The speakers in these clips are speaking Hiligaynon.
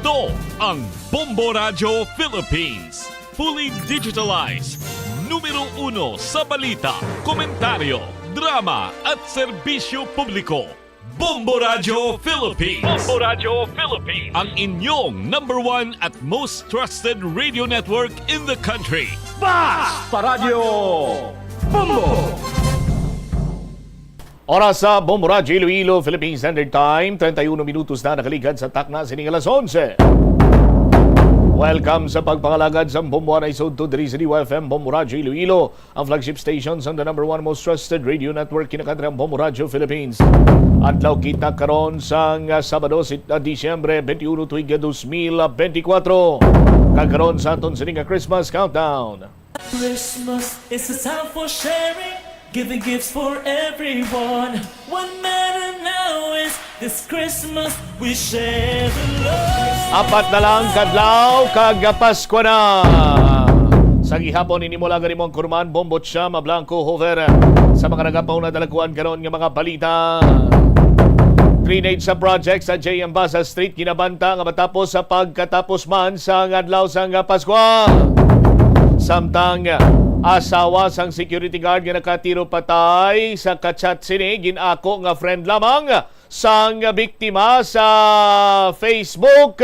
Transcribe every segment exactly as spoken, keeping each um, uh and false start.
Ito ang Bombo Radyo Philippines. Fully digitalized. Numero uno sa balita, komentaryo, drama at serbisyo publiko. Bombo Radyo Philippines. Bombo Radyo Philippines. Ang inyong number one at most trusted radio network in the country. Basta Radyo Bombo! Oras sa Bombo Radyo Iloilo, Philippine Standard Time, treinta y uno minutos na nakaligad sa takna sining alas onse. Welcome sa pagpangalagad sa Bombo Anay Sud to diri sa D Y F M Bombo Radyo Iloilo, ang flagship station sang the number one most trusted radio network, kinakantrang Bombo Radyo Philippines. Adlaw kita karon sang, ah, Sabado, sit-, ah, Disyembre twenty-one, tuig dos mil benti kwatro. Kag karon sa aton sini nga Christmas countdown. Christmas is a time for sharing, giving gifts for everyone. What matter now is this Christmas we share the love. Apat na lang kadlaw kag Pasko na. Sa gihapon, ini mo lang mo ang kurman, Bombo Chama Blanco Hover. Sa mga nagapauna dalakuan karon nga mga balita. Grenade sa project sa J M Baza Street ginabanta nga matapos sa pagkatapos man sa adlaw sang Pasko. Samtang asawa sang security guard nga nakatiro patay sa kachat sini, gin-ako nga friend lamang sang biktima sa Facebook.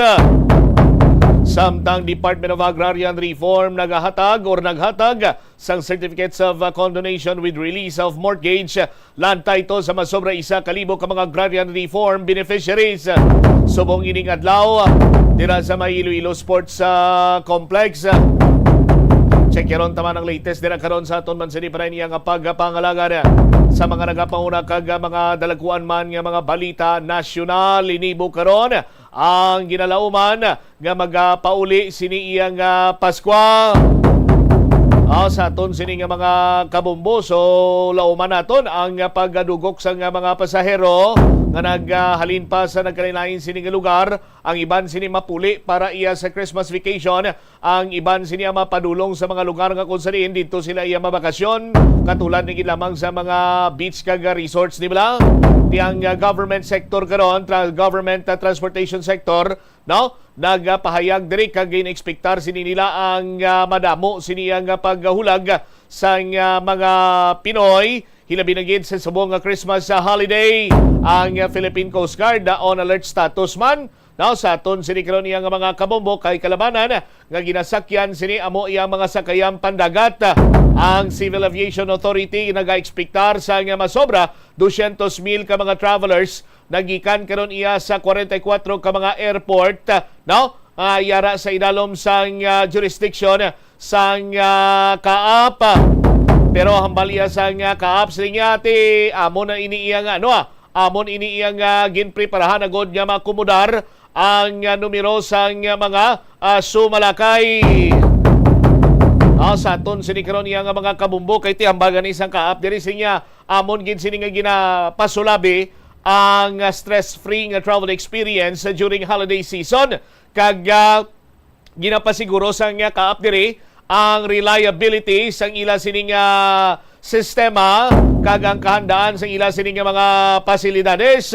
Samtang Department of Agrarian Reform nagahatag or naghatag sang certificates of, uh, condonation with release of mortgage land title sa masobra isa ka libo ka mga agrarian reform beneficiaries. Subong ining adlaw, dira sa may Iloilo Sports, uh, Complex, check yaron taman ang latest dira karon sa aton man sini para niya nga pagpangalagad sa mga nagapauna kag, uh, mga dalaguan man nga mga balita nasyonal. Inibo karon ang ginalauman nga magapauli sini iyang, ah, Paskwa. Ah, sa aton sini nga mga kabombo, so lauman naton ang, ah, pagdugok sa nga mga pasahero nga naghalin pa sa nagkalain-lain sini nga lugar. Ang iban sini mapuli para iya sa Christmas vacation. Ang iban sini ang mapadulong sa mga lugar nga kung sa diin didto sila iya mabakasyon, katulad ni gid lamang sa mga beach kag resorts, di ba? Ti ang, ah, government sector karon, tra-, government, ah, transportation sector, no? Nagapahayag diri kag gin-ekspektar sini nila ang, ah, madamo sini ang, ah, paghulag sang, ah, mga Pinoy, hilabi na gid sa subong nga Christmas, ah, holiday. Ang, ah, Philippine Coast Guard, ah, on alert status man, no? Sa aton sini karon iya nga mga kabombo kay kalabanan nga ginasakyan sini amo iyang mga sakayang pandagat. Ang Civil Aviation Authority nagaekspektar sang masobra dosyentos mil ka mga travelers nagikan karon iya sa kwarenta y kuwatro ka mga airport, no? Ah, yara sa idalom sang, ah, jurisdiction sang, ah, kaap. Pero hambal iya sang, ah, kaap, siling niya, ti amo na ini iya nga, ano, ah, amon ini iya nga ginpreparahan agod nga maakomodar ang, ah, numero sang, ah, mga, ah, sumalakay. Ah, sa aton sini karon iya nga mga kabombo kay ti hambal gani sang kaap diri siling niya, amon gid sini nga ginapasulabi ang, ah, stress-free nga travel experience during holiday season. Kag, ah, ginapasiguro sang, ah, kaap diri ang reliability sang ila sini nga sistema kag ang kahandaan sang ila sini nga mga pasilidades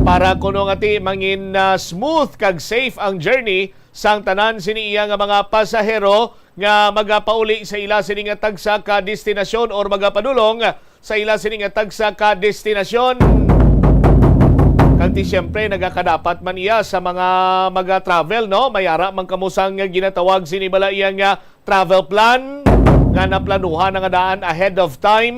para kuno nga ti mangin, ah, smooth kag safe ang journey sang tanan sini iya nga mga pasahero nga magapauli sa ila sini nga tagsa ka destinasyon or magapadulong sa ila sini nga tagsa ka destinasyon. Kag ti siyempre, nagakadapat man iya sa mga maga-travel, no? May ara man kamo sang ginatawag sini bala iya nga travel plan nga naplanuhan na nga daan ahead of time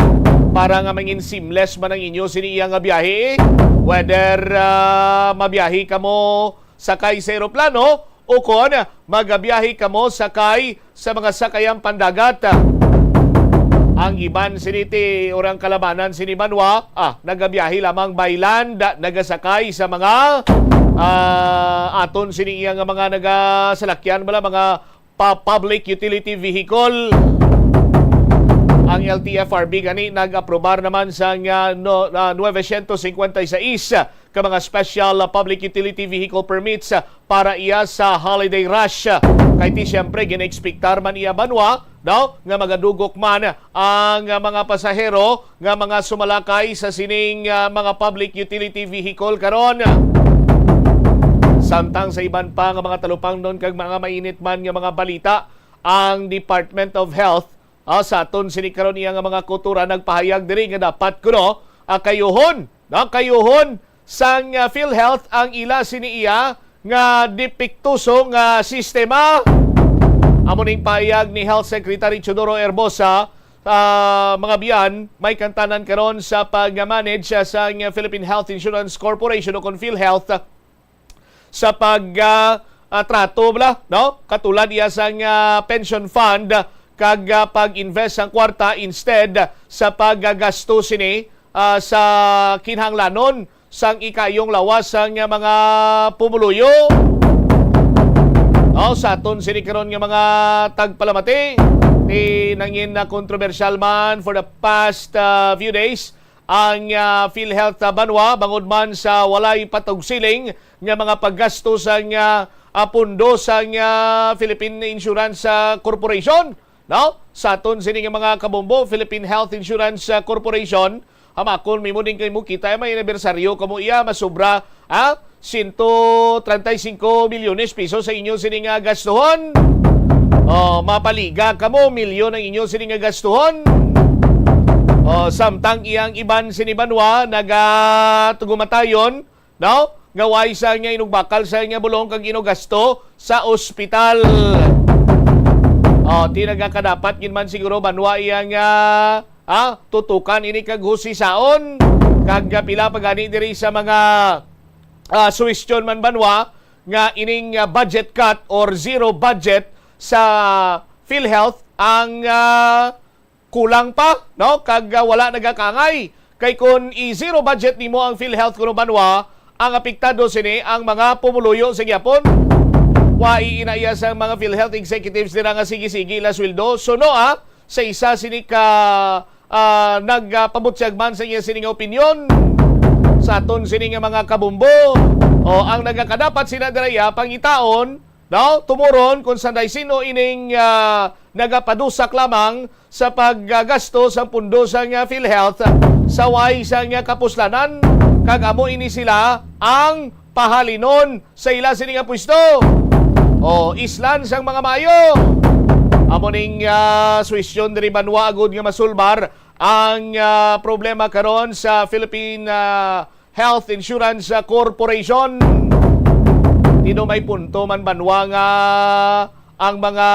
para nga mangin seamless man ang inyo sini iya nga biyahe. Whether, ah, mabiyahe kamo sakay sa eroplano o kon magabiyahe kamo sakay sa mga sakayang pandagat. Ang iban sini ti, or ang kalabanan sini banwa, ah, nagabiyahe lamang by land, nagasakay sa mga, ah, aton sini iya nga mga nagasalakyan, bala, mga pa-, public utility vehicle. Ang L T F R B gani nag-aprobar naman sang, ah, no, ah, nuwesyentos singkwenta y seis ka mga special, ah, public utility vehicle permits, ah, para iya sa holiday rush. Kay ti siyempre, ginaekspektar man iya banwa, no, nga magadugok man ang, ah, mga pasahero nga mga sumalakay sa sining, ah, mga public utility vehicle karon. Samtang sa iban pa nga mga talupangnon kag mga mainit man nga mga balita, ang Department of Health, ah, sa aton sini karon iya nga mga kauturan nagpahayag diri nga dapat kuno, ah, kayuhon, no, kayuhon sang, ah, PhilHealth ang ila sini iya nga depektoso nga sistema. Amo ning pahayag ni Health Secretary Teodoro Herbosa, ah, mga biyan, may kantanan karon sa pag-manage, ah, sang Philippine Health Insurance Corporation o kon PhilHealth sa pag, ah, ah, trato bala, no? Katulad iya sang, ah, pension fund kag, ah, pag-invest sang kwarta instead sa paggagasto sini, ah, sa kinahanglanon sang ikayong lawas sang mga pumuluyo. No, sa aton sini karon nga mga tagpalamati, ti nangin na kontrobersyal man for the past, ah, few days ang, ah, PhilHealth, ah, banwa bangod man sa walay patugsiling nga mga paggasto sang, ah, ah, pundo sang, ah, Philippine Insurance, ah, Corporation, no? Sa aton sini nga mga kabombo, Philippine Health Insurance, ah, Corporation, hamakon mo din kay mo kita may anibersaryo kamo iya masobra, ah, sento treinta y cinco milyones pesos sa inyo sini nga gastuhon. Oh, mapaliga kamo, milyon ang inyo sini nga gastuhon. Oh, samtang iyang iban sini banwa nagatugumatayon, no? Nga way sa nga inugbakal sa nga bulong kag inugasto sa ospital. Oh, ti nagakadapat gid man siguro banwa iya nga, ah, tutukan ini kag husisaon kag, ah, pila pa gani diri sa mga, ah, suwestyon man banwa nga ining, ah, budget cut or zero budget sa PhilHealth ang, ah, kulang pa, no? Kag, ah, wala nagakangay. Kay kun i-zero budget nimo ang PhilHealth kuno banwa, ang apektado sini ang mga pumuluyo sa gyapon. Wa iinaiya sang mga PhilHealth executives dira nga sige-sige ila sweldo. Suno, ah, sa isa sini ka, ah, nagpabutyag man sa iya sini nga opinyon sa aton sini nga mga kabumbo. O, ang nagakadapat sila dira iya pangitaon, no? Tumuron kung sanday sino ining, ah, nagapadusak lamang sa paggagasto sa pundo sang, ah, PhilHealth sa way sang, ah, kapuslanan, kag amo ini sila ang pahalinon sa ila sini nga pwesto. O, islan sang mga maayo. Amo ning, ah, suwestyon diri banwa agud nga masulbar ang, ah, problema karon sa Philippine, ah, Health Insurance, ah, Corporation. Tino may punto man banwa nga ang mga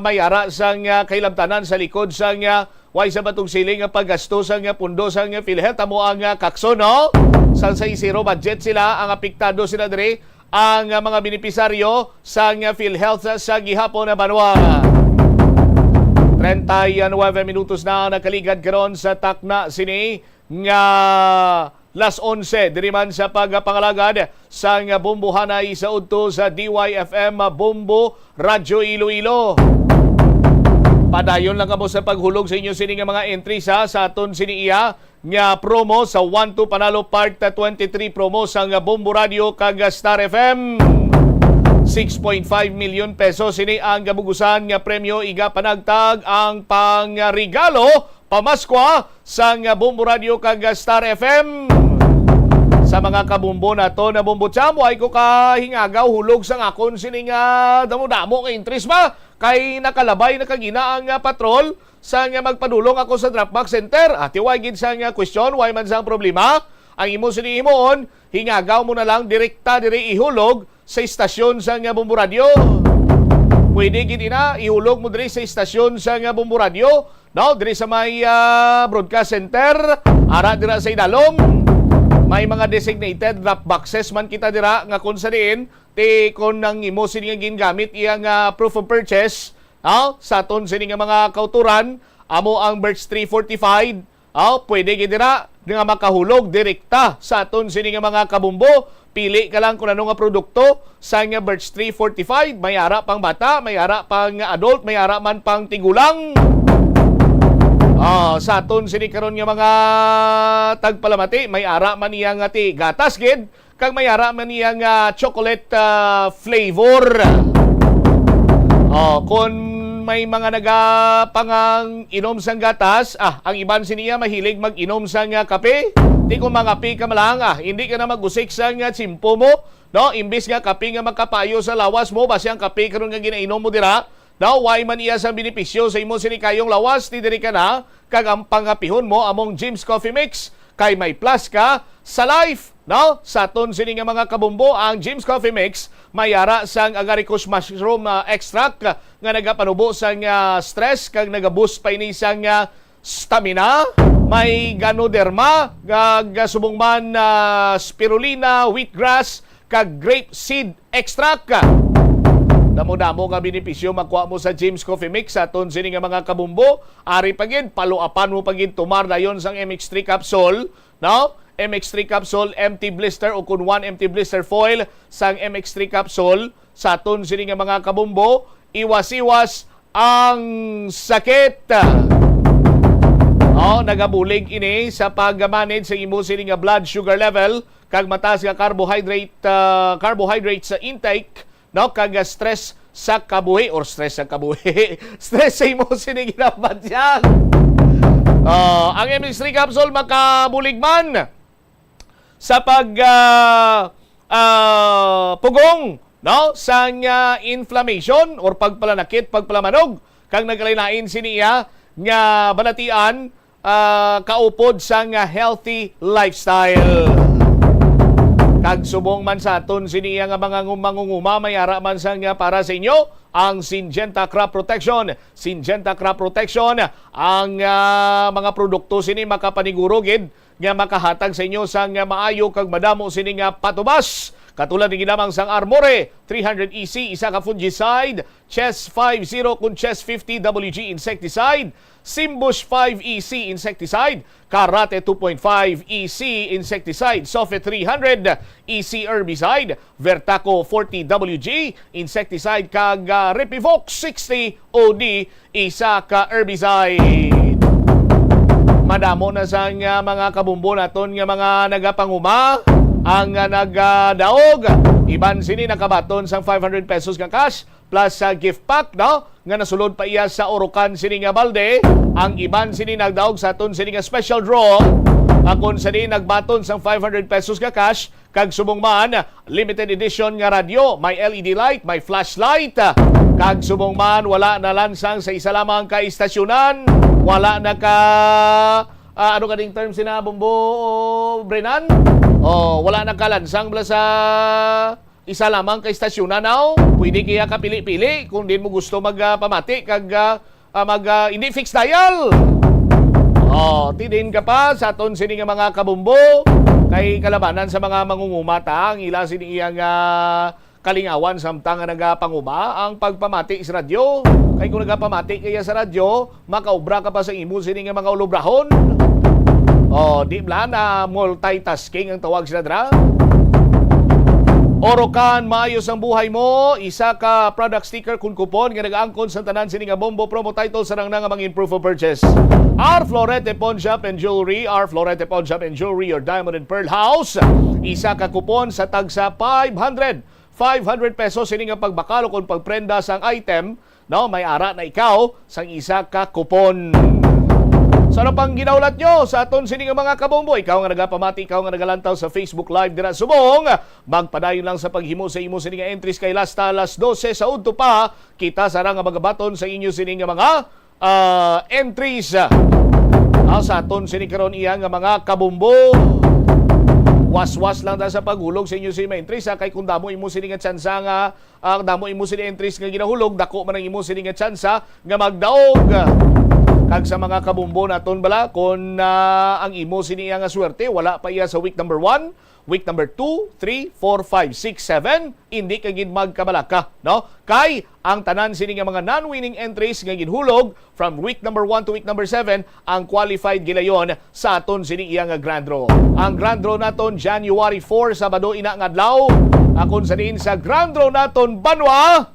may ara sang, ah, kahilabtanan sa likod sang, ah, way sa batong siling nga paggasto sang, ah, pundo sang, ah, PhilHealth amo ang, ah, kakson, no? Sang sa zero budget sila, ang apektado sila diri, ang, ah, mga benepisaryo sang, ah, PhilHealth sa gihapon na banwa. Treinta y nueve minutos na ang nakaligad karon sa takna sini nga las onse diri man sa pagpangalagad sang Bombohanay sa udto sa D Y F M Bombo Radyo Iloilo. Padayon lang kamo sa paghulog sa inyo sini nga mga entries, ha, sa aton sini iya nga promo sa One to Panalo Part twenty-three promo sang Bombo Radio kag Star F M. Six point five million pesos sini ang gabugusan nga premyo, iga panagtag ang pangregalo pamaskwa sang Bombo Radio kag Star F M. Sa mga kabumbo nato na Bombo Champ, ay ko kahingagaw hulog sang akon sini nga damo-damo nga entries ba? Kay nakalabay na kagina ang, ah, patrol sa nga magpadulong ako sa drop box center. Ati, way gid sa nga question, way man sang problema. Ang imo sini himuon, hingagaw mo na lang direkta diri ihulog sa istasyon sa nga Bombo Radio. Pwede gid ina, ihulog mo diri sa istasyon sa nga Bombo Radio, no? Diri sa may, ah, broadcast center, ara dira sa idalom. May mga designated drop boxes man kita dira nga kung sa diin, ti kung nang imo sini nga gingamit iya nga proof of purchase, no? Sa aton sini nga mga kauturan, amo ang Birch three forty-five, aw, pwede gid dira nga makahulog direkta sa aton sini nga mga kabumbo. Pili ka lang kung ano nga produkto sa nga Birch three forty-five. May ara pang bata, may ara pang adult, may ara man pang tigulang. Ah, sa aton sini karon nga mga tagpalamati, may ara man iya nga ti gatas gid, kag may ara man iya nga chocolate, ah, flavor. Oh, kon may mga nagapangang inom sang gatas, ah, ang iban siniya mahilig mag-inom sang, ah, kape. Ti kung mangape ka man lang, ah, hindi ka na mag-usik sang, ah, tsimpo mo. No, imbis nga kape nga makapayo sa lawas mo, basi ang kape karon nga ginainom mo dira, no, way man iya sang benepisyo sa imo sini kayong lawas, ni diri ka na, kag ang pangapihon mo among Jim's Coffee Mix, kay may plus ka sa life, no? Sa aton sini nga mga kabumbo, ang Jim's Coffee Mix may ara sang agaricus mushroom, ah, extract nga nagapanubo sang, ah, stress kag nagaboost pa ini sang, ah, stamina, may ganoderma, kag subong man, ah, spirulina, wheatgrass, kag grape seed extract. Damo-damo nga benepisyo makuha mo sa Jim's Coffee Mix sa aton sini nga mga kabumbo. Ari pa gid, paluapan mo pa gid tumar dayon sang M X three capsule, no? M X three capsule, empty blister o kun one empty blister foil sang M X three capsule sa aton sini nga mga kabumbo. Iwas-iwas ang sakit. Oh, nagabulig ini sa pag-manage sa imo sini nga blood sugar level kag mataas nga carbohydrate, ah, carbohydrate sa intake, no, kag stress sa kabuhi or stress sa kabuhi. Stress sa imo sini ginabatyag. Ah, ang M X three capsule makabulig man sa pag, ah, ah, pugong, no, sang, ah, inflammation or pagpalanakit, pagpalamanog, kag nagkalain-lain sini iya nga balatian, ah, kaupod sang, ah, healthy lifestyle. Kag subong man sa aton sini iya nga mga ngu-, mangunguma, may ara man sang, ah, para sa inyo ang Syngenta Crop Protection. Syngenta Crop Protection, ang, ah, mga produkto sini makapaniguro gid nga makahatag sa inyo sang maayo kag madamo sini nga patubas. Katulad ni ginamang sang Armore three hundred E C, isa ka fungicide, Chest five zero kun Chest fifty W G insecticide, Simbush five E C insecticide, Karate two point five E C insecticide, Sofit three hundred E C herbicide, Vertaco forty W G insecticide, kag, ah, Repivox sixty O D isa ka herbicide. Madamo na sang, ah, mga kabumbo naton nga mga nagapanguma ang, ah, nagadaog. Iban sini nakabaton sang five hundred pesos nga cash plus sa gift pack, no, nga nasulod pa iya sa Orocan sini nga balde. Ang iban sini nagdaog sa aton sini nga special draw, akon sini nagbaton sang five hundred pesos nga cash. Kag subong man, limited edition nga radyo, may L E D light, may flashlight. Kag subong man, wala na lansang sa isa lamang ka istasyonan. Wala na ka, ah, ano ka ding term sina, Bombo Brenan? Oh, wala na ka lansang bala sa isa lamang ka istasyonan, aw? Pwede kaya ka pili-pili kung din mo gusto mag, ah, pamati kag, ah, ah, mag, ah, hindi fixed dial. Oh, tidin ka pa sa aton sini nga mga kabumbo kay kalabanan sa mga mangunguma ta ang ila sini iya nga kalingawan samtang nga nagapanguma ang pagpamati sa radyo. Kay kung nagapamati kaya sa radyo, makaobra ka pa sa imo sini nga mga ulobrahon. Oh, di bala na multitasking ang tawag sila dra. Orocan, maayos ang buhay mo. Isa ka product sticker kun coupon nga nagaangkon sa tanan sini nga Bombo promo title sa nang nga mangin proof of purchase. Our Florete Pawn Shop and Jewelry, Our Florete Pawn Shop and Jewelry, your diamond and pearl house. Isa ka coupon sa tagsa five hundred, five hundred pesos sini nga pagbakal o kung pagprenda sang item, no, may ara na ikaw sang isa ka coupon. Sa ano pang ginaulat nyo sa aton sini nga mga kabombo? Ikaw nga nagapamati, ikaw nga nagalantaw sa Facebook Live dira subong, magpadayon lang sa paghimo sa imo sini nga entries kay last alas dose sa udto pa, kita sara nga magabaton sa inyo sini nga mga, ah, entries. Ah, sa aton sini karon iya nga mga kabombo. Waswas lang ta sa paghulog sa inyo sini mga entries, ha, kay kung damo imo sini nga tsansa nga, ah, damo imo sini entries nga ginahulog, dako man ang imo sini nga tsansa nga magdaog. Kag sa mga kabombo naton bala, kung, ah, ang imo sini iya nga swerte wala pa iya sa week number one, week number two, three, four, five, six, seven, hindi ka gid magkabalaka, no? Kay ang tanan sini nga mga non-winning entries nga ginhulog from week number one to week number seven ang qualified gilayon sa aton sini iya nga grand draw. Ang grand draw naton January four, Sabado ina nga adlaw. Akon sa diin sa grand draw naton banwa,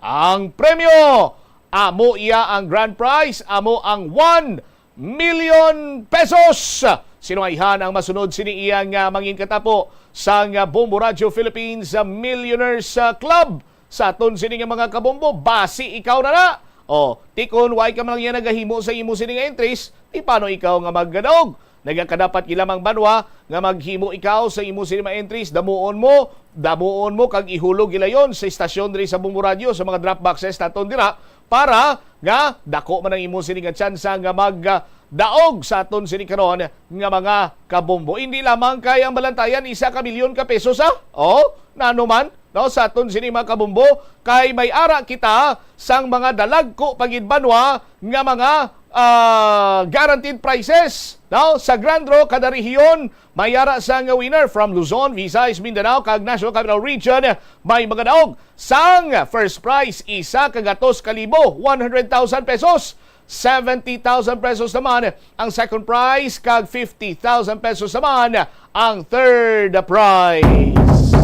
ang premyo, amo iya ang grand prize, amo ang one million pesos. Sino ayhan ang masunod sini iya nga mangin katapo sa nga Bombo Radio Philippines Millionaires, ah, Club? Sa aton sini nga mga kabombo, basi ikaw na na. O, tikon, why ka man lang yan nagahimo sa imo sini nga entries? Di paano ikaw nga maggadog? Nagakadapat gid lamang banwa nga maghimo ikaw sa imo sini mga entries, damuon mo, damuon mo kag ihulog gilayon sa istasyon diri sa Bombo Radio, sa mga drop boxes naton dira, para nga dako man ang imo sini nga tsansa nga mag, ah, daog sa aton sini karon nga mga kabombo. Hindi lamang kay ang balantayan isa ka milyon ka pesos, ha? Oh, nano man, no, sa aton sini mga kabombo, kay may ara kita sang mga dalagko pa gid banwa nga mga, ah, guaranteed prizes, no? Sa Grand Draw kada rehiyon may ara sang winner from Luzon, Visayas, Mindanao, kag National Capital Region. May mga daog sang first prize, isa ka gatos ka libo, one hundred thousand pesos. Seventy thousand pesos naman ang second prize, kag fifty thousand pesos naman ang third prize.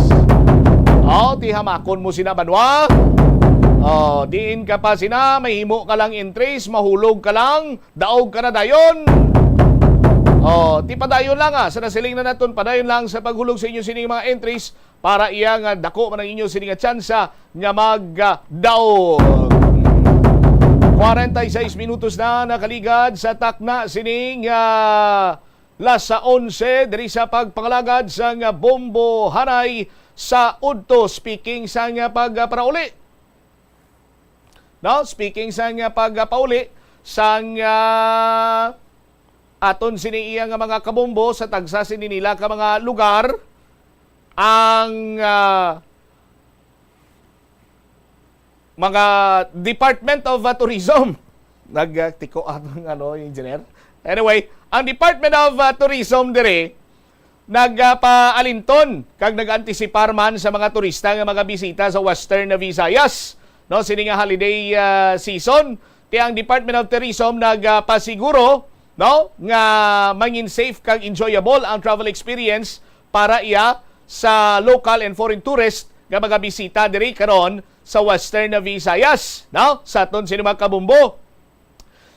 Oh, ti hamakon mo sina, banwa. Oh, diin ka pa sina, mahimo ka lang entries, mahulog ka lang, daog ka na dayon. Oh, ti padayon lang, ah, sa nasiling na naton, padayon lang sa paghulog sa inyo sining mga entries para iya nga dako man ang inyo sini nga tsansa nga magdaog. Kwarenta y seis minutos na nakaligad sa takna sining, ah, las onse diri sa pagpangalagad sang bombo hanay sa udto. Speaking sang pagparauli, no? Speaking sang pagpauli sang, ah, aton sini iya nga mga kabombo sa tagsa sini nila ka mga lugar, ang, ah, mga Department of, ah, Tourism. Nagtiko atong, ano, engineer. Anyway, ang Department of, ah, Tourism diri nagapaalinton kag nag-antisipar man sa mga turista nga mga bisita sa Western Visayas, no, sini nga holiday, ah, season. Ti ang Department of Tourism nagapasiguro, no, nga mangin safe kag enjoyable ang travel experience para iya sa local and foreign tourist nga mga bisita diri karon sa Western Visayas, no? Sa aton sini mga kabombo.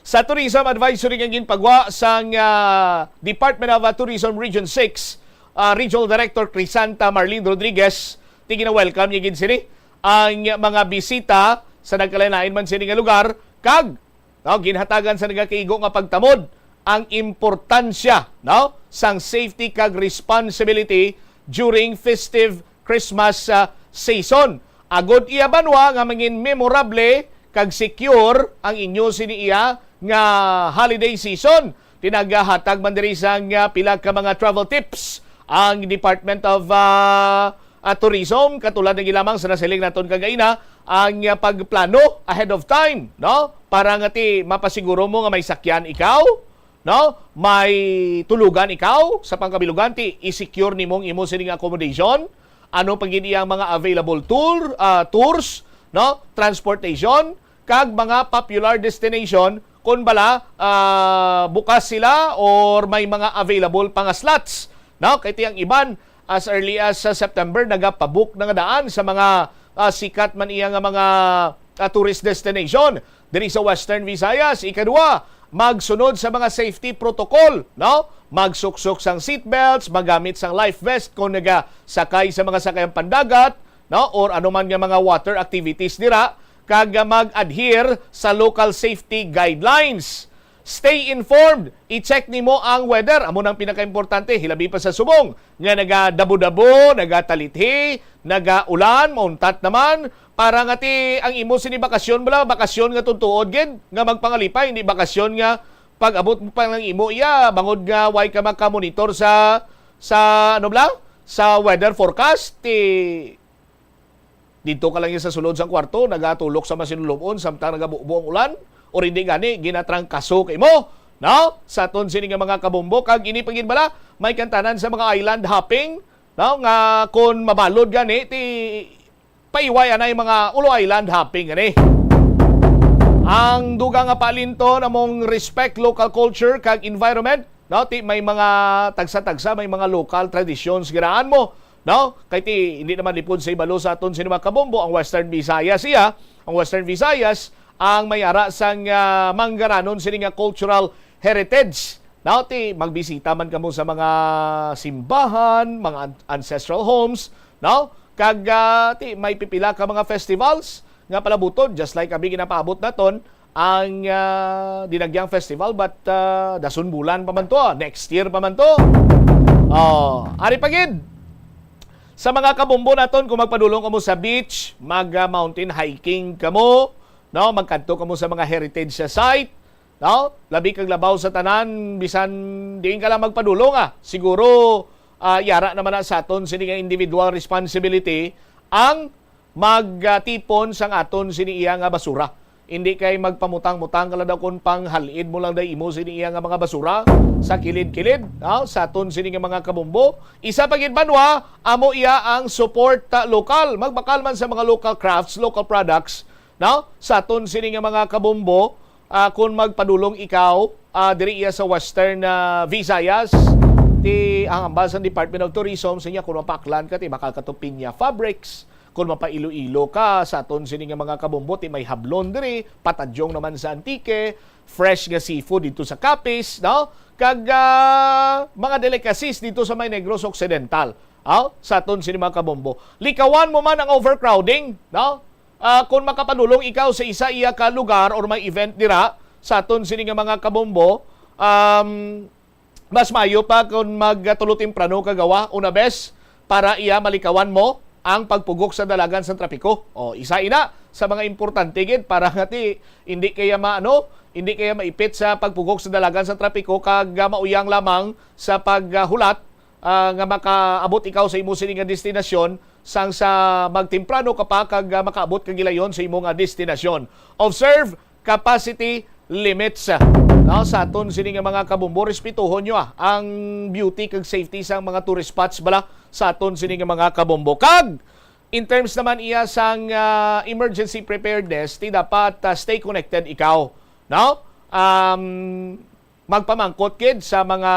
Sa tourism advisory nga ginpagwa sang, ah, Department of, ah, Tourism Region six, ah, Regional Director Crisanta Marlene Rodriguez, ti gina-welcome niya gid sini ang mga bisita sa nagkalain-lain man sini nga lugar, kag, no, ginhatagan sa nagakaigo nga pagtamod ang importansya, no, sang safety kag responsibility during festive Christmas, ah, season, agod iya banwa nga mangin memorable kag secure ang inyo sini iya nga holiday season. Ti nagahatag man diri sang, ah, pila ka mga travel tips ang Department of, ah, ah, Tourism, katulad na gid lamang sa nasiling naton kagaina, ang, ah, pagplano ahead of time, no? Para nga ti mapasiguro mo nga may sakyan ikaw, no? May tulugan ikaw sa pangkabilugan, ti i-secure nimo ang imo sining accommodation. Ano pa gid iyang mga available tour, ah, tours, no? Transportation, kag mga popular destination, kung bala, ah, bukas sila or may mga available pa nga slots, no? Kay ti ang iban, as early as sa September, nagapabook na nga daan sa mga, ah, sikat man iya nga mga, ah, tourist destination diri sa Western Visayas. Ikadua, magsunod sa mga safety protocol, no? Magsuksok sang seatbelts, magamit sang life vest kung nagasakay sa mga sakayang pandagat, no? Or anuman nga mga water activities dira, kag mag-adhere sa local safety guidelines. Stay informed. I-check nimo ang weather. Amo nang pinakaimportante, hilabi pa sa subong nga nagadabo-dabo, nagatalithi, nagaulan, mauntat naman. Para nga ti ang imo sini bakasyon, bala, bakasyon nga tuntuod gid, nga magpangalipay, hindi bakasyon nga pag-abot mo pa ng imo iya, bangod nga way ka makamonitor sa, sa, ano bala, sa weather forecast, ti didto ka lang iya sa sulod sang kwarto, nagatulok sa masinulub-on, samtang nagabubo ang ulan, or hindi gani, ginatrangkaso ka imo, no? Sa aton sini nga mga kabombo, kag ini pa gid bala, may kantanan sa mga island hopping, no? Nga kon mabalod gani, ti paiway anay mga ulo island hopping gani. Ang dugang nga paalinton among respect local culture kag environment, no? Ti may mga tagsa-tagsa, may mga local traditions gid daan mo, no? Kay ti hindi naman lipod sa ibalo sa aton sini mga kabombo ang Western Visayas iya, ang Western Visayas ang may ara sang, ah, manggaranon sini nga cultural heritage, no? Ti magbisita man kamo sa mga simbahan, mga an-, ancestral homes, no? Kag, ah, ti may pipila ka mga festivals nga palabuton, just like abi ginapaabot naton ang ah, Dinagyang Festival, but ah, dason bulan pa man to, ah. Next year pa man to. Oh, ari pa gid. Sa mga kabombo naton, kung magpadulong kamo sa beach, mag ah, mountain hiking kamo, no? Magkadto kamo sa mga heritage site, no? Labi kag labaw sa tanan, bisan diin ka lang magpadulong, ah. Siguro ah, yara naman na sa aton sini nga individual responsibility ang magtipon sang aton sini iya nga basura. Hindi kay magpamutang-mutang ka lang daw kung panghal-id mo lang day imo sini iya nga mga basura sa kilid-kilid, no? Sa aton sini nga mga kabombo. Isa pa gid, banwa, amo iya ang support ta lokal. Magbakal man sa mga local crafts, local products, no? Sa aton sini nga mga kabombo, ah, kung magpadulong ikaw ah, diri iya sa Western ah, Visayas, ti ang ambal sang Department of Tourism sa niya, kung mapaaklan ka, ti makal ka to Piña Fabrics. Kung mapa-Iloilo ka, sa aton sini nga mga kabombo, ti may Hablon diri, patadyong naman sa Antique, fresh nga seafood dito sa Capiz, no? Kag ah, mga delicacies dito sa may Negros Occidental, ah, sa aton sini mga kabombo. Likawan mo man ang overcrowding, no? Ah, kung makapadulong ikaw sa isa iya ka lugar or may event dira sa aton sini nga mga kabombo, um, mas maayo pa kung magtulo temprano ka gawa, una bes, para iya malikawan mo ang pagpugok sa dalagan sa trapiko. O, isa ina sa mga importante gid para nga ti hindi kaya maano, hindi kaya maipit sa pagpugok sa dalagan sa trapiko kag ah, mauyang lamang sa paghulat ah, nga makaabot ikaw sa imo sini nga destinasyon sang sa magtemprano ka pa kag ah, makaabot ka gilayon sa imo nga destinasyon. Observe capacity limits. No, sa aton sini nga mga kabombo, respetuhon nyo ah, ang beauty kag safety sang mga tourist spots bala sa aton sini nga mga kabombo. Kag in terms naman iya sang ah, emergency preparedness, ti dapat ah, stay connected ikaw, no? Um, magpamangkot gid sa mga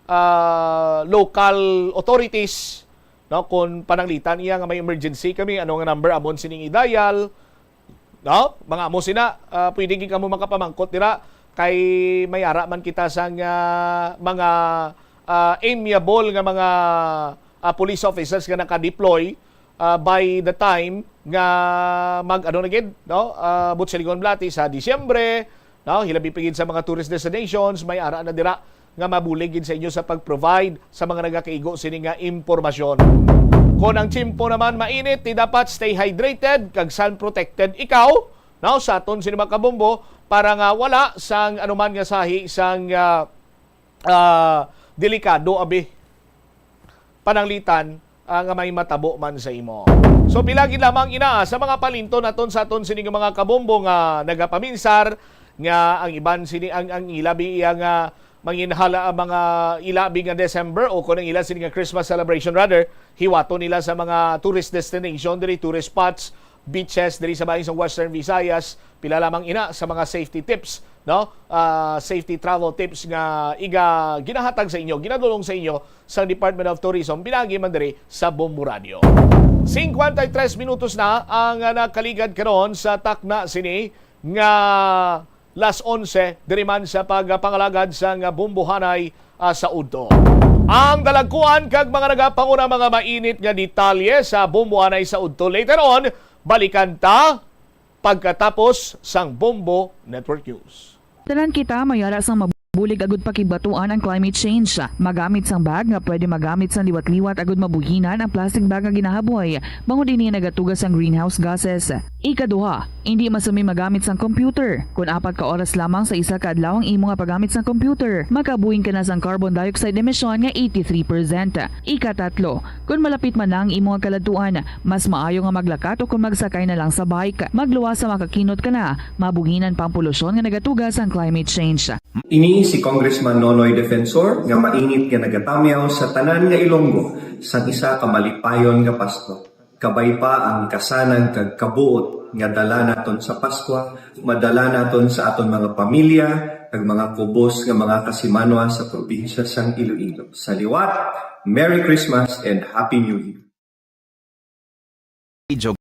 ah, local authorities, no, kung pananglitan iya nga may emergency kami, ano nga number amon sining i-dial, no? Mga amo sina, ah, pwede gid kamo makapamangkot dira kay may ara man kita sang ah, mga ah, amiable nga mga ah, police officers nga naka-deploy ah, by the time nga mag ano na gid, no? Ah, Butsilgon Blati sa Disyembre, no? Hilabi pa gid sa mga tourist destinations, may ara na dira nga mabulig gid sa inyo sa pag-provide sa mga nagakaigo sini nga impormasyon. Kon ang tiyempo naman mainit, ti dapat stay hydrated kag sun protected ikaw, no? Sa aton sini mga kabombo para nga wala sang anuman nga sahi sang ah, ah, delikado abi pananglitan ah, nga may matabo man sa imo. So pila gid lamang ina sa mga palinton naton sa aton sini nga mga kabombo nga nagapaminsar nga ang iban sini ang ang ilabi iya nga manginhala ang mga ilabi nga December o kung ang ila sini nga Christmas celebration rather hiwaton nila sa mga tourist destination diri tourist spots beaches diri sa bahin sa Western Visayas, pila lamang ina sa mga safety tips, no? Ah, safety travel tips nga iga ginahatag sa inyo, ginadulong sa inyo sa Department of Tourism, pinagi man diri sa Bombo Radio. Cincuenta y tres minutos na ang ah, nakaligad karon sa takna sini nga las onse diri man sa pagpangalagad sang Bombohanay ah, sa udto. Ang dalagkuan kag mga nagapanguna mga mainit nga detalye sa Bombohanay sa udto. Later on, balikan ta pagkatapos sang Bombo Network News. Tanan kita may ara sang mabulig agud pakigbatuan ang climate change. Magamit sang bag nga pwede magamit sang liwat-liwat agud mabuhinan ang plastic bag nga ginahaboy, bangod ini nagatuga sang greenhouse gases. Ikaduha, indi masumi magamit sang computer. Kon apat ka oras lamang sa isa ka adlaw ang imo nga paggamit sang computer, makabuhin ka na sang carbon dioxide emission nga eighty-three percent. Ikatatlo, kon malapit man na ang imo nga kaladtuan, mas maayo nga maglakat o kon magsakay na lang sa bike. Magluwas sa makakinot ka na, mabuhinan pa ang polusyon nga nagatuga sang climate change. Ini si Congressman Nonoy Defensor nga mainit nga nagatamyaw sa tanan nga Ilonggo sang isa ka malipayon nga Pasko. Kabay pa ang kasanag kag kabuot nga dala naton sa Paskwa, madala naton sa aton mga pamilya kag mga kubos nga mga kasimanwa sa probinsya sang Iloilo. Sa liwat, Merry Christmas and Happy New Year! Video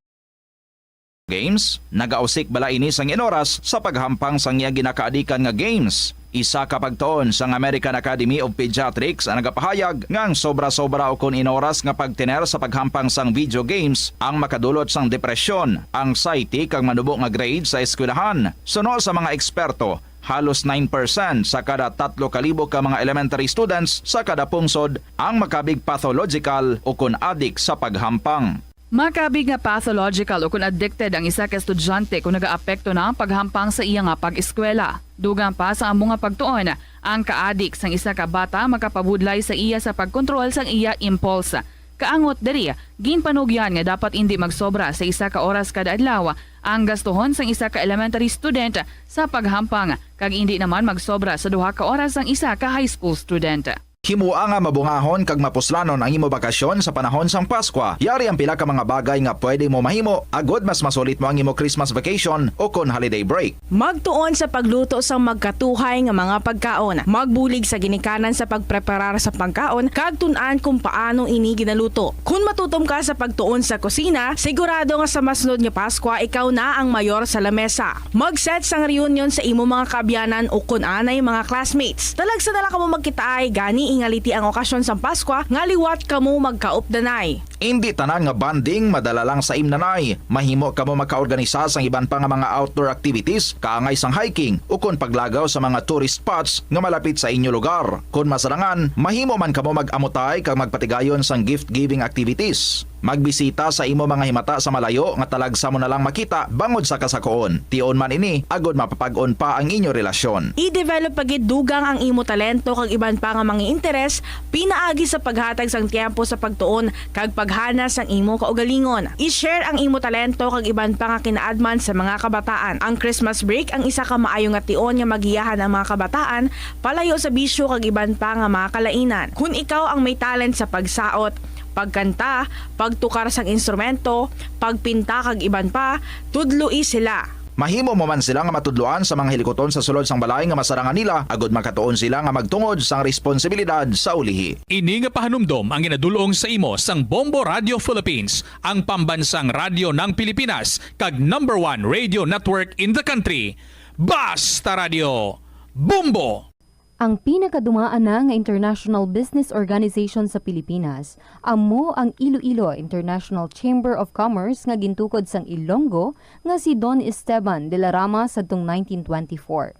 games? Nagausik bala ini sang inoras sa paghampang sang iya ginakaadikan nga games? Isa ka pagtuon sang American Academy of Pediatrics ang nagapahayag nga ang sobra-sobra ukon inoras nga pagtener sa paghampang sang video games ang makadulot sang depresyon, anxiety, kag manubo nga grade sa eskwelahan. Suno sa mga eksperto, halos nine percent sa kada tatlo ka libo ka mga elementary students sa kada pungsod ang makabig pathological ukon adik sa paghampang. Makabig nga pathological ukon addicted ang isa ka estudyante kon nagaapekto na ang paghampang sa iya nga pag-eskwela. Dugang pa sa amo nga pagtuon, ang kaadik sang isa ka bata makapabudlay sa iya sa pagkontrol sang iya impulse. Kaangot diri, ginpanugyan nga dapat indi magsobra sa isa ka oras kada adlaw ang gastuhon sang isa ka elementary student sa paghampang, kag indi naman magsobra sa duha ka oras ang isa ka high school student. Himoa nga mabungahon kag mapuslanon ang imo bakasyon sa panahon sang Paskwa. Yari ang pila ka mga bagay nga pwede mo mahimo agod mas masulit mo ang imo Christmas vacation ukon holiday break. Magtuon sa pagluto sang magkatuhay nga mga pagkaon. Magbulig sa ginikanan sa pagpreparar sa pagkaon kag tun-an kung paano ini ginaluto. Kon matutom ka sa pagtuon sa kusina, sigurado nga sa masunod nga Paskwa ikaw na ang mayor sa lamesa. Mag-set sang reunion sa imo mga kaabyanan ukon anay mga classmates. Talagsa na lang kamo magkitaay, gani ingaliti ang okasyon sang Paskwa nga liwat kamo magkaupdanay. Indi tanan nga bonding madala lang sa imnanay. Mahimo kamo makaorganisa sang iban pa nga mga outdoor activities, kaangay sang hiking ukon paglagaw sa mga tourist spots nga malapit sa inyo lugar. Kon masarangan, mahimo man kamo mag-amutay kag magpatigayon sang gift-giving activities. Magbisita sa imo mga himata sa malayo nga talagsa mo na lang makita bangod sa kasakoon. Tion man ini agod mapapag-on pa ang inyo relasyon. I-develop pa gid dugang ang imo talento kag iban pa nga mga interes pinaagi sa paghatag sang tiyempo sa pagtuon kag paghana sang imo kaugalingon. I-share ang imo talento kag iban pa nga kinaadman sa mga kabataan. Ang Christmas break ang isa ka maayo nga tion nga magiyahan ang mga kabataan palayo sa bisyo kag iban pa nga mga kalainan. Kon ikaw ang may talent sa pagsaot, pagkanta, pagtukar sang instrumento, pagpinta kag iban pa, tudloi sila. Mahimo mo man sila nga matudloan sa mga hilikuton sa sulod sang balay nga masarangan nila, agod makatuon sila nga magtungod sang responsibilidad sa ulihi. Ini nga pahanumdom ang ginadul-ong sa imo sang Bombo Radio Philippines, ang pambansang radyo ng Pilipinas, kag number one radio network in the country. Basta Radio, Bombo! Ang pinakadumaan na nga international business organization sa Pilipinas amo ang Iloilo International Chamber of Commerce nga gintukod sang Ilonggo nga si Don Esteban de la Rama sadtong nineteen twenty-four.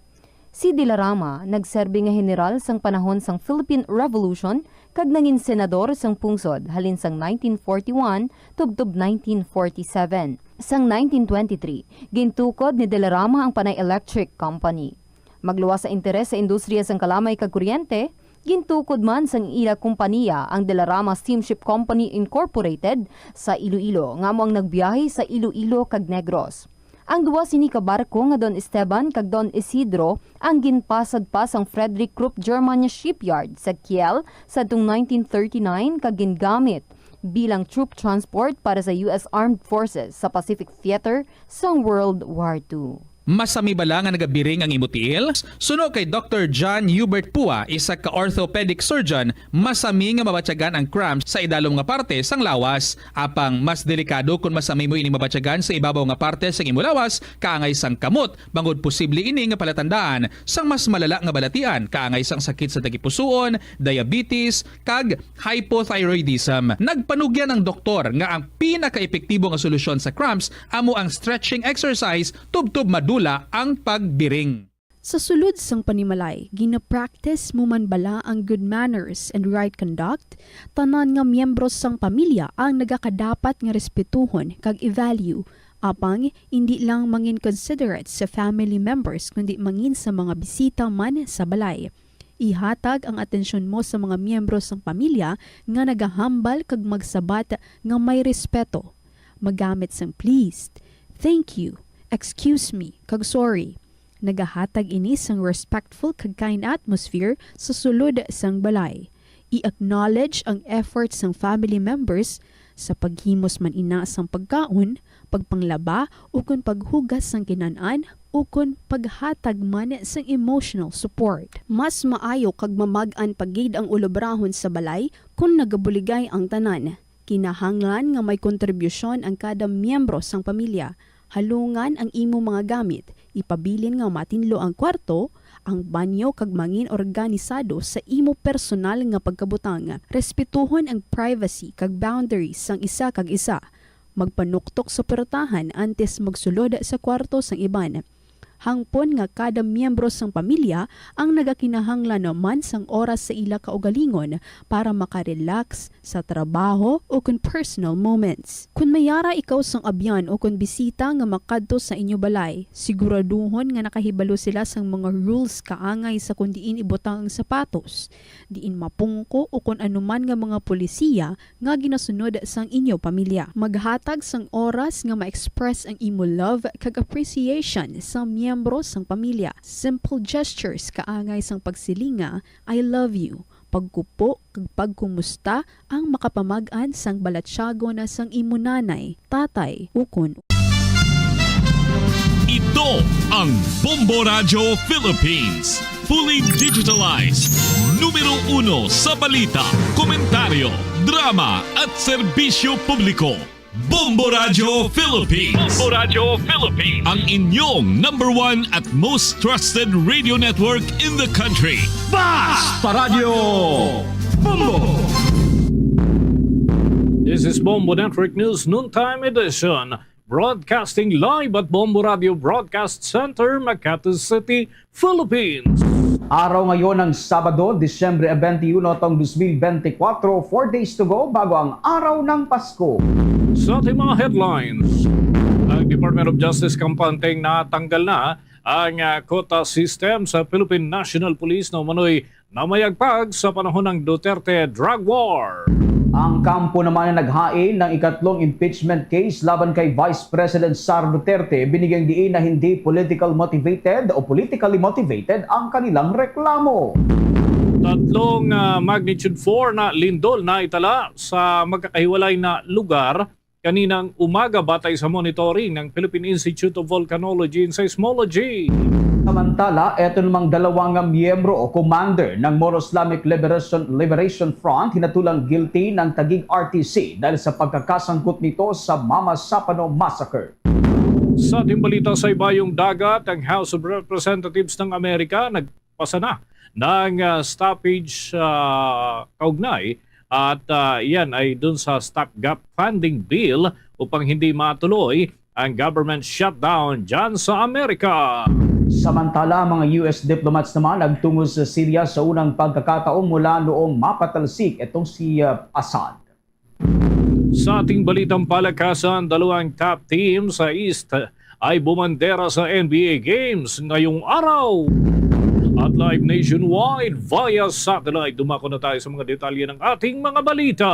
Si de la Rama nagserbi nga heneral sang panahon sang Philippine Revolution kag nangin senador sang pungsod halin sang nineteen forty-one tubtob nineteen forty-seven. Sang nineteen twenty-three, gintukod ni de la Rama ang Panay Electric Company. Magluwas sa interes sa industriya sang kalamay kag kuryente, gintukod man sang ila kompaniya ang De La Rama Steamship Company Incorporated sa Iloilo, nga amo ang nagbiyahe sa Iloilo kag Negros. Ang duha sini ka barko nga Don Esteban kag Don Isidro ang ginpasad pa sang Frederick Krupp German Shipyard sa Kiel sadtong nineteen thirty-nine kag gingamit bilang troop transport para sa U S Armed Forces sa Pacific Theater sang World War Two. Masami bala nga nagabiring ang imo tiil? Suno kay Doktor John Hubert Pua, isa ka orthopedic surgeon, masami nga mabatyagan ang cramps sa idalom nga parte sang lawas. Apang mas delikado kon masami mo ining mabatyagan sa ibabaw nga parte sang imo lawas, kaangay sang kamot, bangod posible ini nga palatandaan sang mas malala nga balatian, kaangay sang sakit sa tagipusoon, diabetes, kag hypothyroidism. Nagpanugyan ang doktor nga ang pinakaepektibo nga solusyon sa cramps amo ang stretching exercise tubtob madula ang pagbiring. Sa sulod sang panimalay, gina-practice mo man bala ang good manners and right conduct? Tanan nga miyembro sang pamilya ang nagakadapat nga respetuhon kag i-value. Apang, indi lang mangin considerate sa family members, kundi mangin sa mga bisita man sa balay. Ihatag ang atensyon mo sa mga miyembro sang pamilya nga nagahambal kag magsabat nga may respeto. Magamit sang please, thank you, excuse me, kag sorry. Nagahatag ini sang respectful kag kind atmosphere sa sulod sang balay. I-acknowledge ang effort sang family members sa paghimos man ina sang pagkaon, pagpanglaba, ukon paghugas sang kinan-an, ukon paghatag man sang emotional support. Mas maayo kag mamag-an pa gid ang ulobrahon sa balay kon nagabuligay ang tanan. Kinahanglan nga may kontribusyon ang kada miyembro sang pamilya. Halungan ang imo mga gamit, ipabilin nga matinlo ang kwarto, ang banyo kag mangin organisado sa imo personal nga pagkabutang. Respetuhon ang privacy kag boundaries sang isa kag isa. Magpanuktok sa puwertahan antes magsulod sa kwarto sang iban. Hangpon nga kada miyembro sang pamilya ang nagakinahanglan man sang oras sa ila kaugalingon para makarelax sa trabaho o kon personal moments. Kon may ara ikaw sang abyan o kon bisita nga makadto sa inyo balay, siguraduhon nga nakahibalo sila sang mga rules kaangay sa kon diin ibutang ang sapatos, diin mapungko o kon anuman nga mga polisiya nga ginasunod sang inyo pamilya. Maghatag sang oras nga ma-express ang imo love kag appreciation sa miyembro sang pamilya. Simple gestures kaangay sang pagsiling nga, "I love you," pagkupo kag pagkumusta ang makapamag-an sang balatyagon sang imo nanay, tatay, ukon Ito ang Bombo Radyo Philippines. Fully digitalized. Numero uno sa balita, komentaryo, drama at serbisyo publiko. Bombo Radyo Philippines. Bombo Radyo Philippines. Ang inyong number one at most trusted radio network in the country. Basta Radyo Bombo! This is Bombo Network News Noontime Edition. Broadcasting live at Bombo Radio Broadcast Center, Makati City, Philippines. Araw ngayon ng Sabado, Disyembre twenty-one tong twenty twenty-four, four days to go bago ang araw ng Pasko. Sa ating mga headlines, ang Department of Justice kampanteng natanggal na ang, ah, quota system sa Philippine National Police na umano'y namayagpag sa panahon ng Duterte drug war. Ang kampo naman na naghain ng ikatlong impeachment case laban kay Vice President Sara Duterte, binigyang diin na hindi political motivated o politically motivated ang kanilang reklamo. Tatlong, ah, magnitude four na lindol na itala sa magkakahiwalay na lugar kaninang umaga, batay sa monitoring ng Philippine Institute of Volcanology and Seismology. Samantala, eto namang dalawa nga miyembro o commander ng Moro Islamic Liberation, Liberation Front hinatulang guilty ng Taguig R T C dahil sa pagkakasangkot nito sa Mama Sapano Massacre. Sa ating balita sa ibayong dagat, ang House of Representatives ng Amerika nagpasa na ng, ah, stoppage, ah, kaugnay at, ah, yan ay dun sa stopgap funding bill upang hindi matuloy ang government shutdown dyan sa Amerika. Samantala, ang mga U S diplomats naman nagtungo sa Syria sa unang pagkakataon mula noong mapatalsik itong si, ah, Assad. Sa ating balitang palakasan, dalawang top team sa East ay bumandera sa N B A Games ngayong araw. At live nationwide via satellite, dumako na tayo sa mga detalye ng ating mga balita.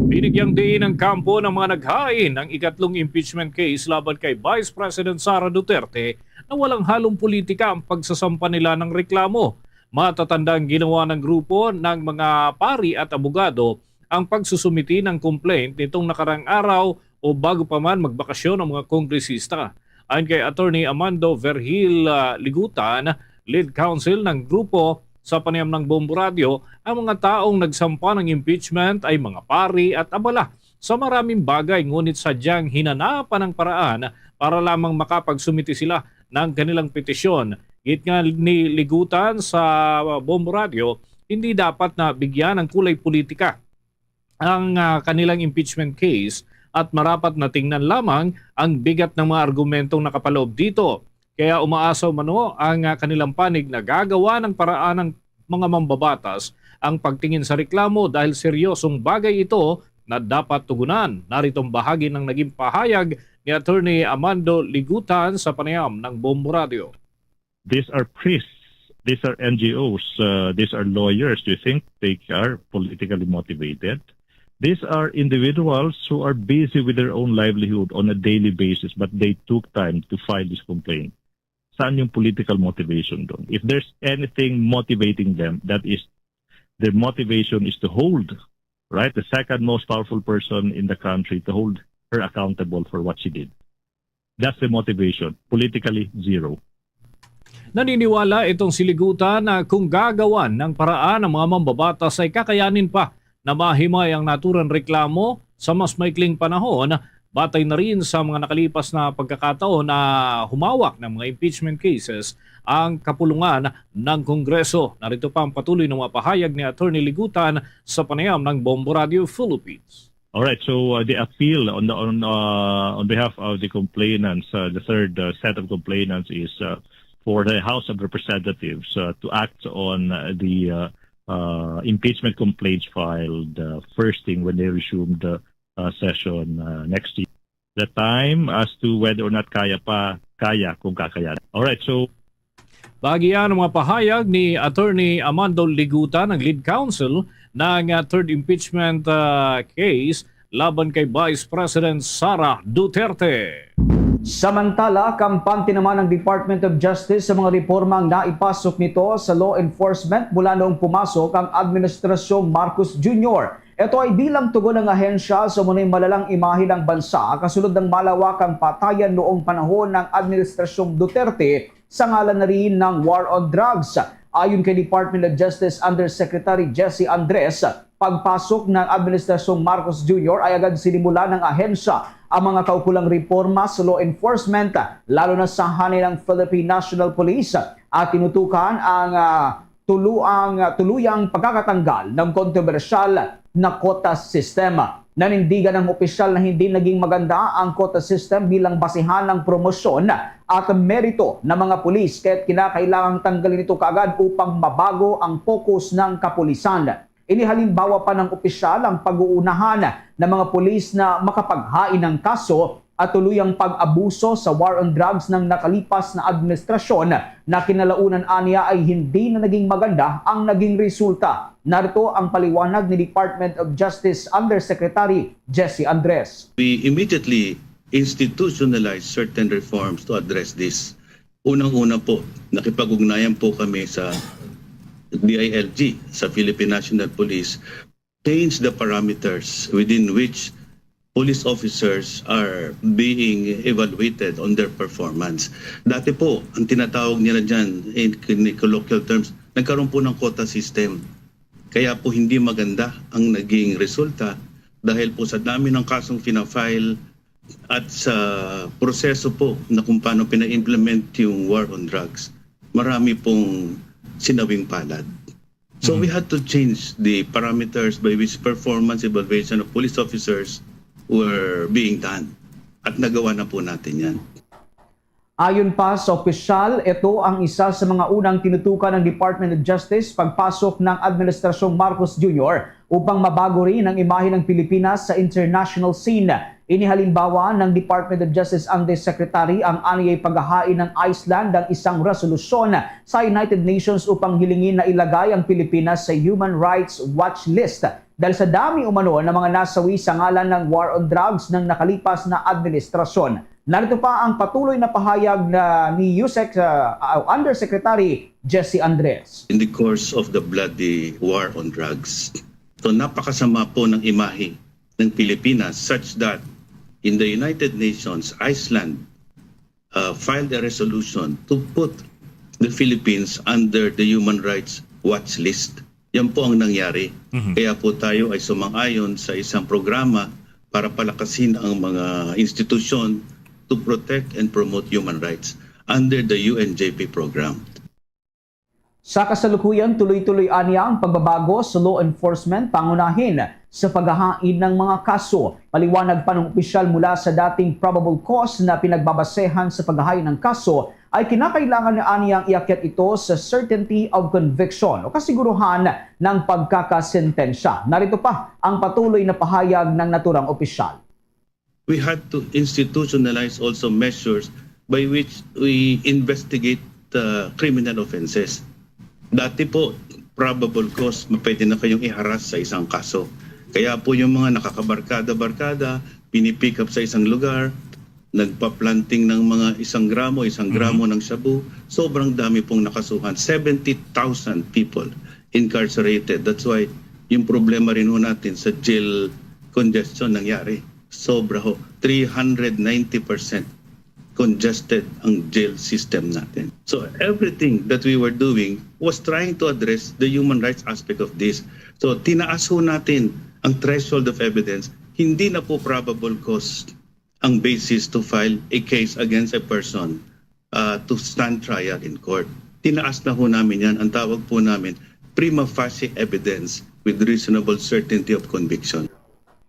Binigyang diin ang kampo ng mga naghain ng ikatlong impeachment case laban kay Vice President Sara Duterte na walang halong politika ang pagsasampa nila ng reklamo. Matatanda ang ginawa ng grupo ng mga pari at abogado ang pagsusumiti ng complaint nitong nakarang araw o bago pa man magbakasyon ang mga kongresista. Ayon kay Attorney Amando Vergil, ah, Ligutan, lead counsel ng grupo sa panayam ng Bombo Radio, ang mga taong nagsampa ng impeachment ay mga pari at abala sa maraming bagay, ngunit sadyang hinanapan ng paraan para lamang makapagsumiti sila ng kanilang petisyon. Gid nga ni Ligutan sa Bombo Radio, hindi dapat na bigyan ng kulay politika ang, ah, kanilang impeachment case at marapat na tingnan lamang ang bigat ng mga argumentong nakapaloob dito. Kaya umaasa umano ang, ah, kanilang panig na gagawa ng paraan ng mga mambabatas ang pagtingin sa reklamo dahil seryosong bagay ito na dapat tugunan. Narito ang bahagi ng naging pahayag ni Attorney Amando Ligutan sa panayam ng Bombo Radio. These are priests. These are N G Os. Uh, these are lawyers. Do you think they are politically motivated? These are individuals who are busy with their own livelihood on a daily basis, but they took time to file this complaint. Saan yung political motivation doon? If there's anything motivating them, that is, their motivation is to hold, right, the second most powerful person in the country, to hold her accountable for what she did. That's the motivation. Politically, zero. Naniniwala itong si Ligutan na kung gagawan ng paraan ang mga mambabatas ay kakayanin pa na mahimay ang naturang reklamo sa mas maikling panahon Batay na rin sa mga nakalipas na pagkakataon na humawak ng mga impeachment cases ang kapulungan ng Kongreso. Narito pa ang patuloy na mga pahayag ni Attorney Ligutan sa panayam ng Bombo Radio Philippines. All right, so uh, the appeal on the, on uh, on behalf of the complainants, uh, the third uh, set of complainants is uh, for the House of Representatives uh, to act on uh, the uh, uh, impeachment complaints filed uh, first thing when they resumed uh, uh, session uh, next year. The time as to whether or not kaya pa, kaya kung kakaya. All right, so Bagian ang mga pahayag ni Attorney Amando Ligutan, ang lead counsel ng uh, third impeachment uh, case laban kay Vice President Sara Duterte. Samantala, kampante naman ang Department of Justice sa mga reformang naipasok nito sa law enforcement mula noong pumasok ang Administrasyong Marcos Junior. Ito ay bilang tugon ng ahensya sa munay malalang imahe ng bansa kasunod ng malawakang patayan noong panahon ng Administrasyong Duterte sa ngalan na rin ng War on Drugs. Ayon kay Department of Justice Undersecretary Jesse Andres, pagpasok ng Administrasyong Marcos Junior ay agad sinimula ng ahensya ang mga kaukulang reforma sa law enforcement, lalo na sa hanay ng Philippine National Police, at tinutukan ang uh, tuluang, tuluyang pagkakatanggal ng kontrobersyal na quota system. Nanindigan ang opisyal na hindi naging maganda ang quota system bilang basihan ng promosyon at merito ng mga pulis, kaya't kinakailangang tanggalin ito kaagad upang mabago ang focus ng kapulisan. Inihalimbawa pa ng opisyal ang pag-uunahan ng mga pulis na makapaghain ng kaso at tuluyang pag-abuso sa war on drugs ng nakalipas na administrasyon na kinalaunan aniya ay hindi na naging maganda ang naging resulta. Narito ang paliwanag ni Department of Justice Undersecretary Jesse Andres. We immediately institutionalized certain reforms to address this. Unang-una po, nakipag-ugnayan po kami sa D I L G, sa Philippine National Police, change the parameters within which police officers are being evaluated on their performance. Dati po, ang tinatawag nila dyan in, in colloquial terms, nagkaroon po ng quota system. Kaya po hindi maganda ang naging resulta dahil po sa dami ng kasong fina-file at sa proseso po na kung paano pina-implement yung war on drugs. Marami pong sinawing palad. So we had to change the parameters by which performance evaluation of police officers were being done. At nagawa na po natin yan. Ayon pa sa opisyal, ito ang isa sa mga unang tinutukan ng Department of Justice pagpasok ng Administrasyong Marcos Junior upang mabago rin ang imahe ng Pilipinas sa international scene. Inihalimbawa ng Department of Justice Undersecretary ang aniyay paghahain ng Iceland ng isang resolusyon sa United Nations upang hilingin na ilagay ang Pilipinas sa Human Rights Watch List dahil sa dami umano ng mga nasawi sa ngalan ng war on drugs ng nakalipas na administrasyon. Narito pa ang patuloy na pahayag na ni USEC uh, Undersecretary Jesse Andres. In the course of the bloody war on drugs, so napakasama po ng imahe ng Pilipinas such that in the United Nations, Iceland uh, filed a resolution to put the Philippines under the Human Rights Watch List. Yan po ang nangyari. Mm-hmm. Kaya po tayo ay sumang-ayon sa isang programa para palakasin ang mga institusyon to protect and promote human rights under the U N J P program. Sa kasalukuyan, tuloy-tuloy aniya ang pagbabago sa law enforcement, pangunahin sa paghahain ng mga kaso. Paliwanag pa ng opisyal mula sa dating probable cause na pinagbabasehan sa paghahain ng kaso, ay kinakailangan na aniyang iakyat ito sa certainty of conviction o kasiguruhan ng pagkakasentensya. Narito pa ang patuloy na pahayag ng naturang opisyal. We had to institutionalize also measures by which we investigate uh, criminal offenses. Dati po, probable cause, pwede na kayong iharas sa isang kaso. Kaya po yung mga nakakabarkada-barkada, pinipick up sa isang lugar, nagpa-planting ng mga isang gramo, isang gramo ng shabu, sobrang dami pong nakasuhan. Seventy thousand people incarcerated. That's why yung problema rin ho natin sa jail congestion nangyari. Sobra ho. Three hundred ninety percent congested ang jail system natin. So everything that we were doing was trying to address the human rights aspect of this. So tinaas ho natin ang threshold of evidence. Hindi na po probable cause ang basis to file a case against a person uh, to stand trial in court. Tinaas na ho namin yan. Ang tawag po namin, prima facie evidence with reasonable certainty of conviction.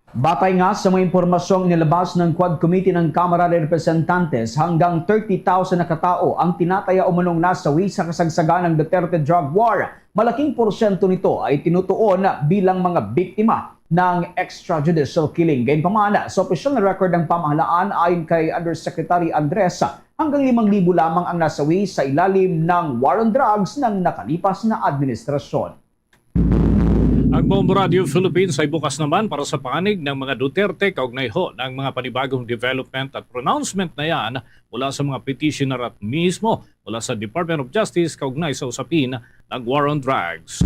Batay nga sa mga impormasyong inilabas ng Quad Committee ng Kamara de Representantes, hanggang thirty thousand na katao ang tinataya umanong nasawi sa kasagsagan ng Duterte drug war. Malaking porsyento nito ay tinutuon bilang mga biktima ng extrajudicial killing. Gayunpaman, sa opisyal na record ng pamahalaan, ayon kay Undersecretary Andres, hanggang limang libo lamang ang nasawi sa ilalim ng war on drugs ng nakalipas na administrasyon. Ang Bombo Radio Philippines ay bukas naman para sa panig ng mga Duterte kaugnay ho ng mga panibagong development at pronouncement na yan mula sa mga petitioner at mismo mula sa Department of Justice kaugnay sa usapin ng war on drugs.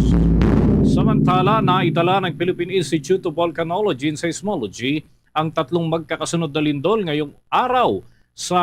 Samantala, naitala ng Philippine Institute of Volcanology and Seismology ang tatlong magkakasunod na lindol ngayong araw sa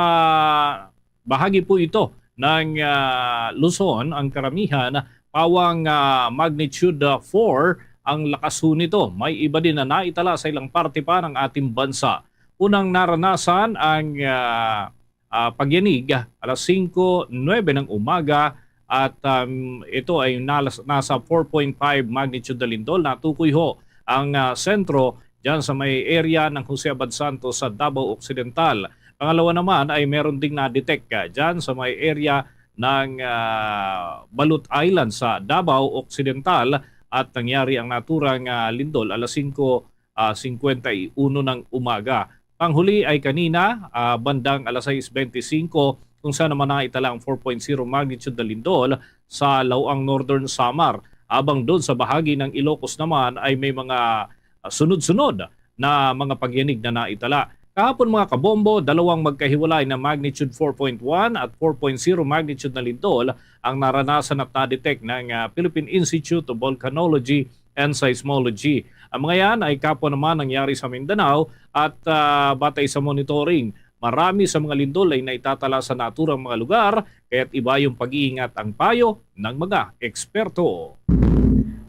bahagi po ito ng ah, Luzon. Ang karamihan pawang ah, magnitude ah, four ang lakas ho nito. May iba din na naitala sa ilang parte pa ng ating bansa. Unang naranasan ang ah, ah, pagyanig alas singko nuwebe ng umaga at um, ito ay nalas- nasa four point five magnitude na lindol. Natukoy ho ang ah, sentro dyan sa may area ng Jose Abad Santos sa Davao Occidental. Pangalawa naman ay meron ding na-detect ah, dyan sa may area ng ah, Balut Island sa Davao Occidental at nangyari ang naturang ah, lindol alas singko ah, singkwenta y uno ng umaga. Panghuli ay kanina, ah, bandang alas sais benti singko, kung saan naman naitala ang four point zero magnitude na lindol sa Laoang, Northern Samar. Habang doon sa bahagi ng Ilocos naman ay may mga ah, sunod-sunod na mga pagyanig na naitala. Kahapon, mga kabombo, dalawang magkahiwalay na magnitude four point one at four point zero magnitude na lindol ang naranasan at na-detect ng ah, Philippine Institute of Volcanology and Seismology. Ang mga yan ay kapwa naman nangyari sa Mindanao at ah, batay sa monitoring, marami sa mga lindol ay naitatala sa naturang mga lugar, kaya't iba yung pag-iingat ang payo ng mga eksperto.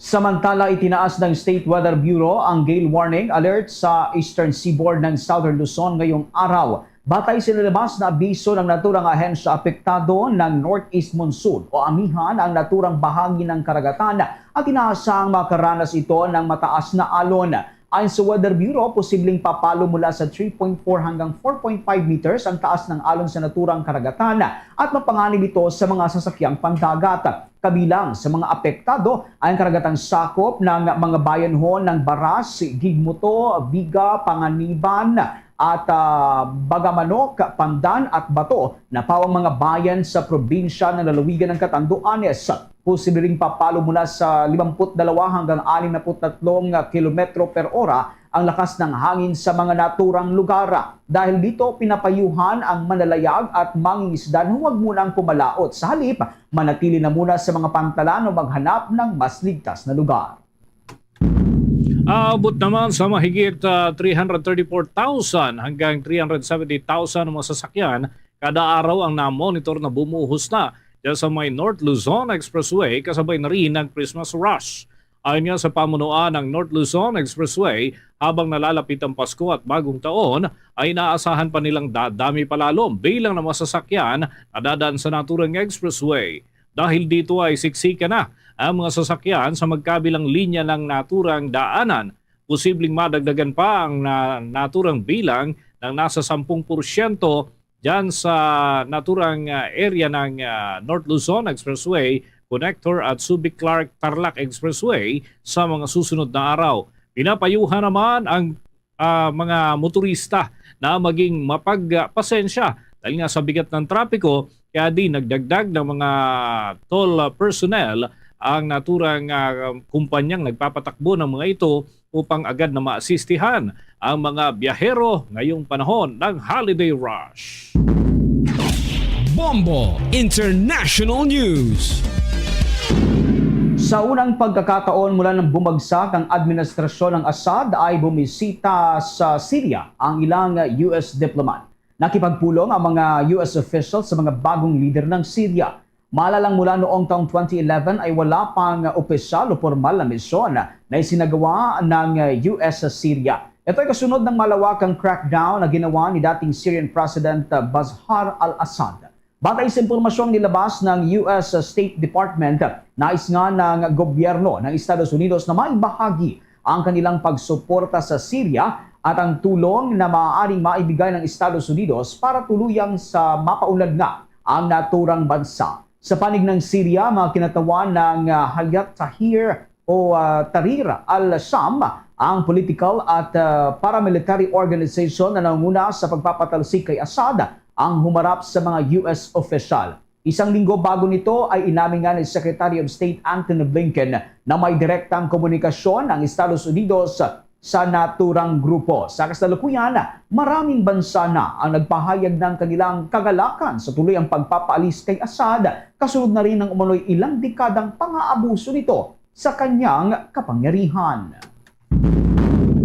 Samantala, itinaas ng State Weather Bureau ang gale warning alert sa eastern seaboard ng Southern Luzon ngayong araw. Batay sa nilabas na abiso ng naturang ahensya, apektado ng northeast monsoon o amihan ang naturang bahagi ng karagatan at inaasahang makaranas ito ng mataas na alon. Ayon sa Weather Bureau, posibleng papalo mula sa three point four hanggang four point five meters ang taas ng alon sa naturang karagatan at mapanganib ito sa mga sasakyang pandagat. Kabilang sa mga apektado ay ang karagatang sakop ng mga bayanhon ng Baras, Gigmoto, Viga, Panganiban, at ah, Bagamanok, Pandan, at Bato na pawang mga bayan sa probinsya ng lalawigan ng Catanduanes. Posible ring papalo mula sa limampu't dalawa hanggang alimnapu't tatlong kilometro per ora ang lakas ng hangin sa mga naturang lugar. Dahil dito, pinapayuhan ang manlalayag at mangingisda na huwag munang pumalaot. Sa halip, manatili na muna sa mga pantalan o maghanap ng mas ligtas na lugar. Aabot naman sa mahigit ah, three hundred thirty-four thousand hanggang three hundred seventy thousand ang mga sasakyan kada araw ang na-monitor na bumuhos na dyan sa may North Luzon Expressway, kasabay na rin ng Christmas rush. Ayon nga sa pamunuan ng North Luzon Expressway, habang nalalapit ang Pasko at Bagong Taon, ay inaasahan pa nilang dadami pa lalo ang bilang ng mga sasakyan na dadaan sa naturang expressway. Dahil dito ay siksikan na ang mga sasakyan sa magkabilang linya ng naturang daanan. Posibleng madagdagan pa ang na, naturang bilang ng nasa sampung porsyento dyan sa naturang ah, area ng ah, North Luzon Expressway Connector at Subic Clark Tarlac Expressway sa mga susunod na araw. Pinapayuhan naman ang ah, mga motorista na maging mapagpasensya dahil nga sa bigat ng trapiko, kaya di nagdagdag ng mga toll personnel ang naturang ah, kumpanyang nagpapatakbo ng mga ito upang agad na maasistihan ang mga biyahero ngayong panahon ng holiday rush. Bombo International News. Sa unang pagkakataon mula nang bumagsak ang administrasyon ng Assad ay bumisita sa Syria ang ilang U S diplomat. Nakipagpulong ang mga U S officials sa mga bagong lider ng Syria. Malalang mula noong taong twenty eleven ay wala pang opisyal o pormal na misyon na isinagawa ng U S sa Syria. Ito ay kasunod ng malawakang crackdown na ginawa ni dating Syrian President, uh, Bashar al-Assad. Batay sa impormasyong nilabas ng U S State Department, nais nga ng gobyerno ng Estados Unidos na maibahagi ang kanilang pagsuporta sa Syria at ang tulong na maaaring maibigay ng Estados Unidos para tuluyang sa mapaunlad nga ang naturang bansa. Sa panig ng Syria, mga kinatawan ng, ah, Hayat Tahrir o, ah, Tahrir al-Sham ang political at, ah, paramilitary organization na nanguna sa pagpapatalsik kay Assad ang humarap sa mga U S opisyal. Isang linggo bago nito ay inamin nga ni Secretary of State Antony Blinken na may direktang komunikasyon ang Estados Unidos sa naturang grupo. Sa kasalukuyan, maraming bansa na ang nagpahayag ng kanilang kagalakan sa tuluyang pagpapaalis kay Assad, kasunod na rin ng umano'y ilang dekadang pang-aabuso nito sa kanyang kapangyarihan.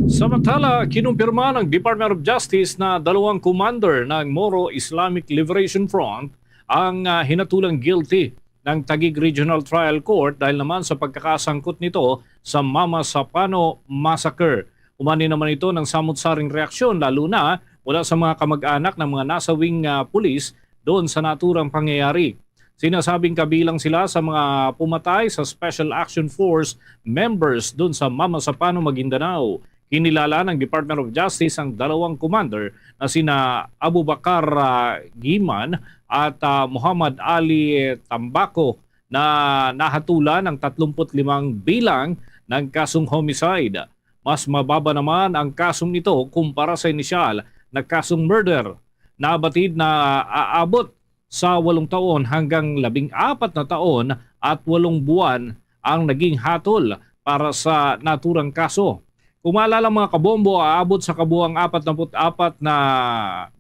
Samantala, kinumpirma ng Department of Justice na dalawang commander ng Moro Islamic Liberation Front ang, ah, hinatulang guilty ng Taguig Regional Trial Court dahil naman sa pagkakasangkot nito sa Mama Sapano Massacre. Umani naman ito ng samot-saring reaksyon, lalo na mula sa mga kamag-anak ng mga nasawing, ah, pulis doon sa naturang pangyayari. Sinasabing kabilang sila sa mga pumatay sa Special Action Force members doon sa Mama Sapano, Maguindanao. Kinilala ng Department of Justice ang dalawang commander na sina Abubakar, ah, Giman at, ah, Muhammad Ali Tambako na nahatulan ng tatlumpu't limang bilang ng kasong homicide. Mas mababa naman ang kasong ito kumpara sa inisyal na kasong murder. Nabatid na aabot sa walong taon hanggang labing apat na taon at walong buwan ang naging hatol para sa naturang kaso. Kung maalala, mga kabombo, aabot sa kabuang apat na apat na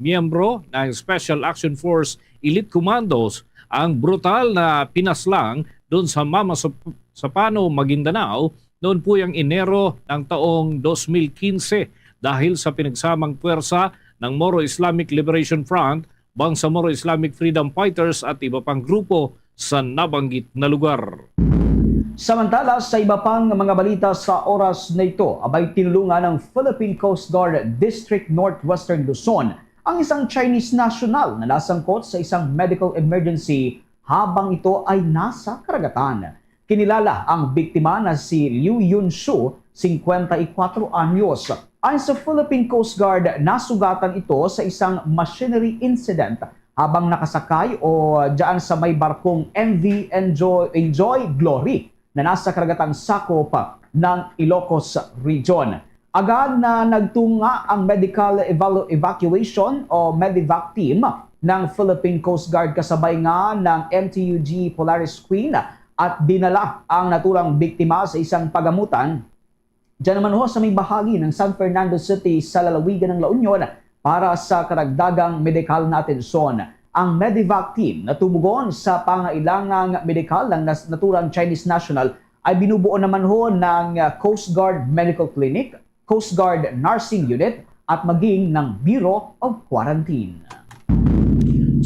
miyembro ng Special Action Force Elite Commandos ang brutal na pinaslang doon sa Mama Sap-, Sapano, Maguindanao, noon po yung Enero ng taong dos mil quince dahil sa pinagsamang puwersa ng Moro Islamic Liberation Front, Bangsamoro Islamic Freedom Fighters at iba pang grupo sa nabanggit na lugar. Samantala, sa iba pang mga balita sa oras na ito, abay, tinulungan ng Philippine Coast Guard District Northwestern Luzon ang isang Chinese national na nasangkot sa isang medical emergency habang ito ay nasa karagatan. Kinilala ang biktima na si Liu Yun-shu, singkwenta y kuwatro anyos. Ayon sa Philippine Coast Guard, nasugatan ito sa isang machinery incident habang nakasakay o dyan sa may barkong M V Enjoy, Enjoy Glory na nasa karagatang sakop ng Ilocos Region. Agad na nagtunga ang medical evalu-, evacuation o medevac team ng Philippine Coast Guard kasabay nga ng M T U G Polaris Queen at dinala ang naturang biktima sa isang pagamutan diyan naman ho sa may bahagi ng San Fernando City sa lalawigan ng La Union para sa karagdagang medikal na atensyon. Ang medevac team na tumugon sa pangailangang medikal ng nas-, naturang Chinese national ay binubuo naman ho ng, ah, Coast Guard Medical Clinic, Coast Guard Nursing Unit, at maging ng Bureau of Quarantine.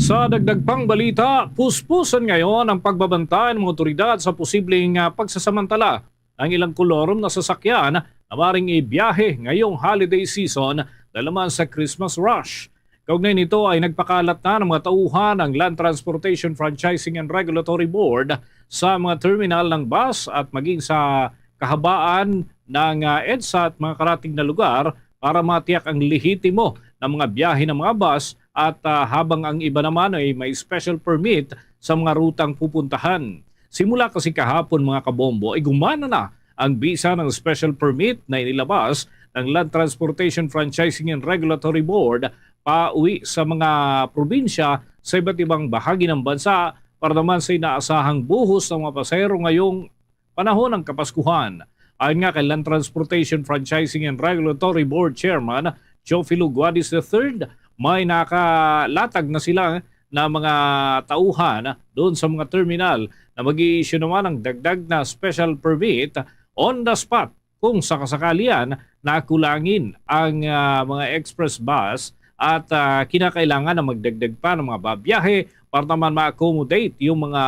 Sa dagdag pang balita, puspusan ngayon ang pagbabantay ng mga otoridad sa posibleng, ah, pagsasamantala ng ilang kolorum na sasakyan na maring ibiyahe ngayong holiday season dahil naman sa Christmas rush. Kaugnay nito ay nagpakalat na ng mga tauhan ang Land Transportation Franchising and Regulatory Board sa mga terminal ng bus at maging sa kahabaan ng, ah, EDSA at mga karatig na lugar para matiyak ang lehitimo na mga biyahe ng mga bus at, ah, habang ang iba naman ay may special permit sa mga rutang pupuntahan. Simula kasi kahapon, mga kabombo, ay gumana na ang bisa ng special permit na inilabas ng Land Transportation Franchising and Regulatory Board pauwi sa mga probinsya sa iba't ibang bahagi ng bansa para naman sa inaasahang buhos ng mga pasahero ngayong panahon ng Kapaskuhan. Ayon nga kay Land Transportation Franchising and Regulatory Board Chairman Teofilo Guadis the third, may nakalatag na sila na mga tauhan doon sa mga terminal na mag-i-issue naman ng dagdag na special permit on the spot kung sakasakali yan na kulangin ang, ah, mga express bus at, ah, kinakailangan na magdagdag pa ng mga babiyahe para naman ma-accommodate yung mga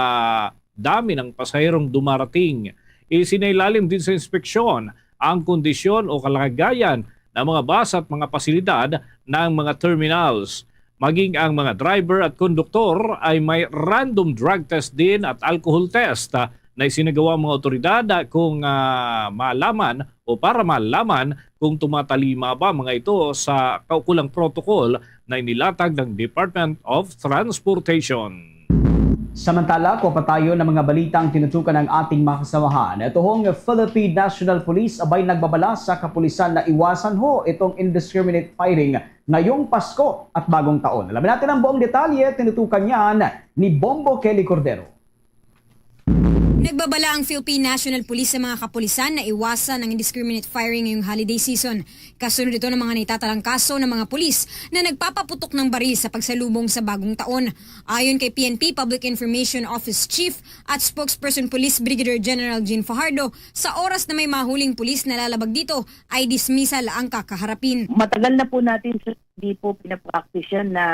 dami ng pasaherong dumarating. Isinailalim din sa inspeksyon ang kondisyon o kalagayan ng mga bus at mga pasilidad ng mga terminals. Maging ang mga driver at konduktor ay may random drug test din at alcohol test, ah, na isinagawa ang mga otoridad, ah, kung, ah, malaman o para malaman kung tumatalima ba mga ito sa kaukulang protocol na inilatag ng Department of Transportation. Samantala, kuha pa tayo ng mga balitang tinutukan ng ating mga kasamahan. Ito hong Philippine National Police abay nagbabala sa kapulisan na iwasan ho itong indiscriminate firing ngayong Pasko at Bagong Taon. Alamin natin ang buong detalye, tinutukan yan ni Bombo Kelly Cordero. Nagbabala ang Philippine National Police sa mga kapulisan na iwasan ang indiscriminate firing ngayong holiday season. Kasunod ito ng mga naitatalangkaso ng mga pulis na nagpapaputok ng baril sa pagsalubong sa Bagong Taon. Ayon kay P N P Public Information Office Chief at Spokesperson Police Brigadier General Jean Fajardo, sa oras na may mahuling pulis na lalabag dito, ay dismissal ang kakaharapin. Matagal na po natin, sir, hindi po pinapractice yan na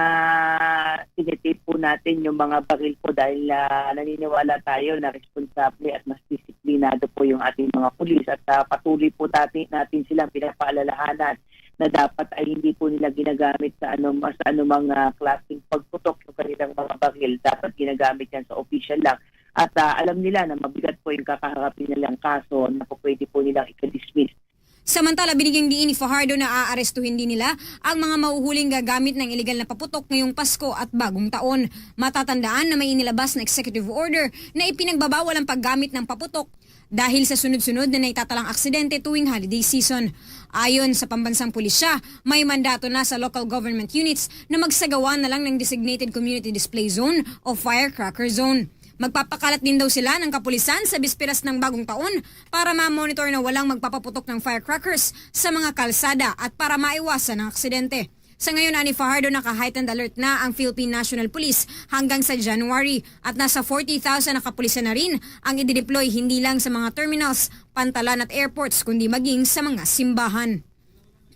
tinitip po natin yung mga baril po dahil, ah, naniniwala tayo na responsable at mas disiplinado po yung ating mga pulis at, ah, patuloy po dati, natin silang pinapaalalahanan na dapat ay hindi po nila ginagamit sa anum-, sa anumang, ah, klaseng pagputok yung kanilang mga baril. Dapat ginagamit yan sa official lang. At, ah, alam nila na mabigat po yung kakaharapin nilang kaso na po pwede po nilang ika-dismiss. Samantala, binigyang diin ni Fajardo na aarestuhin din nila ang mga mahuhuling gagamit ng iligal na paputok ngayong Pasko at Bagong Taon. Matatandaan na may inilabas na executive order na ipinagbabawal ang paggamit ng paputok dahil sa sunod-sunod na naitatalang aksidente tuwing holiday season. Ayon sa pambansang pulisya, may mandato na sa local government units na magsagawa na lang ng designated community display zone o firecracker zone. Magpapakalat din daw sila ng kapulisan sa bisperas ng Bagong Taon para ma-monitor na walang magpapaputok ng firecrackers sa mga kalsada at para maiwasan ang aksidente. Sa ngayon, ani Fajardo, naka-heightened alert na ang Philippine National Police hanggang sa January at nasa forty thousand na kapulisan na rin ang idideploy hindi lang sa mga terminals, pantalan at airports kundi maging sa mga simbahan.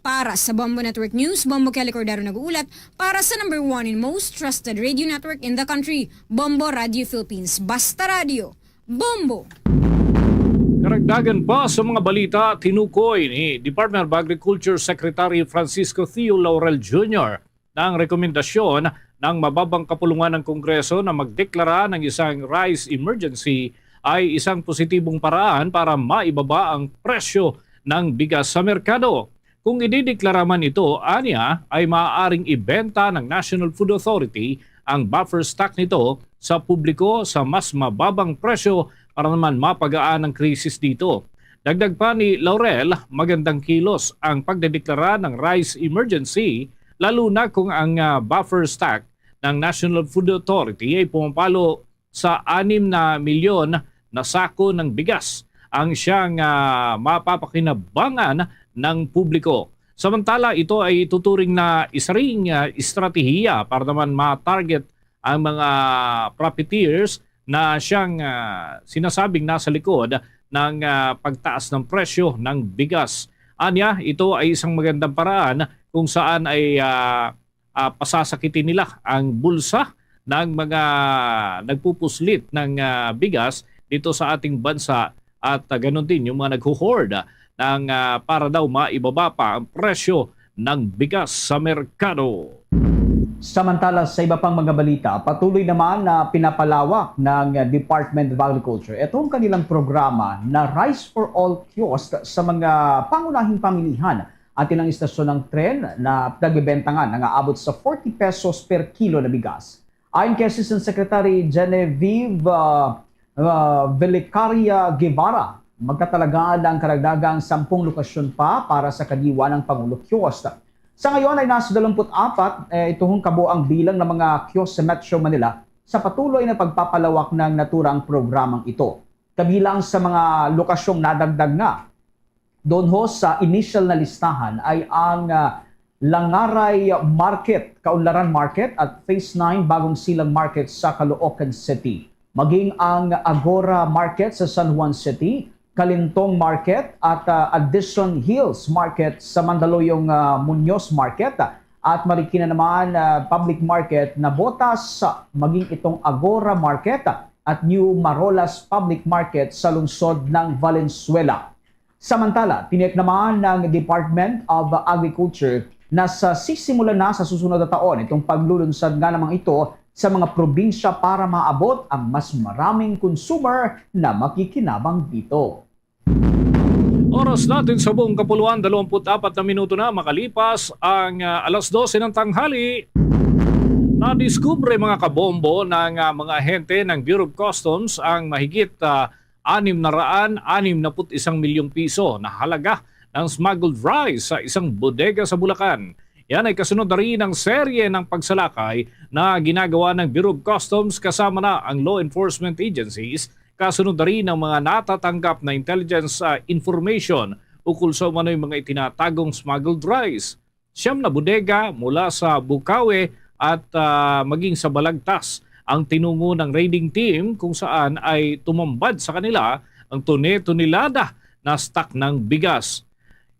Para sa Bombo Network News, Bombo Kelly Cordero nag-uulat para sa number one and most trusted radio network in the country, Bombo Radio Philippines. Basta Radio, Bombo! Karagdagan pa sa mga balita, tinukoy ni Department of Agriculture Secretary Francisco Theo Laurel Junior na ang rekomendasyon ng mababang kapulungan ng Kongreso na magdeklara ng isang rice emergency ay isang positibong paraan para maibaba ang presyo ng bigas sa merkado. Kung idideklara man ito, anya, ay maaaring ibenta ng National Food Authority ang buffer stock nito sa publiko sa mas mababang presyo para naman mapagaan ang krisis dito. Dagdag pa ni Laurel, magandang kilos ang pagdedeklara ng rice emergency, lalo na kung ang, ah, buffer stock ng National Food Authority ay pumapalo sa anim na milyon na sako ng bigas ang siyang, ah, mapapakinabangan ng publiko. Samantala, ito ay tuturing na isa ring, ah, estratehiya para naman ma-target ang mga profiteers na siyang, ah, sinasabing nasa likod ng, ah, pagtaas ng presyo ng bigas. Anya, ito ay isang magandang paraan kung saan ay, ah, ah, pasasakitin nila ang bulsa ng mga nagpupuslit ng, ah, bigas dito sa ating bansa at, ah, ganun din yung mga nagho-hoard, ah, ng, ah, para daw maibaba pa ang presyo ng bigas sa merkado. Samantala, sa iba pang mga balita, patuloy naman na pinapalawak ng Department of Agriculture itong kanilang programa na Rice for All kiosk sa mga pangunahing pamilihan at ilang istasyon ng tren na pinagbebenta nga nangaabot sa forty pesos per kilo na bigas. Ayon kay Assistant Secretary Genevieve, ah, ah, Velicaria Guevara, magkatalaga ng karagdagang sampung lokasyon pa para sa kadiwa ng Pangulo Kiosk. Sa ngayon ay nasa dalawampu't apat, eh, ito hong kabuang bilang ng mga kiosk sa Metro Manila sa patuloy na pagpapalawak ng naturang programang ito. Kabilang sa mga lokasyong nadagdag nga doon ho sa initial na listahan ay ang, ah, Langaray Market, Kaunlaran Market at Phase nine Bagong Silang Market sa Caloocan City. Maging ang Agora Market sa San Juan City, Calintong Market at, ah, Addition Hills Market sa Mandaluyong, ah, Muñoz Market at Marikina naman, ah, Public Market, Nabotas, maging itong Agora Market at New Marolas Public Market sa lungsod ng Valenzuela. Samantala, tiniyak naman ng Department of Agriculture na sa sisimulan na sa susunod na taon itong paglulunsad nga naman ito sa mga probinsya para maabot ang mas maraming consumer na makikinabang dito. Oras natin sa buong kapuluan, dalawampu't apat na minuto na makalipas ang, ah, alas dose ng tanghali. Nadiskubre, mga kabombo, ng, ah, mga ahente ng Bureau of Customs ang mahigit, ah, anim na raan anim na put isang milyong piso na halaga ng smuggled rice sa isang bodega sa Bulacan. Yan ay kasunod na rin ng serye ng pagsalakay na ginagawa ng Bureau of Customs kasama na ang law enforcement agencies, kasunod na rin ng mga natatanggap na intelligence, ah, information ukol sa umano'y mga itinatagong smuggled rice. Siyam na bodega mula sa Bukawi at, ah, maging sa Balagtas ang tinungo ng raiding team, kung saan ay tumambad sa kanila ang tone-tonelada na stock ng bigas.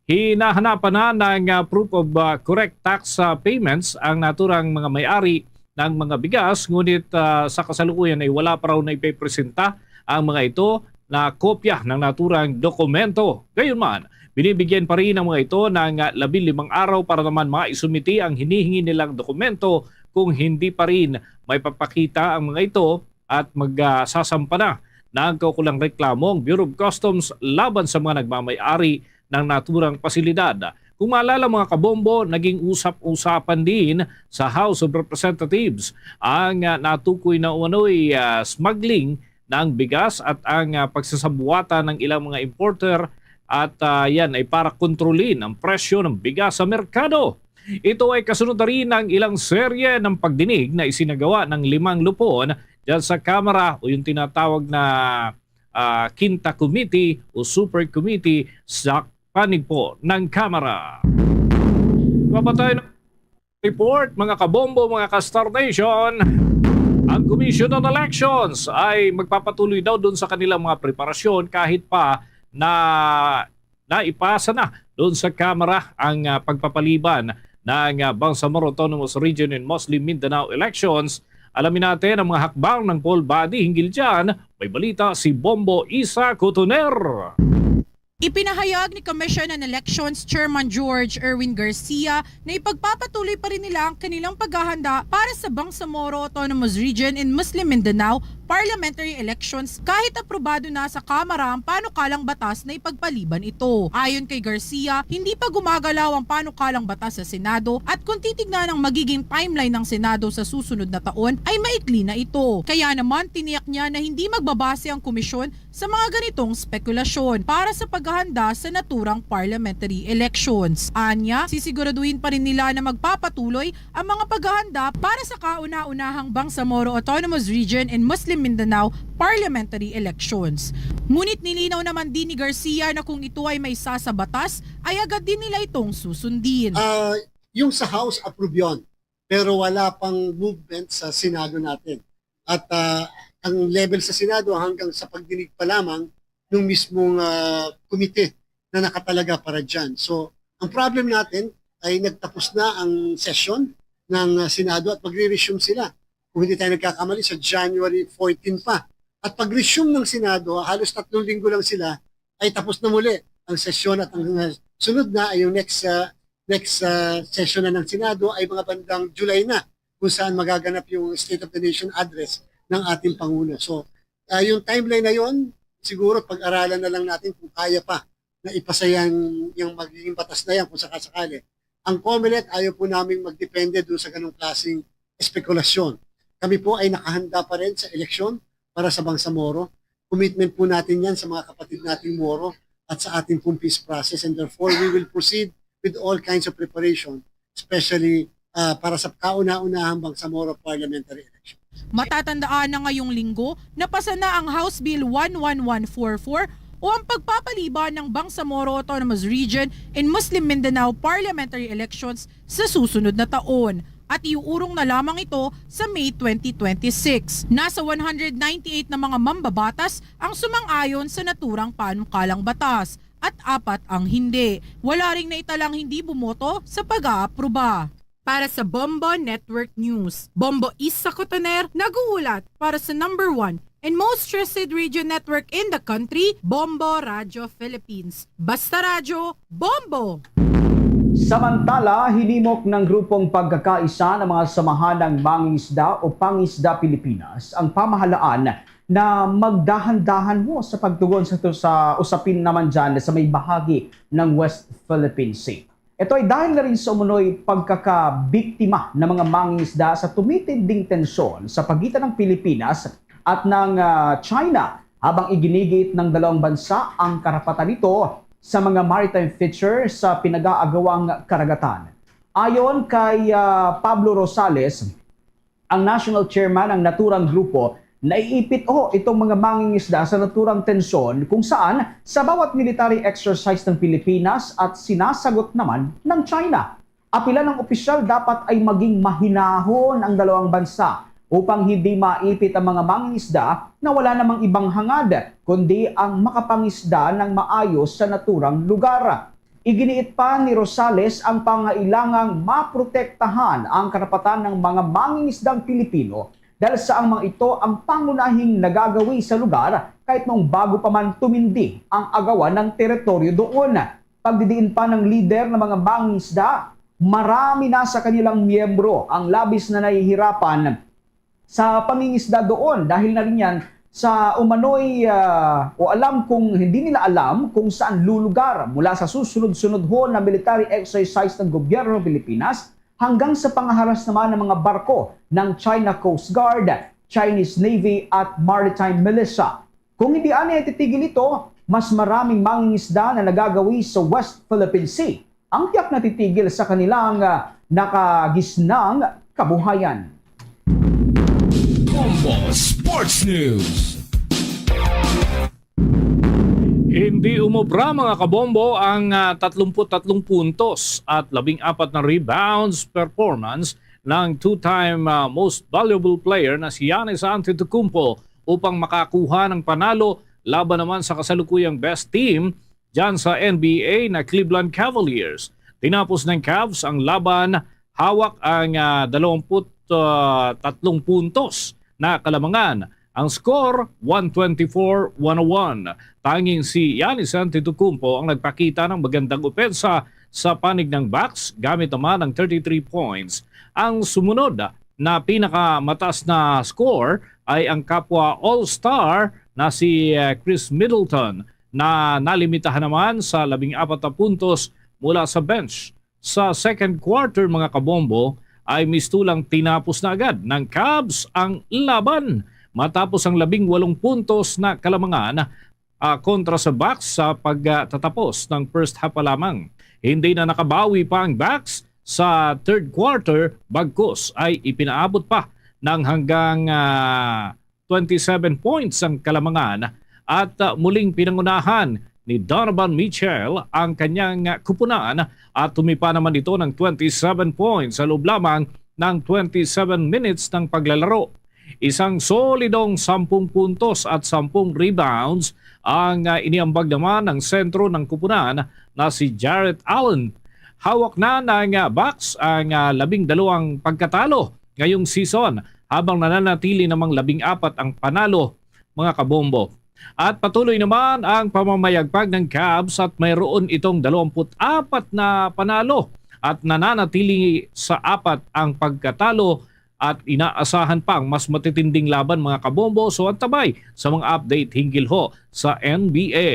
Hinahanapan na ng, ah, proof of, ah, correct tax, ah, payments ang naturang mga may-ari ng mga bigas, ngunit, ah, sa kasalukuyan ay wala pa raw na ipipresenta ang mga ito na kopya ng naturang dokumento. Gayunman, binibigyan pa rin ang mga ito ng, ah, labing limang araw para naman maisumiti ang hinihingi nilang dokumento. Kung hindi pa rin may papakita ang mga ito at magsasampa na ng kaukulang reklamo ang Bureau of Customs laban sa mga nagmamay-ari ng naturang pasilidad. Kung maalala, mga kabombo, naging usap-usapan din sa House of Representatives ang, ah, natukoy na umano'y, ah, smuggling ng bigas at ang, ah, pagsasabuatan ng ilang mga importer at, ah, yan ay para kontrolin ang presyo ng bigas sa merkado. Ito ay kasunod na rin ng ilang serye ng pagdinig na isinagawa ng limang lupon dyan sa Kamara o yung tinatawag na, ah, Quinta Committee o Super Committee sa panigpo ng Kamara. Mapatay na report, mga kabombo, mga ka-Star Nation, ang Commission on Elections ay magpapatuloy daw doon sa kanilang mga preparasyon kahit pa na naipasa na doon sa Kamara ang, ah, pagpapaliban ng, ah, Bangsamoro Autonomous Region and Muslim Mindanao elections. Alamin natin ang mga hakbang ng poll body hinggil dyan. May balita si Bombo Isa Cotoner. Ipinahayag ni Commission on Elections Chairman George Erwin Garcia na ipagpapatuloy pa rin nila ang kanilang paghahanda para sa Bangsamoro Autonomous Region and Muslim Mindanao parliamentary elections kahit aprobado na sa Kamara ang panukalang batas na ipagpaliban ito. Ayon kay Garcia, hindi pa gumagalaw ang panukalang batas sa Senado at kung titignan ang magiging timeline ng Senado sa susunod na taon ay maikli na ito. Kaya naman, tiniyak niya na hindi magbabase ang komisyon sa mga ganitong spekulasyon para sa paghahanda sa naturang parliamentary elections. Anya, sisiguraduhin pa rin nila na magpapatuloy ang mga paghahanda para sa kauna-unahang Bangsamoro Autonomous Region and Muslim Mindanao parliamentary elections. Ngunit nilinaw naman din ni Garcia na kung ito ay maisa sa batas, ay agad din nila itong susundin. Ah, yung sa House, approve yun. Pero wala pang movement sa Senado natin. At, ah, ang level sa Senado hanggang sa pagdinig pa lamang ng mismong, ah, komite na nakatalaga para dyan. So, ang problem natin ay nagtapos na ang session ng, ah, Senado at magre-resume sila. Kung hindi tayo nagkakamali, sa January fourteen pa. At pag-resume ng Senado, halos tatlong linggo lang sila, ay tapos na muli ang sesyon at ang, ah, sunod na ay yung next, ah, next, ah, session na ng Senado ay mga bandang July na, kung saan magaganap yung State of the Nation Address ng ating Pangulo. So, ah, yung timeline na yon, siguro pag-aralan na lang natin kung kaya pa na ipasa yan, yung magiging batas na yan kung sakasakali. Ang Comelec, ayaw po namin magdepende doon sa ganong klaseng espekulasyon. Kami po ay nakahanda pa rin sa eleksyon para sa Bangsamoro. Commitment po natin yan sa mga kapatid nating Moro at sa ating pong peace process, and therefore we will proceed with all kinds of preparation, especially, ah, para sa kauna-unahang Bangsamoro parliamentary election. Matatandaan na ngayong linggo, napasa na ang House Bill one one one four four o ang pagpapaliban ng Bangsamoro Autonomous Region and Muslim Mindanao parliamentary elections sa susunod na taon, at iuurong na lamang ito sa May twenty twenty-six. Nasa one hundred ninety-eight na mga mambabatas ang sumang-ayon sa naturang panukalang batas at apat ang hindi. Wala ring naitalang hindi bumoto sa pag-aaproba. Para sa Bombo Network News, Bombo Isa Cotoner nag-uulat para sa number one and most trusted radio network in the country, Bombo Radio Philippines. Basta Radyo, Bombo! Samantala, hinimok ng grupong pagkakaisa ng mga samahan ng mangingisda o Pangisda Pilipinas ang pamahalaan na magdahan-dahan ho sa pagtugon sa, sa usapin naman dyan sa may bahagi ng West Philippine Sea. Ito ay dahil na rin sa umunoy pagkakabiktima ng mga mangingisda sa tumitinding tensyon sa pagitan ng Pilipinas at ng ah, China, habang iginigiit ng dalawang bansa ang karapatan nito sa mga maritime feature sa pinag-aagawang karagatan. Ayon kay ah, Pablo Rosales, ang national chairman ng naturang grupo, naiipit ho itong mga mangingisda sa naturang tensyon kung saan sa bawat military exercise ng Pilipinas at sinasagot naman ng China. Apila ng opisyal, dapat ay maging mahinahon ang dalawang bansa upang hindi maipit ang mga mangingisda na wala namang ibang hangad kundi ang makapangisda ng maayos sa naturang lugar. Iginiit pa ni Rosales ang pangailangang maprotektahan ang karapatan ng mga mangingisdang Pilipino dahil sa ang mga ito ang pangunahing nagagawi sa lugar kahit noong bago pa man tumindi ang agawan ng teritoryo doon. Pagdidiin pa ng lider ng mga mangingisda, marami na sa kanilang miyembro ang labis na nahihirapan sa pangingisda doon dahil na rin yan sa umano'y ah, o alam kung hindi nila alam kung saan lulugar mula sa susunod-sunod ho na military exercise ng gobyerno ng Pilipinas hanggang sa pangaharas naman ng mga barko ng China Coast Guard, Chinese Navy at Maritime Militia. Kung hindi anay titigil ito, mas maraming mangingisda na nagagawi sa West Philippine Sea ang tiyak na titigil sa kanilang ah, nakagisnang kabuhayan. Bombo Sports News. Hindi umubra, mga kabombo, ang ah, tatlumput tatlong puntos at labing apat na rebounds performance ng two-time ah, most valuable player na si Giannis Antetokounmpo upang makakuha ng panalo laban naman sa kasalukuyang best team dyan sa N B A na Cleveland Cavaliers. Tinapos ng Cavs ang laban, hawak ang ah, dalawampu't tatlong puntos na kalamangan. Ang score, one twenty-four one oh one. Tanging si Giannis Antetokounmpo ang nagpakita ng magandang opensa sa panig ng Bucks gamit naman ang thirty-three points. Ang sumunod na pinakamataas na score ay ang kapwa All-Star na si eh, Khris Middleton na nalimitahan naman sa labing apat na puntos mula sa bench. Sa second quarter, mga kabombo, ay mistulang tinapos na agad ng Cavs ang laban matapos ang labing walong puntos na kalamangan ah, kontra sa Bucks sa pagtatapos ng first half pa lamang. Hindi na nakabawi pa ang Bucks sa third quarter, bagkus ay ipinaabot pa ng hanggang ah, twenty-seven points ang kalamangan at ah, muling pinangunahan ni Donovan Mitchell ang kanyang ah, kupunan at tumipa naman ito ng twenty-seven points sa loob lamang ng twenty-seven minutes ng paglalaro. Isang solidong sampung puntos at sampung rebounds ang ah, iniambag naman ng sentro ng kupunan na si Jarrett Allen. Hawak na ng ah, Bucks ang ah, labing dalawang pagkatalo ngayong season, habang nananatili namang labing apat ang panalo, mga kabombo. At patuloy naman ang pamamayagpag ng Cavs at mayroon itong dalawampu't apat na panalo at nananatili sa apat ang pagkatalo at inaasahan pa ang mas matitinding laban, mga kabombo. So antabay sa mga update hinggil ho sa N B A.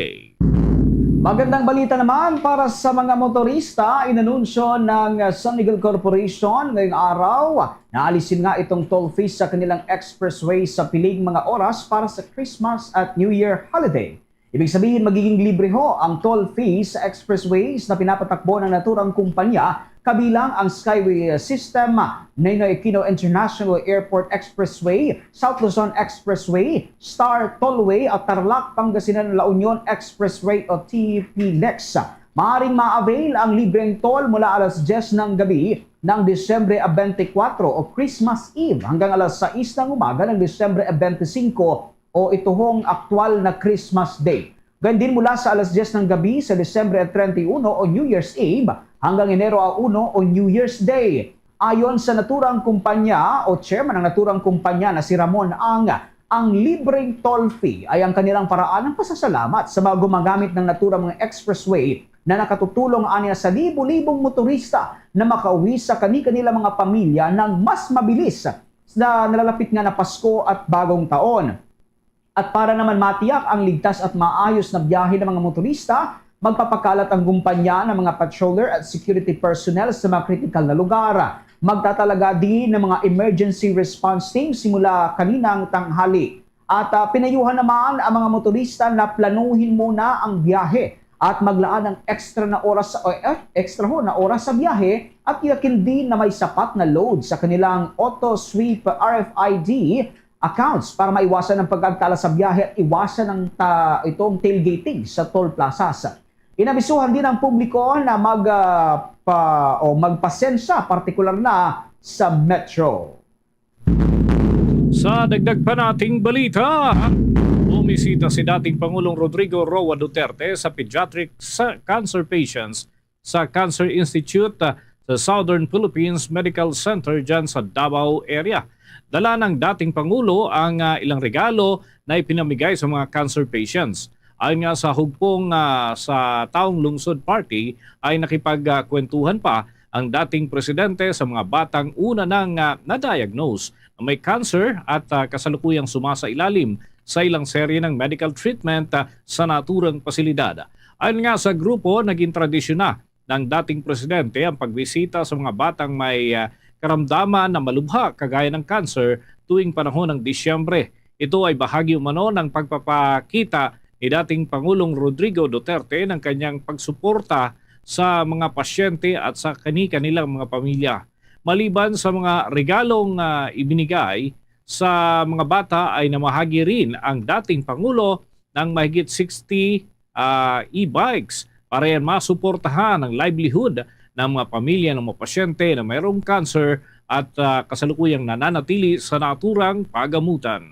Magandang balita naman para sa mga motorista. Inanunsyo ng San Miguel Corporation ngayong araw na alisin nga itong toll fees sa kanilang expressway sa piling mga oras para sa Christmas at New Year holiday. Ibig sabihin, magiging libre ho ang toll fees sa expressways na pinapatakbo ng naturang kumpanya, kabilang ang Skyway System, Ninoy Aquino International Airport Expressway, South Luzon Expressway, Star Tollway at Tarlac Pangasinan La Union Expressway o T P Lex. Maaring ma-avail ang libreng toll mula alas diyes ng gabi ng Disyembre beintikwatro o Christmas Eve hanggang alas sais ng umaga ng Disyembre beintisinko o ituhong aktual na Christmas Day. Gayon din mula sa alas diyes ng gabi sa Disyembre treinta y uno o New Year's Eve hanggang Enero uno o New Year's Day. Ayon sa naturang kumpanya o chairman ng naturang kumpanya na si Ramon Ang, Ang libreng toll fee ay ang kanilang paraan ng pasasalamat sa mga gumagamit ng naturang mga expressway na nakatutulong anya sa libo-libong motorista na makauwi sa kani-kanila mga pamilya ng mas mabilis na nalalapit nga na Pasko at Bagong Taon. At para naman matiyak ang ligtas at maayos na biyahe ng mga motorista, magpapakalat ang kumpanya ng mga patroller at security personnel sa mga kritikal na lugar. Magtatalaga din ng mga emergency response team simula kaninang tanghali. At, ah, pinayuhan naman ang mga motorista na planuhin muna ang biyahe at maglaan ng extra na oras, o, eh, extra ho na oras sa biyahe at tiyakin din na may sapat na load sa kanilang auto sweep R F I D accounts para maiwasan ang pagkagtala sa biyahe at iwasan ang ta-, itong tailgating sa toll plazas. Inabisuhan din ang publiko na mag, ah, pa, o magpasensya, partikular na sa metro. Sa dagdag pa nating balita, bumisita si dating Pangulong Rodrigo Roa Duterte sa pediatric sa cancer patients sa Cancer Institute, ah, sa Southern Philippines Medical Center dyan sa Davao area. Dala ng dating Pangulo ang, ah, ilang regalo na ipinamigay sa mga cancer patients. Ayon nga sa hugpong, ah, sa Taong Lungsod Party, ay nakipagkwentuhan pa ang dating presidente sa mga batang una nang, ah, na-diagnose na may cancer at, ah, kasalukuyang sumasailalim sa ilang serye ng medical treatment, ah, sa naturang pasilidad. Ayon nga sa grupo, naging tradisyon na ng dating presidente ang pagbisita sa mga batang may, ah, karamdaman na malubha kagaya ng cancer tuwing panahon ng Disyembre. Ito ay bahagi umano ng pagpapakita ni dating Pangulong Rodrigo Duterte ng kanyang pagsuporta sa mga pasyente at sa kani-kanilang mga pamilya. Maliban sa mga regalong, ah, ibinigay sa mga bata, ay namahagi rin ang dating Pangulo ng mahigit sixty, ah, e-bikes para yan masuportahan ang livelihood ng mga pamilya ng mga pasyente na mayroong cancer at, ah, kasalukuyang nananatili sa naturang pagamutan.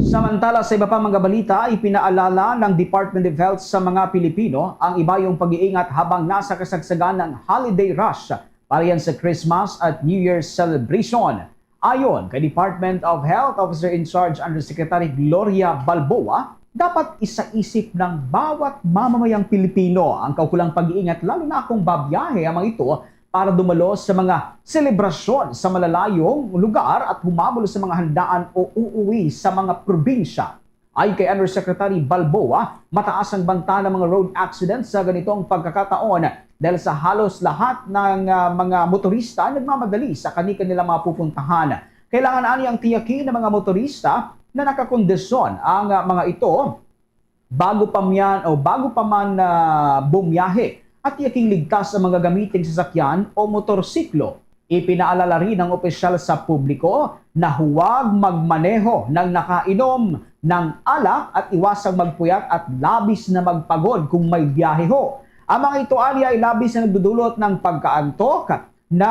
Samantala, sa iba pa mga balita, ipinaalala ng Department of Health sa mga Pilipino ang ibayong pag-iingat habang nasa kasagsagan ng holiday rush para yan sa Christmas at New Year's celebration. Ayon kay Department of Health Officer in Charge Undersecretary Gloria Balboa, dapat isaisip ng bawat mamamayang Pilipino ang kaukulang pag-iingat, lalo na kung babiyahe ang mga ito para dumalo sa mga selebrasyon sa malalayong lugar at humabol sa mga handaan o uuwi sa mga probinsya. Ayon kay Undersecretary Balboa, mataas ang banta ng mga road accidents sa ganitong pagkakataon dahil sa halos lahat ng, ah, mga motorista nagmamadali sa kani-kanilang mga pupuntahan. Kailangan ani ang tiyakin ng mga motorista na nakakondisyon ang, ah, mga ito bago pa man, o bago pa man, ah, bumiyahe, at tiyaking ligtas ang mga gamiting sasakyan o motorsiklo. Ipinaalala rin ng opisyal sa publiko na huwag magmaneho ng nakainom ng alak at iwasang magpuyat at labis na magpagod kung may biyahe ho. Ang mga ito ani ay labis na nagdudulot ng pagkaantok na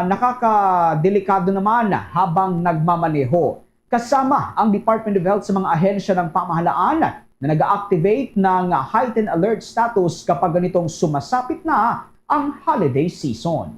nakakadelikado naman habang nagmamaneho. Kasama ang Department of Health sa mga ahensya ng pamahalaan na nag-activate ng heightened alert status kapag ganitong sumasapit na ang holiday season.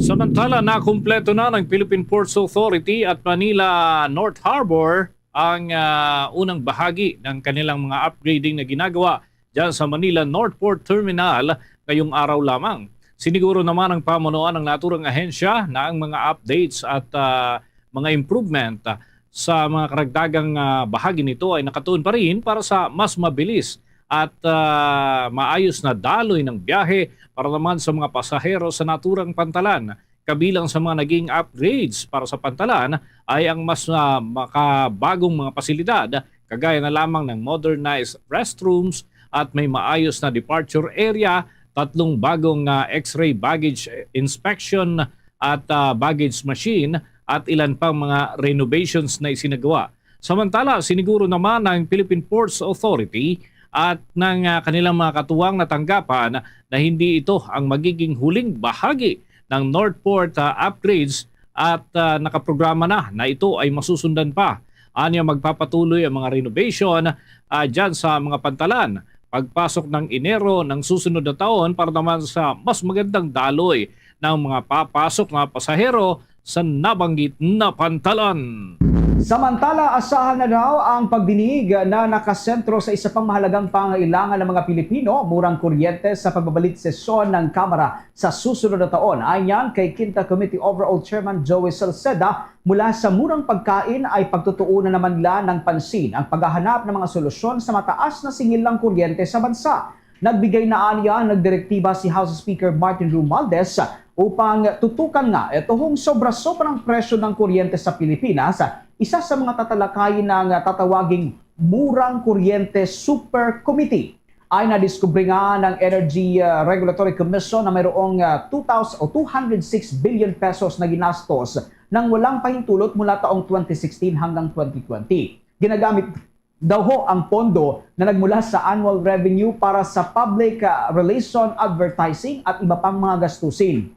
Samantala, nakumpleto na ng Philippine Ports Authority at Manila North Harbor ang, ah, unang bahagi ng kanilang mga upgrading na ginagawa dyan sa Manila North Port Terminal ngayong araw lamang. Siniguro naman ng pamunuan ng naturang ahensya na ang mga updates at, ah, mga improvement, ah, sa mga karagdagang, ah, bahagi nito ay nakatuon pa rin para sa mas mabilis at, ah, maayos na daloy ng biyahe para naman sa mga pasahero sa naturang pantalan. Kabilang sa mga naging upgrades para sa pantalan ay ang mas, ah, makabagong mga pasilidad, kagaya na lamang ng modernized restrooms at may maayos na departure area, tatlong bagong, ah, X-ray baggage inspection at, ah, baggage machine, at ilan pang mga renovations na isinagawa. Samantala, siniguro naman ng Philippine Ports Authority at ng, ah, kanilang mga katuwang na tanggapan na hindi ito ang magiging huling bahagi ng North Port, ah, upgrades at, ah, nakaprograma na na ito ay masusundan pa. Anya, magpapatuloy ang mga renovation, ah, dyan sa mga pantalan pagpasok ng Enero ng susunod na taon para naman sa mas magandang daloy ng mga papasok na pasahero sa nabanggit na pantalan. Samantala, asahan na daw ang pagdinig na nakasentro sa isa pang mahalagang pangailangan ng mga Pilipino, murang kuryente sa pagbabalit sesyon ng Kamara sa susunod na taon. Ayon kay Quinta Committee Overall Chairman Joey Salceda, mula sa murang pagkain ay pagtutuunan naman nila ng pansin ang paghahanap ng mga solusyon sa mataas na singil ng kuryente sa bansa. Nagbigay na aniya ng direktiba si House Speaker Martin Romualdez upang tutukan nga itohong sobra-sobrang presyo ng kuryente sa Pilipinas, isa sa mga tatalakayin ng tatawaging Murang Kuryente Super Committee. Ay nadiskubre nga ng Energy, uh, Regulatory Commission na mayroong, uh, two thousand o two hundred six billion pesos na ginastos nang walang pahintulot mula taong twenty sixteen hanggang twenty twenty. Ginagamit daw ho ang pondo na nagmula sa annual revenue para sa public, ah, relation, advertising at iba pang mga gastusin.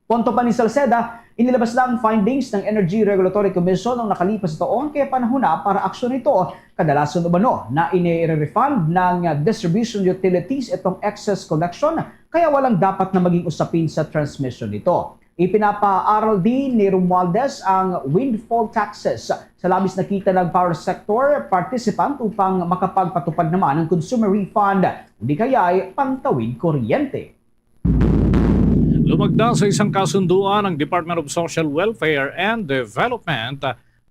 Punto pa ni Salceda, inilabas lang ang findings ng Energy Regulatory Commission noong nakalipas na taon, kaya panahon na para aksyon ito. Kadalasan umano na inire-refund ng, ah, distribution utilities itong excess collection, kaya walang dapat na maging usapin sa transmission nito. Ipinapaaral din ni Romualdez ang windfall taxes sa labis na kita ng power sector participant upang makapagpatupad naman ang consumer refund o di kaya'y pantawid kuryente. Lumagda sa isang kasunduan ang Department of Social Welfare and Development,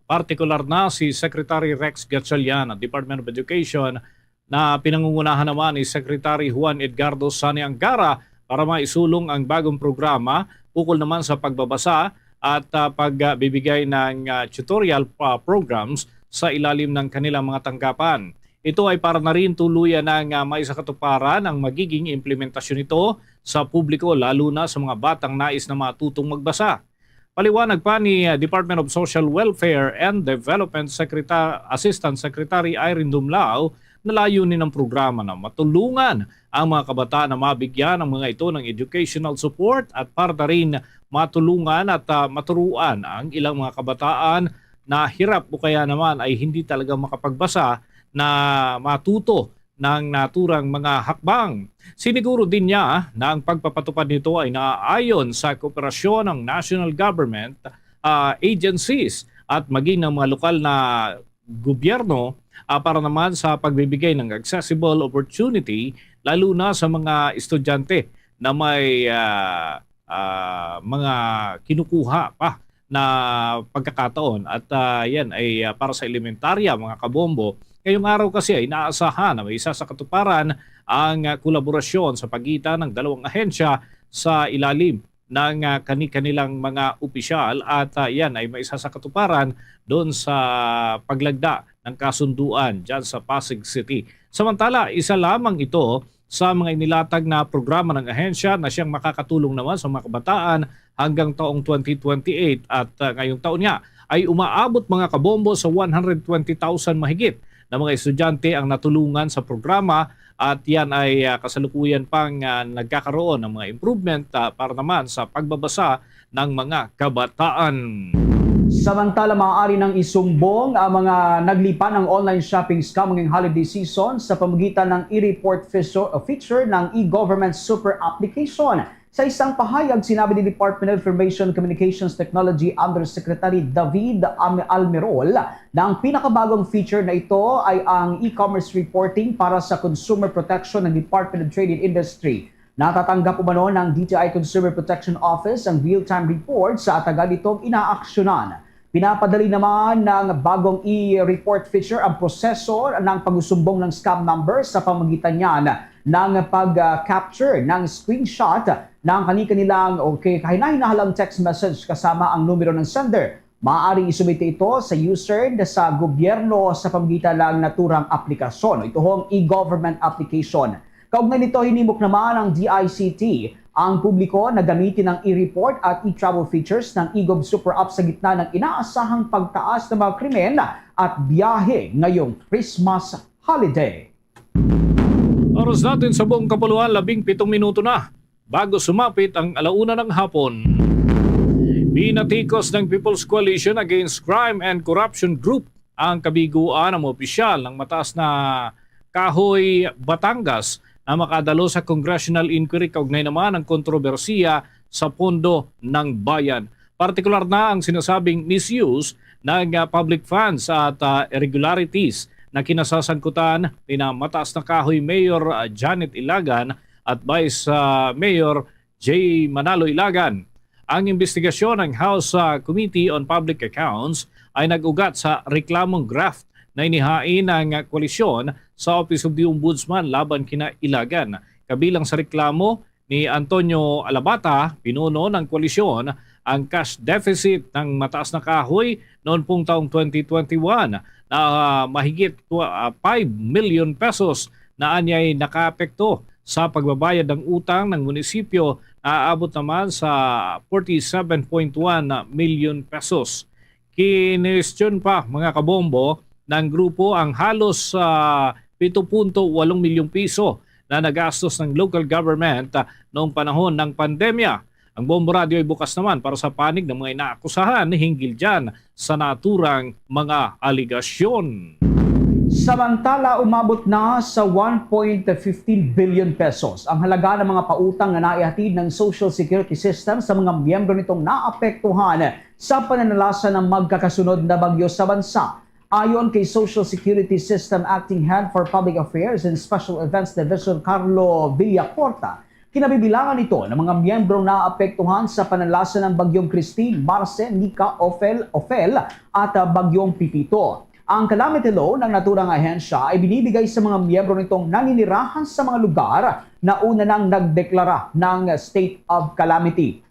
partikular na si Secretary Rex Gatchalian, Department of Education, na pinangungunahan naman ni Secretary Juan Edgardo Sani Angara para maisulong ang bagong programa ukol naman sa pagbabasa at, ah, pagbibigay ng, ah, tutorial, ah, programs sa ilalim ng kanilang mga tanggapan. Ito ay para na rin tuluyan ng, ah, maisakatuparan ang magiging implementasyon nito sa publiko, lalo na sa mga batang nais na matutong magbasa. Paliwanag pa ni, ah, Department of Social Welfare and Development Secreta-, Assistant Secretary Irene Dumlao na layunin ng programa na matulungan ang mga kabataan na mabigyan ng mga ito ng educational support at para na rin matulungan at, ah, maturuan ang ilang mga kabataan na hirap o kaya naman ay hindi talaga makapagbasa na matuto ng naturang mga hakbang. Siniguro din niya na ang pagpapatupad nito ay naaayon sa kooperasyon ng national government, ah, agencies at maging ng mga lokal na gobyerno, ah, para naman sa pagbibigay ng accessible opportunity, lalo na sa mga estudyante na may, ah, ah, mga kinukuha pa na pagkakataon. At, ah, yan ay, ah, para sa elementarya, mga kabombo. Ngayong araw kasi ay inaasahan na maisasakatuparan ang, ah, kolaborasyon sa pagitan ng dalawang ahensya sa ilalim ng, ah, kani-kanilang mga opisyal at, ah, yan ay maisasakatuparan doon sa paglagda ng kasunduan dyan sa Pasig City. Samantala, isa lamang ito sa mga inilatag na programa ng ahensya na siyang makakatulong naman sa mga kabataan hanggang taong twenty twenty-eight. At, ah, ngayong taon nga ay umaabot, mga kabombo, sa one hundred twenty thousand mahigit na mga estudyante ang natulungan sa programa, at yan ay, ah, kasalukuyan pang, ah, nagkakaroon ng mga improvement, ah, para naman sa pagbabasa ng mga kabataan. Samantala, maaari nang isumbong ang mga naglipan ng online shopping scam ngayong holiday season sa pamagitan ng e-report feature, feature ng e-government super application. Sa isang pahayag, sinabi ni Department of Information Communications Technology Undersecretary David Am-, Almirol na ang pinakabagong feature na ito ay ang e-commerce reporting para sa consumer protection ng Department of Trade and Industry. Natatanggap umano ng D T I Consumer Protection Office ang real-time report sa taga nitong inaaksyonan. Pinapadali naman ng bagong e-report feature ang proseso ng pagsusumbong ng scam number sa pamagitan niyan ng pag-capture ng screenshot ng kani-kanilang o kay kahinahinahang text message kasama ang numero ng sender. Maaaring isumite ito sa user sa gobyerno sa pamagitan ng naturang aplikasyon o ito hong e-government application. Kaugnay nito, hinimok naman ang D I C T ang publiko na gamitin ang e-report at e-travel features ng e-gov Super App sa gitna ng inaasahang pagtaas ng mga krimen at biyahe ngayong Christmas holiday. Oras natin sa buong kapuluan, labing pitong minuto na bago sumapit ang alauna ng hapon. Binatikos ng People's Coalition Against Crime and Corruption Group ang kabiguan ng mga opisyal ng Mataas na Kahoy, Batangas na makadalo sa congressional inquiry kaugnay naman ng kontrobersiya sa pondo ng bayan. Partikular na ang sinasabing misuse ng, ah, public funds at, ah, irregularities na kinasasangkutan nina Mataas na Kahoy Mayor, ah, Janet Ilagan at Vice, ah, Mayor J Manalo Ilagan. Ang imbestigasyon ng House, ah, Committee on Public Accounts ay nag-ugat sa reklamong graft na inihain ng koalisyon sa Office of the Ombudsman laban kina Ilagan. Kabilang sa reklamo ni Antonio Alabata, pinuno ng koalisyon, ang cash deficit ng Mataas na Kahoy noon pong taong twenty twenty-one na, ah, mahigit tw-, ah, five million pesos na anyay nakaapekto sa pagbabayad ng utang ng munisipyo na aabot naman sa forty-seven point one million pesos. Kinwestiyon pa, mga kabombo, ng grupo ang halos, ah, pito punto walong milyong piso na nagastos ng local government, ah, noong panahon ng pandemya. Ang Bombo Radio ay bukas naman para sa panig ng mga inaakusahan hinggil dyan sa naturang mga aligasyon. Samantala, umabot na sa one point fifteen billion pesos ang halaga ng mga pautang na naihatid ng Social Security System sa mga miyembro nitong naapektuhan sa pananalasa ng magkakasunod na bagyo sa bansa. Ayon kay Social Security System Acting Head for Public Affairs and Special Events Division Carlo Villacorta, kinabibilangan ito ng mga miyembrong naapektuhan sa pananalasa ng Bagyong Christine, Marce, Nika, Ophel, Ophel at, ah, Bagyong Pepito. Ang calamity loan ng naturang ahensya ay binibigay sa mga miyembro nitong naninirahan sa mga lugar na una nang nagdeklara ng state of calamity.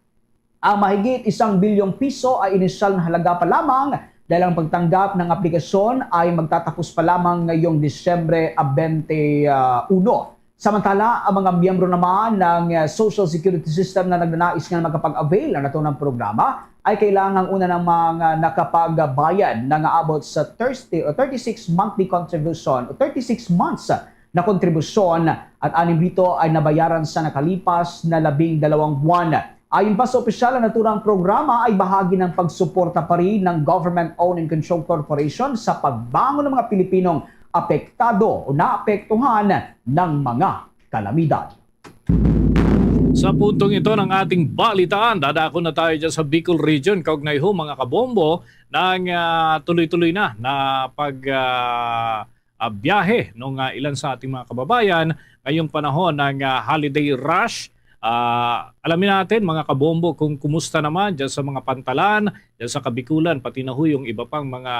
Ang mahigit isang bilyong piso ay inisyal na halaga pa lamang dahil ang pagtanggap ng aplikasyon ay magtatapos pa lamang ngayong Disyembre, ah, twenty-one. Samantala, ang mga miyembro naman ng, ah, Social Security System na nagnanais nga makapag-avail na ito ng programa ay kailangang una ng mga nakapagbayad na nga abot sa thirty o thirty-six monthly contribution o thirty-six months na kontribusyon at anim dito ay nabayaran sa nakalipas na labing dalawang buwan. Ayon pa sa opisyal, ang naturang programa ay bahagi ng pagsuporta pa rin ng Government-Owned and Controlled Corporation sa pagbangon ng mga Pilipinong apektado o naapektuhan ng mga kalamidad. Sa puntong ito ng ating balitaan, dadako na tayo dyan sa Bicol Region. Kaugnay ho, mga kabombo, ng, ah, tuloy-tuloy na na pag, ah, ah, biyahe nung, ah, ilan sa ating mga kababayan ngayong panahon ng, ah, holiday rush. Ah, alamin natin, mga kabombo, kung kumusta naman dyan sa mga pantalan, dyan sa Kabikulan, pati na ho yung iba pang mga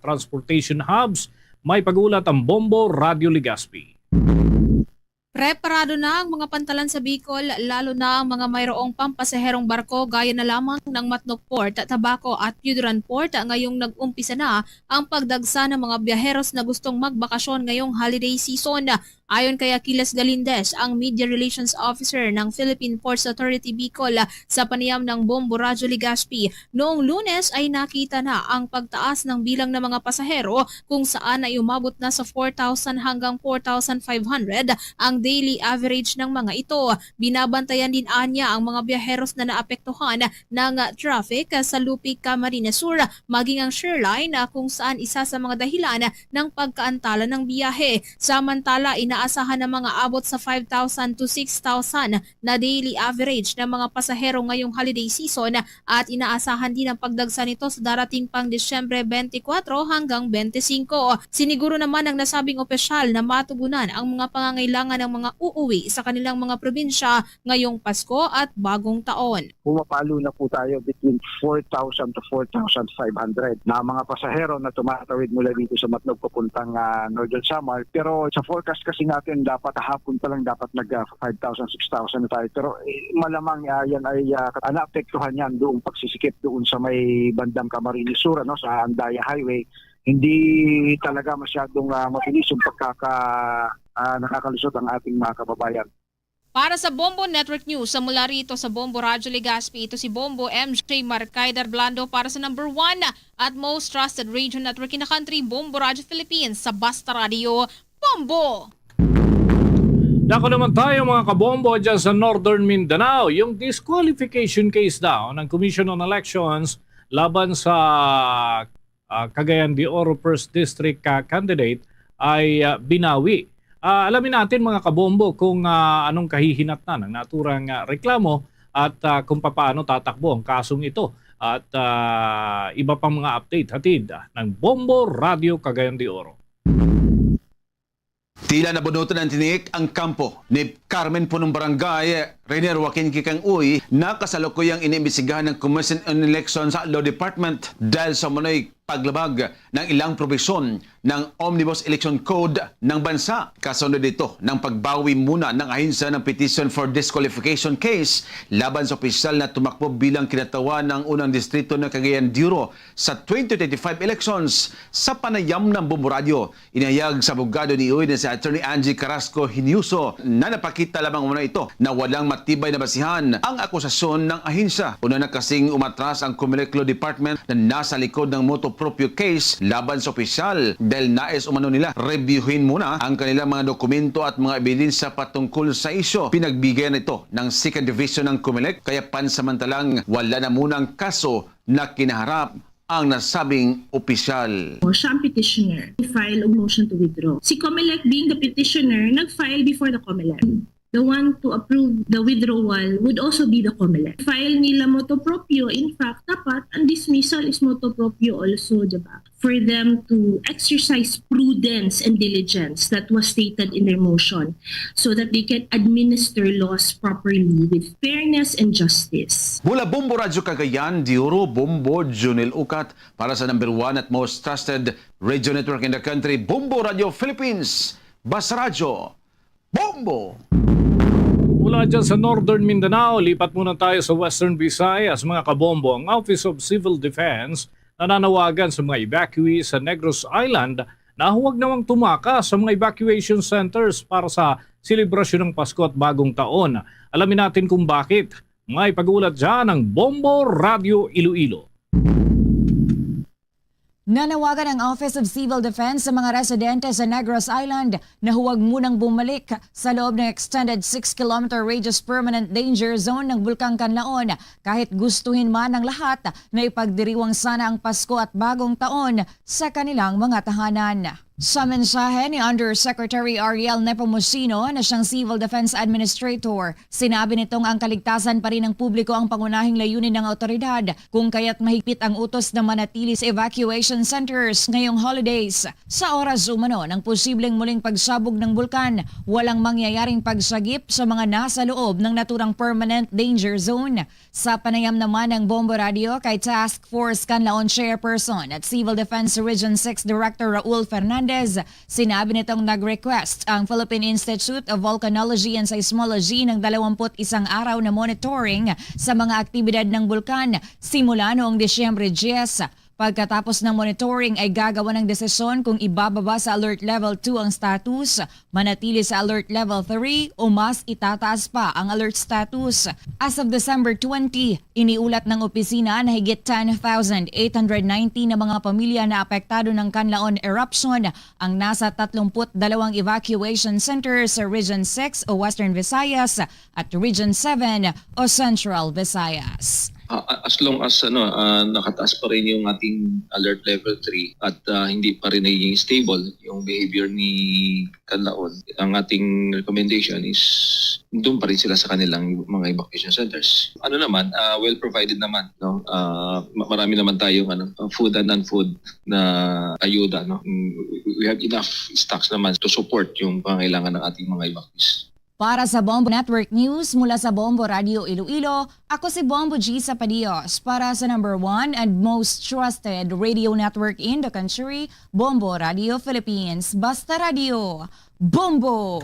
transportation hubs. May pag-ulat ang Bombo Radyo Legazpi. Preparado na ang mga pantalan sa Bicol, lalo na ang mga mayroong pampasaherong barko gaya na lamang ng Matnok Port, Tabaco at Pioduran Port ngayong nag-umpisa na ang pagdagsa ng mga biyaheros na gustong magbakasyon ngayong holiday season. Ayon kay Achilles Galindez, ang Media Relations Officer ng Philippine Ports Authority Bicol, sa panayam ng Bombo Radyo Legazpi, noong Lunes ay nakita na ang pagtaas ng bilang ng mga pasahero kung saan ay umabot na sa four thousand hanggang four thousand five hundred ang daily average ng mga ito. Binabantayan din anya ang mga biyaheros na naapektuhan ng traffic sa Lupic, Camarines Sur, maging ang Share Line, ah, kung saan isa sa mga dahilan ng pagkaantala ng biyahe. Samantala, inaasahan na mga abot sa five thousand to six thousand na daily average ng mga pasahero ngayong holiday season at inaasahan din ang pagdagsa nito sa darating pang Disyembre twenty-four hanggang twenty-five. Siniguro naman ng nasabing opisyal na matugunan ang mga pangangailangan ng mga uuwi sa kanilang mga probinsya ngayong Pasko at Bagong Taon. Pumapalo na po tayo between four thousand to four thousand five hundred na mga pasahero na tumatawid mula dito sa Matnog papuntang, ah, Northern Samar. Pero sa forecast kasi natin, dapat hapon pa lang dapat nag, ah, five thousand, six thousand na tayo. Pero, eh, malamang, ah, yan ay, ah, naapektuhan yan doong pagsisikip doon sa may bandang Camarines Sur, ano, sa Andaya Highway. Hindi talaga masyadong, ah, mabilis yung pagkaka-, ah, nakakalusot ang ating mga kababayan. Para sa Bombo Network News, sa mula rito sa Bombo Radyo Legazpi, ito si Bombo M J Marcay Darblando para sa number one at most trusted radio network in the country, Bombo Radyo Philippines, sa Basta Radio, Bombo! Dako naman tayo, mga kabombo, dyan sa Northern Mindanao. Yung disqualification case daw ng Commission on Elections laban sa, ah, Cagayan de Oro First District, ah, candidate ay, ah, binawi. Ah, alamin natin, mga kabombo, kung, ah, anong kahihinatnan ng naturang, ah, reklamo at, ah, kung papaano tatakbo ang kasong ito. at, ah, iba pang mga update hatid ng Bombo Radio Cagayan de Oro. Tila nabunutan ang tinik ang kampo ni Carmen Punong Barangay, Rainier Joaquin Kikang Uy, na kasalukuyang iniimbestigahan ng Commission on Elections Law Department dahil sa umano'y paglabag ng ilang probisyon ng Omnibus Election Code ng bansa. Kasunod dito ng pagbawi muna ng ahensya ng petition for disqualification case laban sa opisyal na tumakbo bilang kinatawan ng unang distrito ng Cagayan de Oro sa twenty twenty-five elections. Sa panayam ng Bombo Radio, inihayag sa abogado ni Uy na si Attorney Angie Carrasco Hinojoso na napakita lamang umano ito na walang matibay na basihan ang akusasyon ng ahensya. Una na kasing umatras ang Comelec Law Department na nasa likod ng motu proprio case laban sa opisyal dahil nais umano nila reviewin muna ang kanilang mga dokumento at mga ebidensya patungkol sa isyu. Pinagbigyan ito ng Second Division ng Comelec, kaya pansamantalang wala na muna ang kaso na kinaharap ang nasabing opisyal. O, siya ang petitioner. File og motion to withdraw. Si Comelec, being the petitioner, nag-file before the Comelec. The one to approve the withdrawal would also be the Comelec. File nila motu proprio. In fact, dapat ang dismissal is motu proprio also, di ba? For them to exercise prudence and diligence that was stated in their motion so that they can administer laws properly with fairness and justice. Mula Bombo Radyo Cagayan de Oro, Bombo Junel Ukat, para sa number one at most trusted radio network in the country, Bombo Radio Philippines. Basta Radyo, Bombo! Mula dyan sa Northern Mindanao, lipat muna tayo sa Western Visayas, mga kabombo. Ang Office of Civil Defense nananawagan sa mga evacuees sa Negros Island na huwag nawang tumakas sa mga evacuation centers para sa selebrasyon ng Pasko at Bagong Taon. Alamin natin kung bakit. May pag-uulat dyan ang Bombo Radio Iloilo. Nanawagan ang Office of Civil Defense sa mga residente sa Negros Island na huwag munang bumalik sa loob ng extended six kilometer radius permanent danger zone ng Bulkang Kanlaon, kahit gustuhin man ng lahat na ipagdiriwang sana ang Pasko at Bagong Taon sa kanilang mga tahanan. Sa mensahe ni Undersecretary Ariel Nepomuceno na siyang Civil Defense Administrator, sinabi nitong ang kaligtasan pa rin ng publiko ang pangunahing layunin ng awtoridad, kung kaya't mahigpit ang utos na manatili sa evacuation centers ngayong holidays. Sa oras umano ng posibleng muling pagsabog ng bulkan, walang mangyayaring pagsagip sa mga nasa loob ng naturang permanent danger zone. Sa panayam naman ng Bombo Radio kay Task Force Kanlaon Chairperson at Civil Defense Region six Director Raul Fernandez, sinabi nitong nag-request ang Philippine Institute of Volcanology and Seismology ng dalawampu't isang araw na monitoring sa mga aktibidad ng bulkan simula noong Disyembre diyes. Pagkatapos ng monitoring ay gagawa ng desisyon kung ibababa sa Alert Level two ang status, manatili sa Alert Level three o mas itataas pa ang alert status. As of December twenty, iniulat ng opisina na higit ten thousand eight hundred ninety na mga pamilya na apektado ng Kanlaon eruption ang nasa tatlumpu't dalawang evacuation centers sa Region six o Western Visayas at Region seven o Central Visayas. Ah, ah, as long as, ano, ah, nakataas pa rin yung ating alert level three at, ah, hindi pa rin nagiging stable yung behavior ni Kanlaon, ang ating recommendation is doon pa rin sila sa kanilang mga evacuation centers. Ano naman, ah, well provided naman, no? Ah, ma-, marami naman tayong, ano, ah, food and non-food na ayuda, no? Mm, we have enough stocks naman to support yung pangangailangan ng ating mga evacuees. Para sa Bombo Network News, mula sa Bombo Radio Iloilo, ako si Bombo G Sapadios. Para sa number one and most trusted radio network in the country, Bombo Radio Philippines. Basta Radio, Bombo!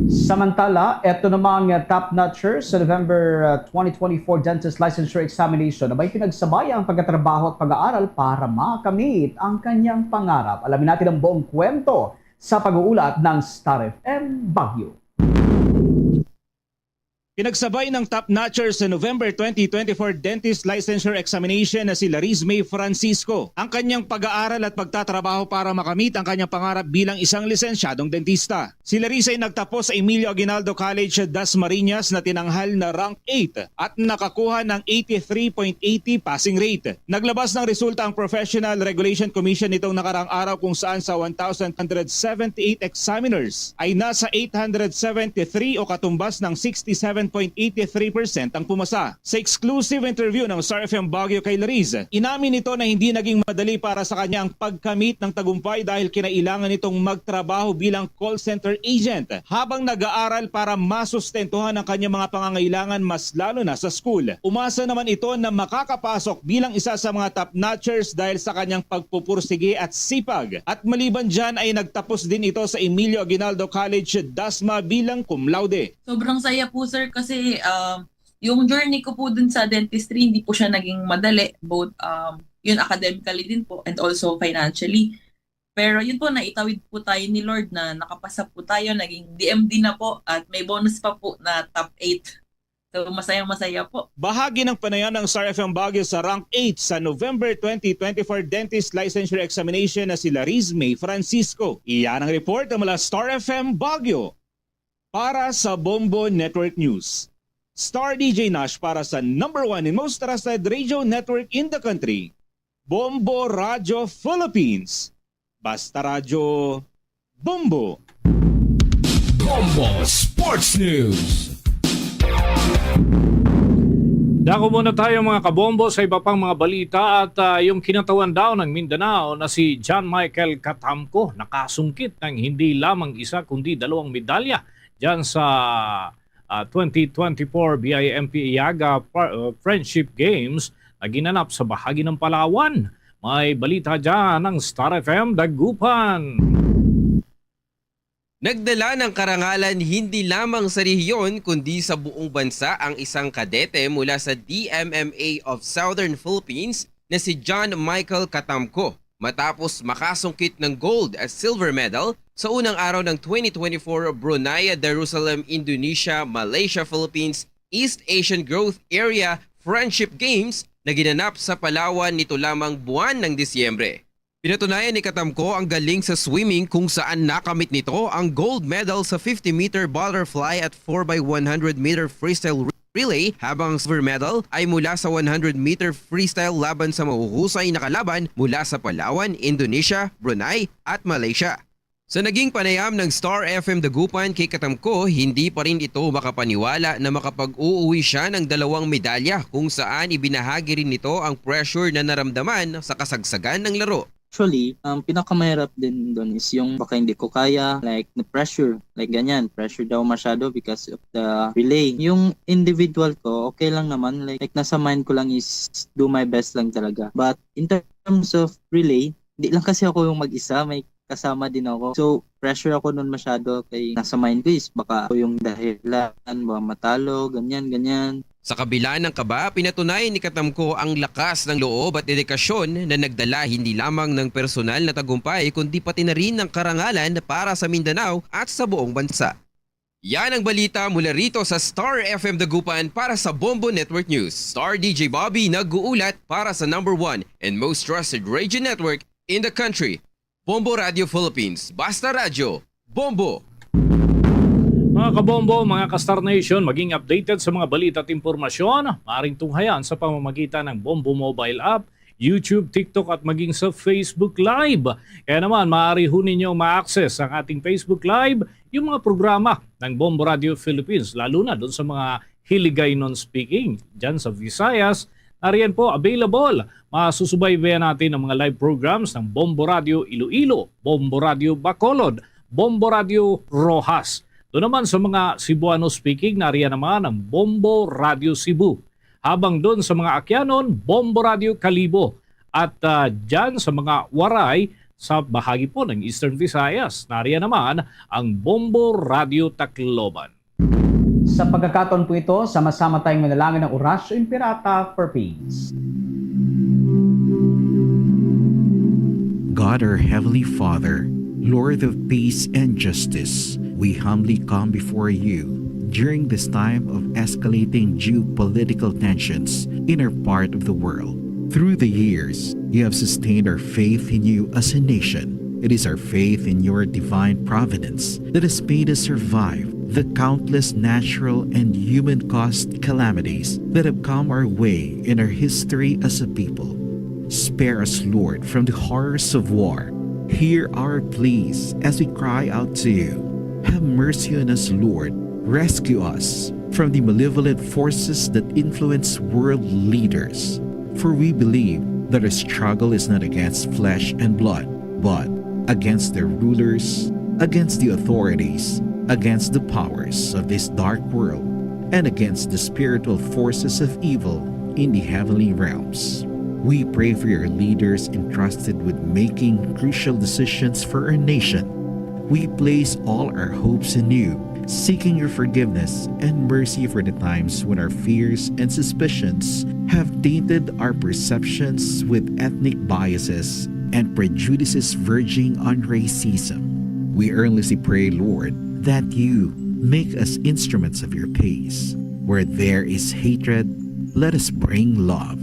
Samantala, eto namang, uh, top notcher sa November, uh, twenty twenty-four Dentist Licensure Examination na may pinagsabay ang pagkatrabaho at pag-aaral para makamit ang kanyang pangarap. Alamin natin ang buong kwento sa pag-uulat ng Star F M Baguio. Pinagsabay ng top notcher sa November twenty twenty-four Dentist Licensure Examination na si Laris May Francisco ang kanyang pag-aaral at pagtatrabaho para makamit ang kanyang pangarap bilang isang lisensyadong dentista. Si Laris ay nagtapos sa Emilio Aguinaldo College, Dasmariñas na tinanghal na rank eight at nakakuha ng eighty-three point eighty passing rate. Naglabas ng resulta ang Professional Regulation Commission nitong nakaraang araw kung saan sa one thousand hundred seventy-eight examiners ay nasa eight hundred seventy-three o katumbas ng sixty-seven point eight three percent ang pumasa. Sa exclusive interview ng Star F M Baguio kay Lariz, inamin nito na hindi naging madali para sa kanya ang pagkamit ng tagumpay dahil kinailangan nitong magtrabaho bilang call center agent habang nag-aaral para masustentuhan ang kanyang mga pangangailangan, mas lalo na sa school. Umasa naman ito na makakapasok bilang isa sa mga top notchers dahil sa kanyang pagpupursige at sipag. At maliban dyan ay nagtapos din ito sa Emilio Aguinaldo College, Dasma bilang cum laude. Sobrang saya po, sir, kasi, um, yung journey ko po dun sa dentistry, hindi po siya naging madali, both, um, yun, academically din po and also financially. Pero yun po, naitawid po tayo ni Lord na nakapasa po tayo, naging D M D na po at may bonus pa po na top eight. So, masayang-masaya po. Bahagi ng panayam ng Star F M Baguio sa Rank eight sa November twenty twenty-four Dentist Licensure Examination na si Lariz May Francisco. Iyan ang report mula Star F M Baguio. Para sa Bombo Network News, Star D J Nash para sa number one and most trusted radio network in the country, Bombo Radio Philippines. Basta Radyo, Bombo. Bombo Sports News. Dako muna tayo, mga kabombo, sa iba pang mga balita at, ah, yung kinatawan daw ng Mindanao na si John Michael Catamco nakasungkit ng hindi lamang isa kundi dalawang medalya dyan sa, ah, twenty twenty-four B I M P Yaga Par-, uh, Friendship Games na ginanap sa bahagi ng Palawan. May balita dyan ang Star F M Dagupan. Nagdala ng karangalan hindi lamang sa rehiyon kundi sa buong bansa ang isang kadete mula sa D M M A of Southern Philippines na si John Michael Catamco, matapos makasungkit ng gold at silver medal sa unang araw ng twenty twenty-four Brunei, Darussalam, Indonesia, Malaysia, Philippines, East Asian Growth Area Friendship Games na ginanap sa Palawan nito lamang buwan ng Disyembre. Pinatunayan ni Catamco ang galing sa swimming kung saan nakamit nito ang gold medal sa fifty meter butterfly at four by one hundred meter freestyle relay, habang ang silver medal ay mula sa one hundred meter freestyle laban sa mahuhusay na kalaban mula sa Palawan, Indonesia, Brunei, at Malaysia. Sa naging panayam ng Star F M Dagupan kay Catamco, hindi pa rin ito makapaniwala na makapag-uuwi siya ng dalawang medalya, kung saan ibinahagi rin nito ang pressure na naramdaman sa kasagsagan ng laro. Actually, ang pinakamahirap din dun is yung baka hindi ko kaya, like, na-pressure, like, ganyan, pressure daw masyado because of the relay. Yung individual ko, okay lang naman, like, like, nasa mind ko lang is do my best lang talaga. But in terms of relay, di lang kasi ako yung mag-isa, may kasama din ako. So, pressure ako nun masyado kay nasa mind ko is baka ako yung dahilan, baka matalo, ganyan, ganyan. Sa kabila ng kaba, pinatunay ni Catamco ang lakas ng loob at dedikasyon na nagdala hindi lamang ng personal na tagumpay kundi pati na rin ng karangalan para sa Mindanao at sa buong bansa. Yan ang balita mula rito sa Star F M Dagupan para sa Bombo Network News. Star D J Bobby nag-uulat para sa number one and most trusted radio network in the country, Bombo Radio Philippines. Basta Radyo, Bombo! Mga kabombo, mga ka-Star Nation, maging updated sa mga balita at impormasyon, maaaring tunghayan sa pamamagitan ng Bombo Mobile App, YouTube, TikTok, at maging sa Facebook Live. Kaya naman, maaari ho ninyo ma-access ang ating Facebook Live, yung mga programa ng Bombo Radio Philippines, lalo na doon sa mga Hiligaynon speaking, dyan sa Visayas. Nariyan po, available. Masusubaybayan natin ang mga live programs ng Bombo Radio Iloilo, Bombo Radio Bacolod, Bombo Radio Roxas. Doon naman sa mga Cebuano speaking, nariyan naman ang Bombo Radio Cebu. Habang doon sa mga Aquianon, Bombo Radio Kalibo. At, ah, dyan sa mga Waray, sa bahagi po ng Eastern Visayas, nariyan naman ang Bombo Radio Tacloban. Sa pagkakataon po ito, sama-sama tayong manalangin ng Oratio Imperata for Peace. God, our Heavenly Father, Lord of peace and justice, we humbly come before you during this time of escalating geopolitical tensions in our part of the world. Through the years, you have sustained our faith in you as a nation. It is our faith in your divine providence that has made us survive the countless natural and human-caused calamities that have come our way in our history as a people. Spare us, Lord, from the horrors of war. Hear our pleas as we cry out to you. Have mercy on us, Lord. Rescue us from the malevolent forces that influence world leaders. For we believe that our struggle is not against flesh and blood, but against their rulers, against the authorities, against the powers of this dark world, and against the spiritual forces of evil in the heavenly realms. We pray for your leaders entrusted with making crucial decisions for our nation. We place all our hopes in you, seeking your forgiveness and mercy for the times when our fears and suspicions have tainted our perceptions with ethnic biases and prejudices verging on racism. We earnestly pray, Lord, that you make us instruments of your peace. Where there is hatred, let us bring love.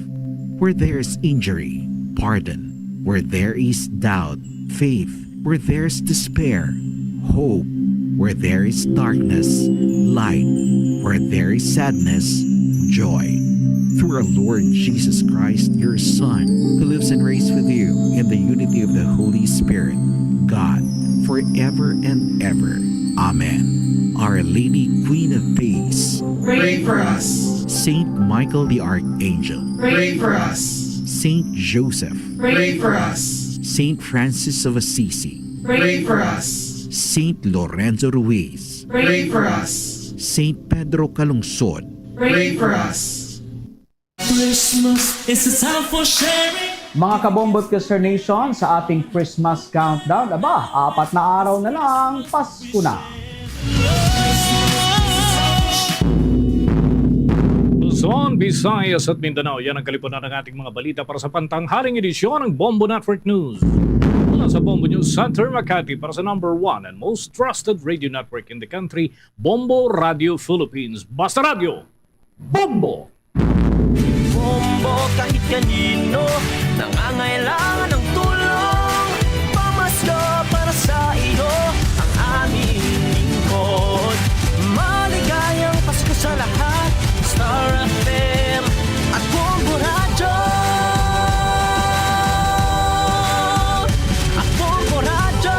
Where there is injury, pardon. Where there is doubt, faith. Where there is despair, hope. Where there is darkness, light. Where there is sadness, joy. Through our Lord Jesus Christ, your Son, who lives and reigns with you in the unity of the Holy Spirit, God, forever and ever. Amen. Our Lady, Queen of Peace, pray for us. Saint Michael the Archangel, pray for us. Saint Joseph, pray for us. Saint Francis of Assisi, pray for us. Saint Lorenzo Ruiz, pray for us. Saint Pedro Calungsod, pray for us. Christmas is a time for sharing. Mga kabombo at Kester Nation, sa ating Christmas countdown, aba, apat na araw na lang, Pasko na. Luzon, Visayas at Mindanao, yan ang kalipunan ng ating mga balita para sa pantanghaling edisyon ng Bombo Network News. Mula sa Bombo News Center, Makati, para sa number one and most trusted radio network in the country, Bombo Radio Philippines. Basta Radyo, Bombo! Bombo kahit kanino nangangailangan ng tulong. Pamasko para sa iyo ang aming lingkod. Maligayang Pasko sa lahat. Star F M at Bombo Radyo. At Bombo Radyo.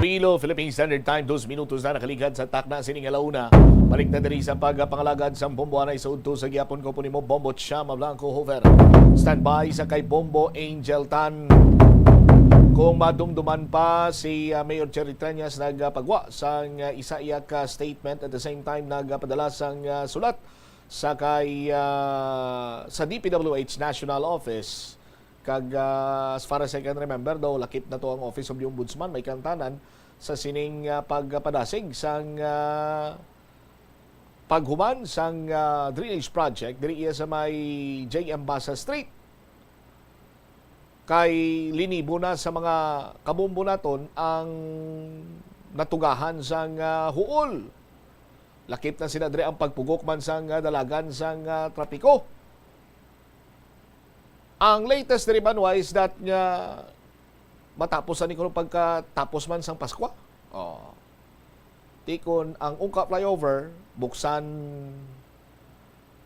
Pilo, Philippine Standard Time, dos minutos na nakaligad sa takna sining alauna. Balik na diri sa pagpangalagad sang Bombo anay sa udto sa gihapon. Ko po nimo, Bombo Chama Blanco Hover. Standby sa kay Bombo Angel Tan. Kung madumduman pa, si, ah, Mayor Cherry Treñas nagpagwa sang, ah, isa iya ka statement, at the same time nagpadala sang, ah, sulat sa kay, ah, sa D P W H National Office. Kag, ah, as far as I can remember, daw lakip na to ang Office of the Ombudsman, may kantanan sa sining, ah, pagpadasig sang, ah, paghuman sang, ah, drainage project diri iya sa may J M Basa Street. Kay linibo na sa mga kabombo naton ang natugahan sang, ah, huol. Lakip na sila diri ang pagpugok man sang, ah, dalagan sang, ah, trapiko. Ang latest diri, Banwa, is that nga matapos ani kuno pagkatapos man sang Paskwa. Oh. Ti kon ang Ungka flyover buksan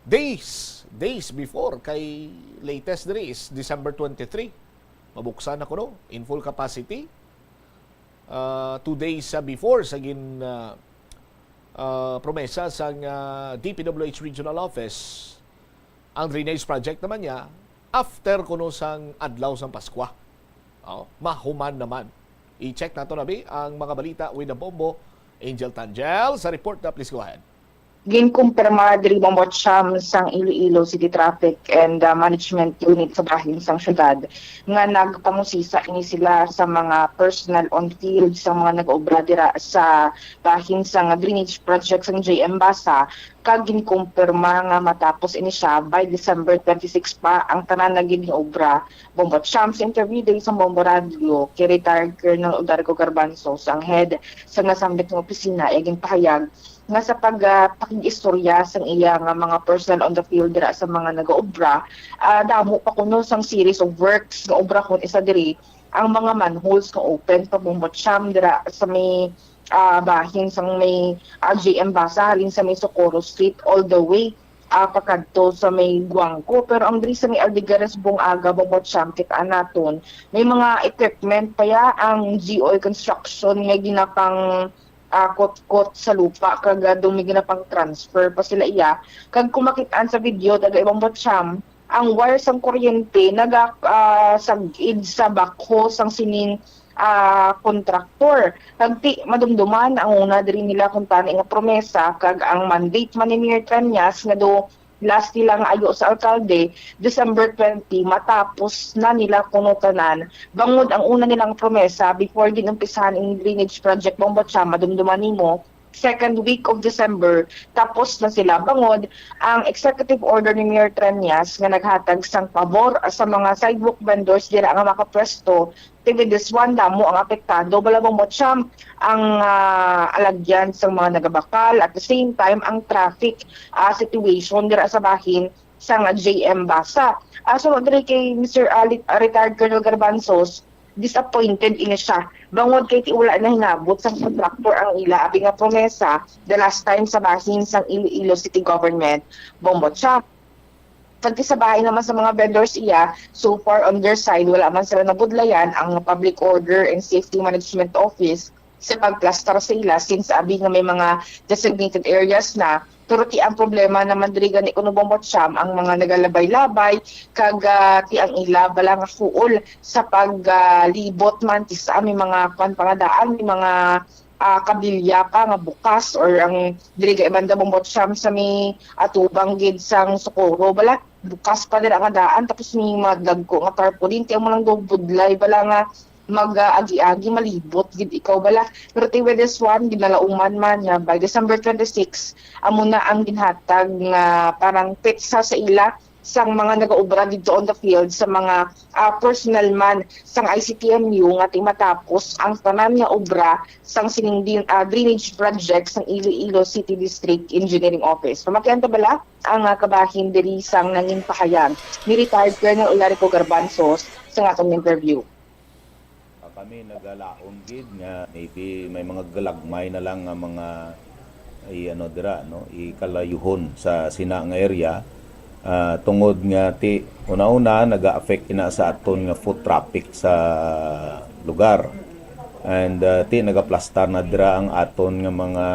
days, days before, kay latest diri is December twenty-three. Mabuksan na kuno in full capacity. Ah, two days, ah, before sa gin, ah, ah, promesa sang, ah, D P W H Regional Office, ang drainage project naman niya, after kuno sang adlaw sang Paskwa. Oh, mahuman naman. I-check nato na bi ang mga balita with the Bombo, Angel Tangel sa report na. Please go ahead. Ginkumpirma diri, Bombo Cham, sang Iloilo City Traffic and, uh, Management Unit sa bahin sang syudad nga nagpangusisa ini sila sa mga personnel on field sa mga nag-obra dira sa bahin sang drainage project sang J M Basa, kag ginkumpirma nga matapos ini siya by December twenty-six pa ang tanan nga giniobra. Bombo Cham, sa interview diri sa Bombo Radio kay retired Colonel Odarco Garbanzo, sang head sa nasambit nga opisina, iya ginpahayag nga sa pag, ah, pakig-istorya sang iya nga mga personnel on the field dira sa mga nagaobra, ah, damo pa kuno sang series of works nga obrahon. Isa diri ang mga manholes nga open pa, Bombo Cham, dira sa may, ah, bahin sang may, ah, J M Basa, halin sa may Socorro Street all the way ah, pakadto sa may Guangco. Pero ang diri sa may Aldegares Bungaga, Bombo Champ, kita naton, may mga equipment pa ya ang G O A Construction nga ginapang, ah, kot-kot sa lupa, kag, ah, dumi ginapang transfer pa sila iya. Kag kung makit-an sa video, taga Ibang Bocham, ang wire sang kuryente naga, ah, sag-id sa backhoe sang sining, ah, kontraktor. Kag ti madumduman ang una diri nila kuntani nga promesa, kag ang mandate man ni Mayor Treñas nga do last nila nga ayo sa alkalde, December twenty, matapos na nila kuno tanan. Bangod ang una nilang promesa before ginumpisahan ang drainage project Bombo Cham, madumduman nimo, second week of December, tapos na sila. Bangod ang executive order ni Mayor Treñas nga naghatag sang pabor sa mga sidewalk vendors dira nga makapwesto, ti with this one, damo ang apektado. Bala, Bombo Cham, ang, ah, alagyan sang mga nagabakal, at the same time, ang traffic, ah, situation dira sa bahin sang J M Basa. Ah, so, diri kay Mister, ah, Lit-, ah, retired Colonel Garbanzos, disappointed ini siya. Bangod kay ti wala na hinabot sang contractor ang ila abi nga promesa the last time sa bahin sang Iloilo City Government, Bombo Cham. Pagkasabay naman sa mga vendors iya, so far on their side, wala man sila nabudlayan ang Public Order and Safety Management Office sa pagplastar sa ila, since abi nga may mga designated areas na. Pero ti ang problema naman diri gani kuno, Bombo Cham, ang mga nagalabay-labay, kag, ah, ti ang ila bala nga kuol sa pag, ah, libot man, ti sa may mga kwan pa nga daan, may mga, ah, kabilya pa nga bukas, or ang diri gani banda, Bombo Cham, sa may atubang gid sang Socorro, bala bukas pa dira nga daan, tapos may mga dagko nga tarpaulin, ti amo lang daw budlay bala nga mag-agi-agi, malibot gid ikaw bala. Pero ti with this one, ginalauman man nga by December twenty-six, amo na ang ginhatag nga parang petsa sa ila sang mga nagaobra didto on the field, sa mga, ah, personnel man sang I C T M U, nga ti matapos ang tanan nga obra sang sining din, ah, drainage project sang Iloilo City District Engineering Office. Pamakian ta bala ang, ah, kabahin diri sang nangin pahayag ni retired Colonel Olarico Garbanzos sa atong interview. Ah, kami nagalaom gid nga maybe may mga galagmay na lang nga mga i-, ano dira, no, ikalayuhon sa sina nga area, ah, tungod nga ti una-una naga-affect ina sa aton nga foot traffic sa lugar. And, ah, ti nagaplastar na dira ang aton nga mga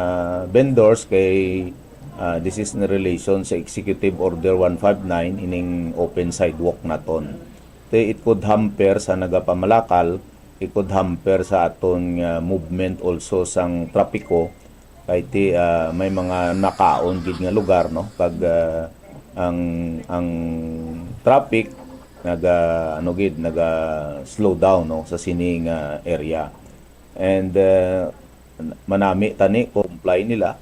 vendors kay, ah, this is in relation sa Executive Order one five nine, ining open sidewalk naton. Ti it could hamper sa nagapamalakal, it could hamper sa aton nga movement also sang trapiko, kay ti, ah, may mga nakaon gid nga lugar, no? Kag, ah, ang, ang traffic naga, ano gid, naga slow down, no, sa sini nga area. And, ah, manami tani kung comply nila,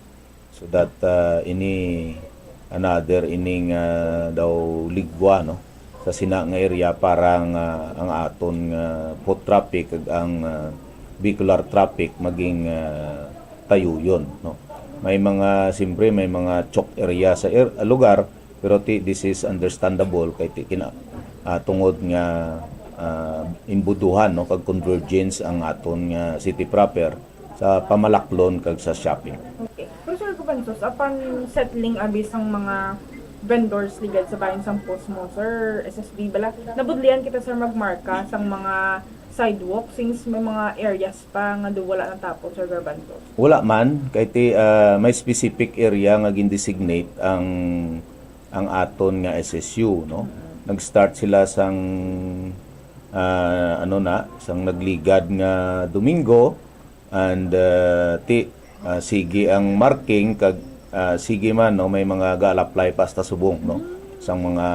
so that, ah, ini another ining, ah, daw ligwa, no, sa sina nga area para nga ang aton nga foot traffic kag ang, ah, vehicular traffic maging, ah, tayuyon, no. May mga, siyempre, may mga choke area sa er-, lugar, pero ti, this is understandable kay ti kina, ah, tungod nga, ah, imbuduhan, no, kag convergence ang aton nga city proper sa pamalaklon kag sa shopping. Okay. Pero, Sir Garbanzos, upon settling abi sang mga vendors ligad sa bahin sang Posmo, Sir S S B, bala, nabudlian kita, sir, magmarka sang mga sidewalk since may mga areas pa nga do wala natapos, Sir Garbanzos? Wala man, kay ti, ah, may specific area nga gindesignate ang, ang aton nga S S U, no? Mm. Nag-start sila sang, ah, ano na, sang nagligad nga Domingo, and, ah, ti, ah, sige ang marking kag, ah, sige man, no, may mga ga-apply pa hasta subong, no, sang mga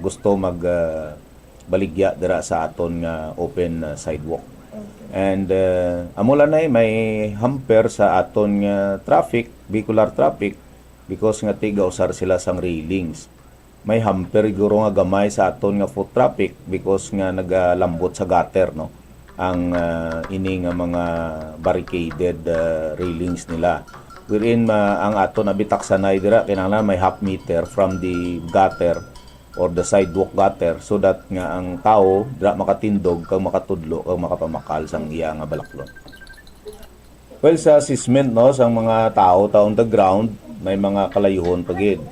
gusto mag, ah, baligya dira sa aton nga open, ah, sidewalk. Okay. And, ah, amo lang na may hamper sa aton nga traffic, vehicular traffic, because nga ti gausar sila sang railings. May hamper guro nga gamay sa aton nga foot traffic because nga nagalambot sa gutter, no, ang, ah, ini nga mga barricaded, ah, railings nila. Wherein, ma-, ang aton abi taksanay dira, kinahanglan may half meter from the gutter or the sidewalk gutter, so that nga ang tawo dira makatindog kag makatudlo kag makapamakal sang iya nga balaklon. Well, sa assessment, no, sang mga tawo ta on the ground, may mga kalayuhon pa gid.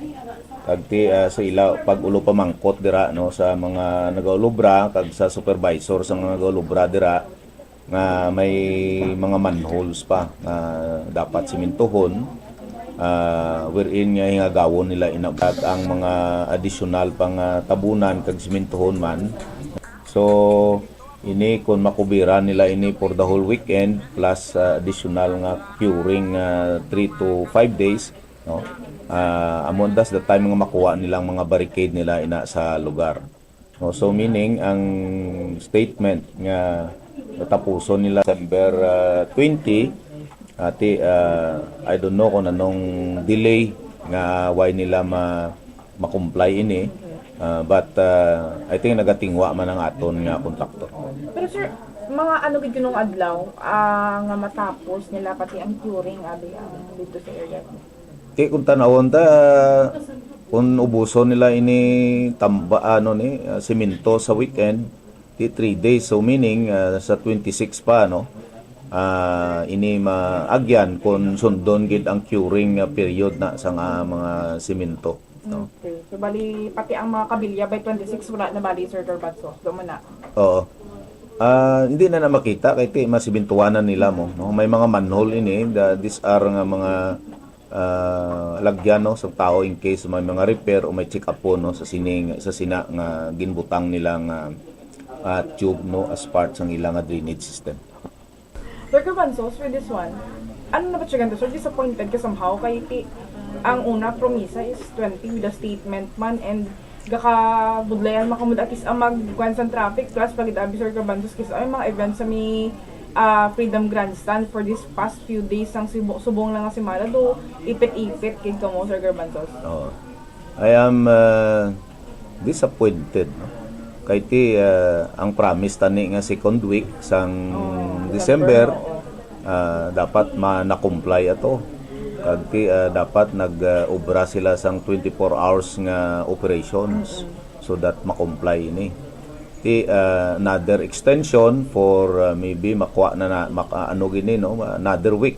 Kag ti, ah, sa ila pag-ulo pamangkot dira, no, sa mga nagaulobra kag sa supervisor sa mga nagaulobra dira nga may mga manholes pa nga dapat simintuhon, ah, wherein nga hingagawon nila ina, kag ang mga additional pang, ah, tabunan kag simintuhon man. So, ini, kung makubiran nila ini for the whole weekend plus, ah, additional nga curing, ah, three to five days, no? Ah, amo, that's the time nga makuha nilang mga barricade nila ina sa lugar. No, so meaning ang statement nga tatapuson nila December, ah, twenty, ati, ah, I don't know kung anong delay nga why nila ma ma-comply ini. Ah, but, ah, I think nagatingwa man ang aton nga kontraktor. Pero sir, mga ano gid kuno nga adlaw, ah, nga matapos nila pati ang curing, abi, ang dito sa area? Ti kung tanawon ta, kung ubuson nila ini tamba, ano ni, ah, semento sa weekend, ti three days. So meaning, ah, sa twenty-six pa, no? Ah, ini maagyan kung sundon gid ang curing, ah, period na sa nga mga semento, no? Okay. So, bali, pati ang mga kabilya by twenty-six wala na bali, Sir Garbanzo. Doon mo na. Oo. Ah, hindi na na makita kay ti masimintuanan nila mo, no? May mga manhole ini, the, these are nga mga, ah, lagyan, no, sa tao in case may mga repair o may check up po, no, sa sining, sa sina nga ginbutang nila nga, ah, tube, no, as part sang ila nga drainage system. Sir Garbanzo, with this one, ano na ba siya ganito, sir? Disappointed ka somehow kay ti ang una promisa is twenty with a statement man and gakabudlayan makamud akis ang magkuan sa traffic, plus pag abi, Sir Garbanzo, kis ay mga events sa may, ah, Freedom Grandstand for this past few days sang sibu-, subong lang nga semana do ipit-ipit kay kamo, Sir Garbanzo. Oo. I am, uh, disappointed, no? Kay ti, uh, ang promise tani nga second week sang Oh, December, December, oo. Ah, dapat ma-, na-comply ato. Kag ti, ah, dapat nag, ah, obra sila sang twenty-four hours nga operations Mm-mm. so that ma-comply ini. Ti, ah, another extension for, ah, maybe makuha na, na maka-, ano gini, no, another week.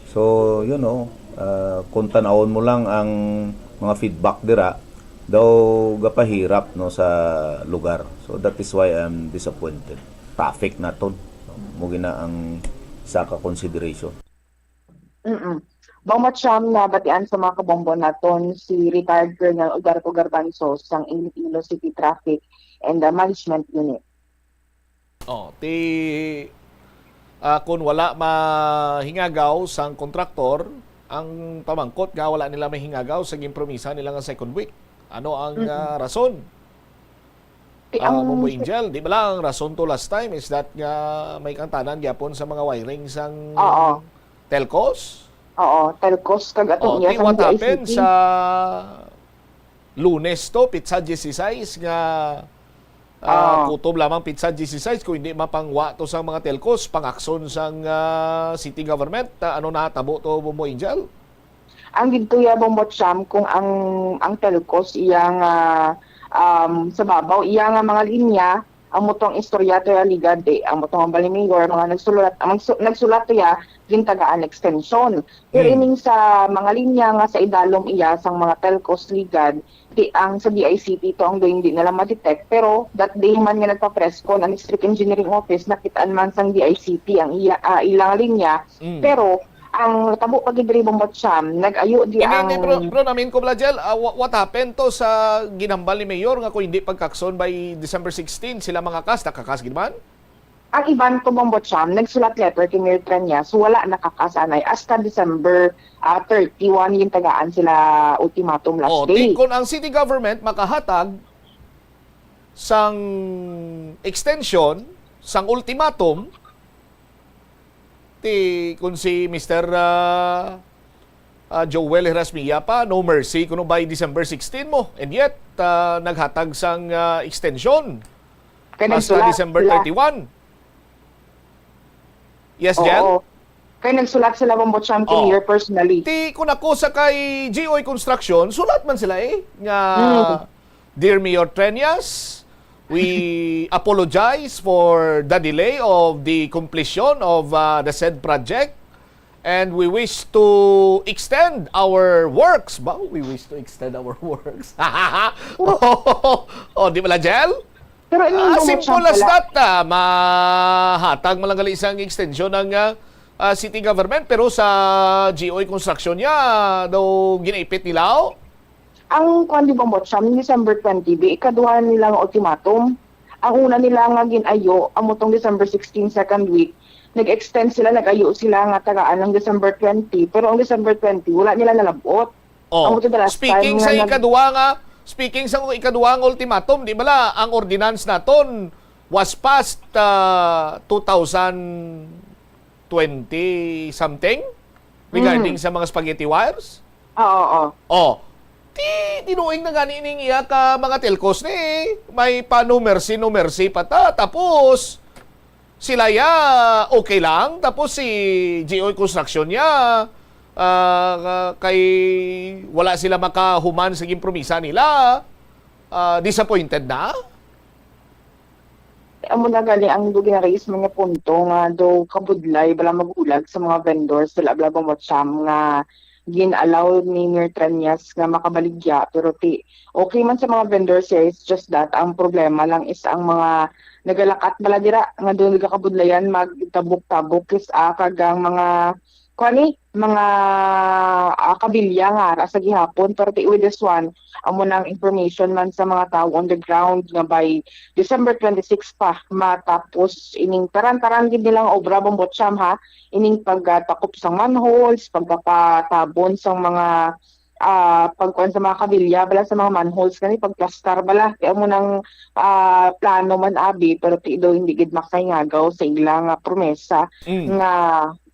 So, you know, ah, kung tanawon mo lang ang mga feedback dira, daw gapahirap, no, sa lugar. So, that is why I'm disappointed. Traffic naton, no? Mo gina ang isa ka consideration. Mm-mm. Bang Macham, nabatian sa mga kabombo naton si retired Colonel Ogarto Garbanzo sang Iloilo City Traffic and, uh, Management Unit. Oh, ti, ah, kun wala mahingagaw sang kontraktor, ang pamangkot nga wala nila mahingagaw sa ginpromisa nila nga second week. Ano ang, Mm-mm. ah, rason? Ti Ah, ang Bombo Angel, di ba lang ang rason to last time is that nga may kangtanan gyapon sa mga wiring sang Oo. telcos? Oo, telcos kag ato Oh, niya ti sang what happened D I C T. sa Lunes to, pitsa dieciséis nga, ah, Oo. kutob lamang pitsa dieciséis, kung hindi mapangwa to sa mga telcos, pang-aksyon sang, ah, city government. Ah, ano natabo to, Bombo Angel? Ang didto ya, Bombo Cham, kung ang, ang telcos iya nga, um, sa babaw, iya nga mga linya, amo tong istorya to ya, ligad, eh, amo tong ang bali mayor, mga nagsulat, ang magsu-, nagsulat to ya, gintagaan extension. Pero Hmm. ining sa mga linya nga sa idalom iya sang mga telcos, ligad, ti ang sa D I C T to ang doy hindi nila ma-detect. Pero that day man nga nagpa-press con ang District Engineering Office, nakit-an man sang D I C T ang iya, ah, ilang linya. Mm. Pero ang natabo pa gid diri, Bombo Cham, nag-ayo di Hindi, ang hindi, bro, bro, namin ko, Blajel, ah, wha-, what happened to sa ginhambal ni Mayor nga kung hindi pagkakson by December sixteen, sila mangakas, nakakas gid man? Ang iban to, Bombo Cham, nagsulat letter kay Mayor Treñas, wala nakakas anay. Hasta December, ah, thirty-one, gintagaan sila ultimatum last Oh, day. Ti, kung ang city government makahatag sang extension, sang ultimatum, ti, kung si Mister, ah, ah, Joel Herasmia pa, no mercy kuno by December sixteen mo. And yet, ah, naghatag sang, ah, extension Kay hasta nagsulat December sila. thirty-one. Yes, Jel? Oo. Kay nagsulat sila, Bombo Cham, kay Oh. Mayor personally. Ti, kung ako sa kay G O A Construction, sulat man sila eh, nga, Mm. "Dear Mayor Treñas, we apologize for the delay of the completion of, uh, the said project. And we wish to extend our works. Ba? We wish to extend our works. Oh, oh, di ba, Jel? Pero ano yung Ah, mga simple champ as pala? that. Ah, mahatag man lang gali sang extension ng ah, ah, city government, pero sa G O A construction niya, daw ginaipit nila, oh. Ang kwan, di ba, Motcham, December twenty, di, ikaduha nila nga ultimatum. Ang una nila nga ginayo, amo tong December sixteen, second week, nag-extend sila, nag-ayo sila nga tagaan ng December twenty, pero ang December twenty, wala nila nalabot. Oh, Amo to the last speaking time sa nga nag- ikaduha nga, speaking sa ikaduha nga ultimatum, di bala, ang ordinance naton was passed uh, two thousand twenty something regarding Mm. sa mga spaghetti wires. Oo, oo. Oh, ti tinuing na gani ning iya ka mga telcos ni may pa no mercy, no mercy pa ta. Tapos sila ya okay lang, tapos si G O A Construction niya ah, kay wala sila makahuman sa ginpromisa nila. Ah, disappointed na. Amo na gani ang do ginaraise man nga punto nga do kabudlay bala magulag sa mga vendors, sila bala ba mo siyam nga gin-allow ni Mayor Treñas nga makabaligya, pero ti okay man sa mga vendors, yeah, it's just that ang problema lang is ang mga nagalakat bala dira nga do nagakabudlayan magtabok-tabok is ah, kag ang mga kuan ni mga ah, kabilya nga ara sa gihapon, pero ti with this one amo nang information man sa mga tao on the ground nga by December twenty-six pa matapos ining taran-taran gid nilang obra, Bombocham, ha, ining pagtakop sang manholes, pagpapatabon sang mga ah, pagkuan sa mga kabilya bala sa mga manholes kani pagplastar bala kay amo nang ah, plano man abi, pero ti daw hindi gid makaingagaw sa ilang ah, promesa Mm. nga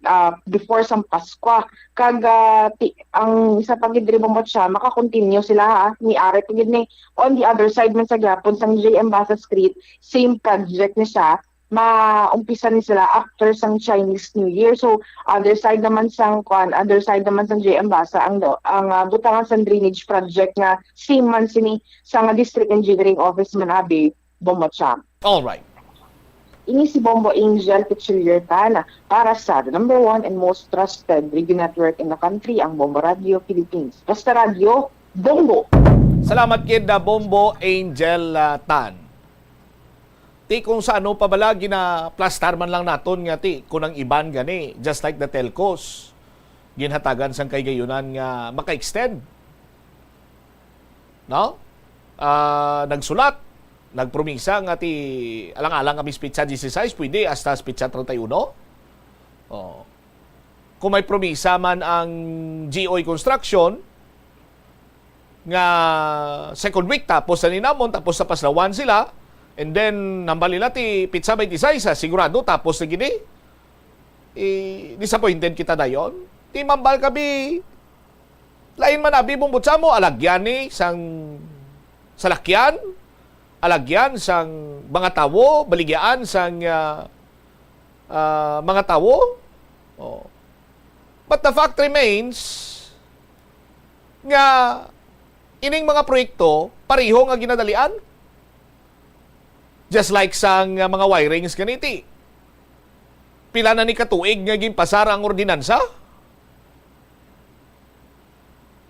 ah, before sang Paskwa. Kag ah, ti, ang isa pa gid diri, Bombocham, maka-continue sila, ha, ni ari pa gid ni on the other side man sa gihapon sang J M Basa Street, same project ni siya, maumpisa ni sila after sang Chinese New Year. So other side naman sang kuan, other side naman sang J M Basa ang do, ang ah, butangan sang drainage project nga same man sini sa nga District Engineering Office man abi, Bombocham. All right. Ini si Bombo Angel Pichiliertan para sa the number one and most trusted radio network in the country, ang Bombo Radio Philippines. Basta Radio, Bombo! Salamat kid na Bombo Angel ah, Tan. Ti kung sa ano pa bala ginaplastar man lang naton nga ti kung ang iban gani, just like the telcos, ginhatagan sang kahigayonan nga maka-extend. No? Ah, nagsulat, nagpromisa nga ti alang-alang nga bis petsa dieciséis, pwede hasta petsa treinta y uno. Oh. Kung may promisa man ang G O A Construction nga second week tapos na ni namon, tapos sa paslawan sila, and then nambal nila ti petsa twenty-six, ah, sigurado tapos na gini. Eh, disappointed kita dayon. Ti mambal kami, lain man abi, Bombocham, alagyan ni sang salakyan, alagyan sang mga tawo, baligyaan sang ah, ah, mga tawo. Oh. But the fact remains nga ining mga proyekto pareho nga ginadalian. Just like sang ah, mga wirings kaniti. Pila na ni katuig nga ginpasar ang ordinansa?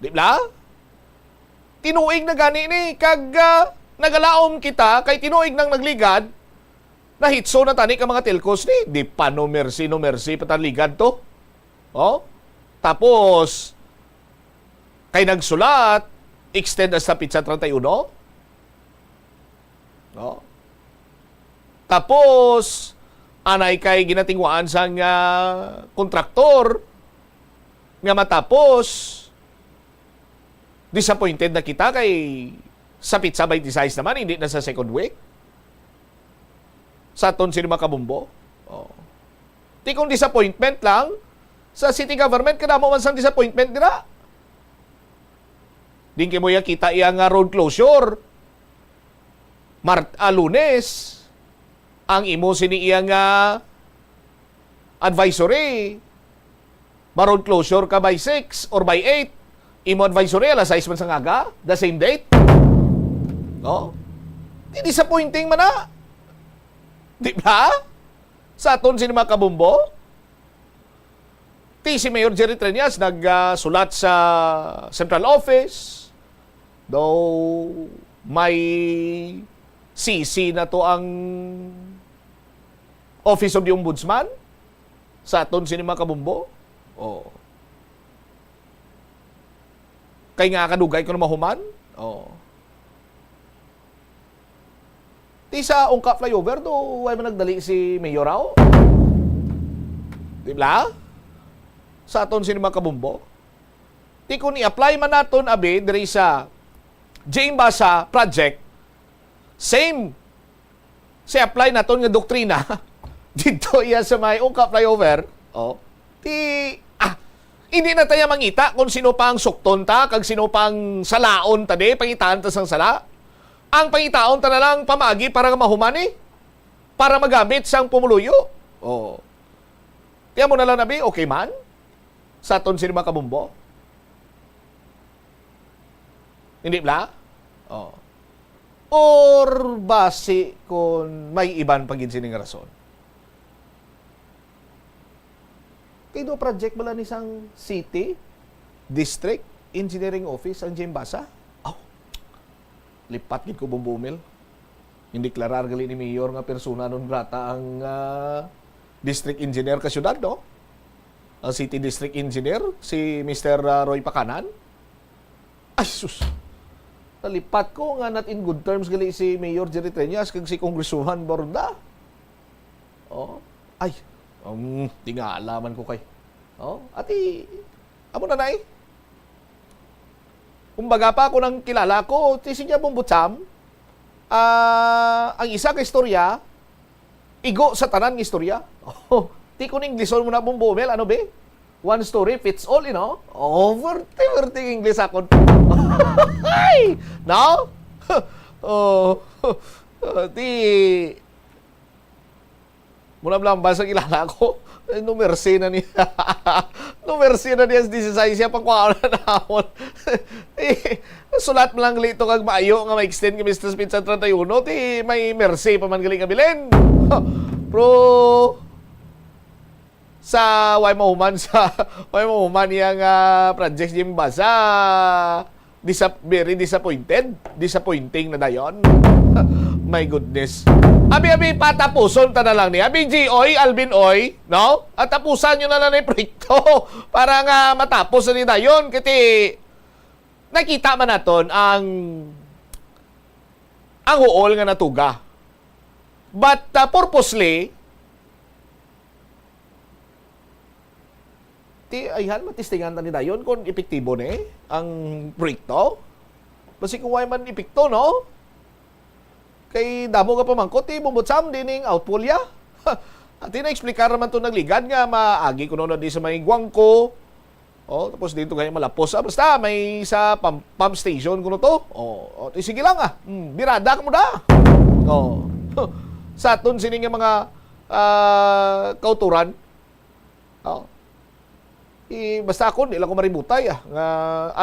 Di ba? Tinuig na gani ni, kag ah, nagalaom kita kay tinuig nang nagligad, nahitso na tani ka mga telcos ni, di pa no mercy, no mercy pa ta ligad to. Oh? Tapos, kay nagsulat, extend hasta petsa treinta y uno. No? Tapos, anay kay ginatingwaan sang ah, kontraktor nga matapos, disappointed na kita kay sa petsa twenty-six naman, hindi na sa second week. Sa aton sini mga kabombo. Oh. Ti kung disappointment lang, sa city government, kadamo man sang disappointment dira. Din kay mo iya kita iya nga road closure. Mart-, ah, Lunes, ang imo sini iya nga advisory, ma-road closure ka by six or by eight, imo advisory alas sais man sa aga, the same date. No? Di disappointing man na. Di ba? Sa aton sini mga kabombo, Si Mayor Jerry Treñas nagsulat sa central office, daw may sisi na to ang Office of the Ombudsman sa aton sini mga kabumbo. Oh. Kay nga kadugay ko na mahuman. Oh. Ti sa Ungka flyover, do, way man nagdali si Mayor, aw? Di ba? Sa aton sini mga kabumbo. Ti kung i-apply man naton, abi, diri sa Jane Basa project, same sa apply naton nga doktrina dito iya sa may Ungka flyover, oh, ti, ah, hindi na tayo mangita kung sino pang sukton ta, kag sino pang salaon ta di, pangitaan ta sang sala. Ang pangitaon ta na lang pamagi para nga mahuman ni, para magamit sang pumuluyo. Oh. Tiyan mo na lang, abi, okay man? Sa aton sini mga kabumbo? Hindi bla? Oh. Or basi kung may iban pa gid sining rason? Kay do project bala ni sang city, district, engineering office ang Jane Basa? Aw, lipat gid ko, Bumbo Mel. Hindi klarar gali ni Mayor nga persona non grata ang, ah, district engineer ka syudad, no? Ang city district engineer, si Mister, ah, Roy Pacanan. Ay, sus. Nalipat ko nga not in good terms gali si Mayor Jerry Treñas kag si Congresswoman Borda. Oh, ay, um, tingala man ko kay. Oh, ati, amo na na eh. Kumbaga pa ako nang kilala ko, ti siya Bumbutsam, ah, ang isa ka istorya, igo sa tanan nga istorya. Oh, ti kun Englishon mo na, Bumbo Mel, ano be? One story fits all, you know? Oh, forte, forte English ako. Ay! No? Oh, ti, muna lang ba sa kilala ko? Eh, no mercy na niya. No mercy na niya sa dieciséis siya, pangkuha na naman. Eh, sulat mo lang lito kag maayo nga ma-extend kay Mister Speech sa treinta y uno, ti may mercy pa man gali nga bilin. Pero, sa way mahuman sa, way mahuman niya nga project, Jim, basa. Disap-, very disappointed. Disappointing na dayon. My goodness. Abi, abi, patapuson ta na lang ni. Abi, G Oy, Alvin Oy, no? At tapusan nyo na lang ni proyekto para nga matapos na ni dayon. Kasi nakita man naton ang, ang huol nga natuga. But, uh, purposely, ti, ayhan, matistingan ta ni dayon kung epektibo ni ang proyekto. Basi kung way man epekto, no? Kay damo nga pamangkot, ti, Bumbutsam, dining outfall ya. Ati na, explicar naman to nagligad nga maagi kuno na di sa may Guangco. Oh, tapos dito kay malapos. Ah, basta may sa pump, pump station kuno to. Oh, oh, ti sige lang, ah. Hmm, birada ka mo da. Oh. Sa aton sini nga mga, ah, kauturan, oh. Eh, basta ako, di lang ko maributay, ah, nga,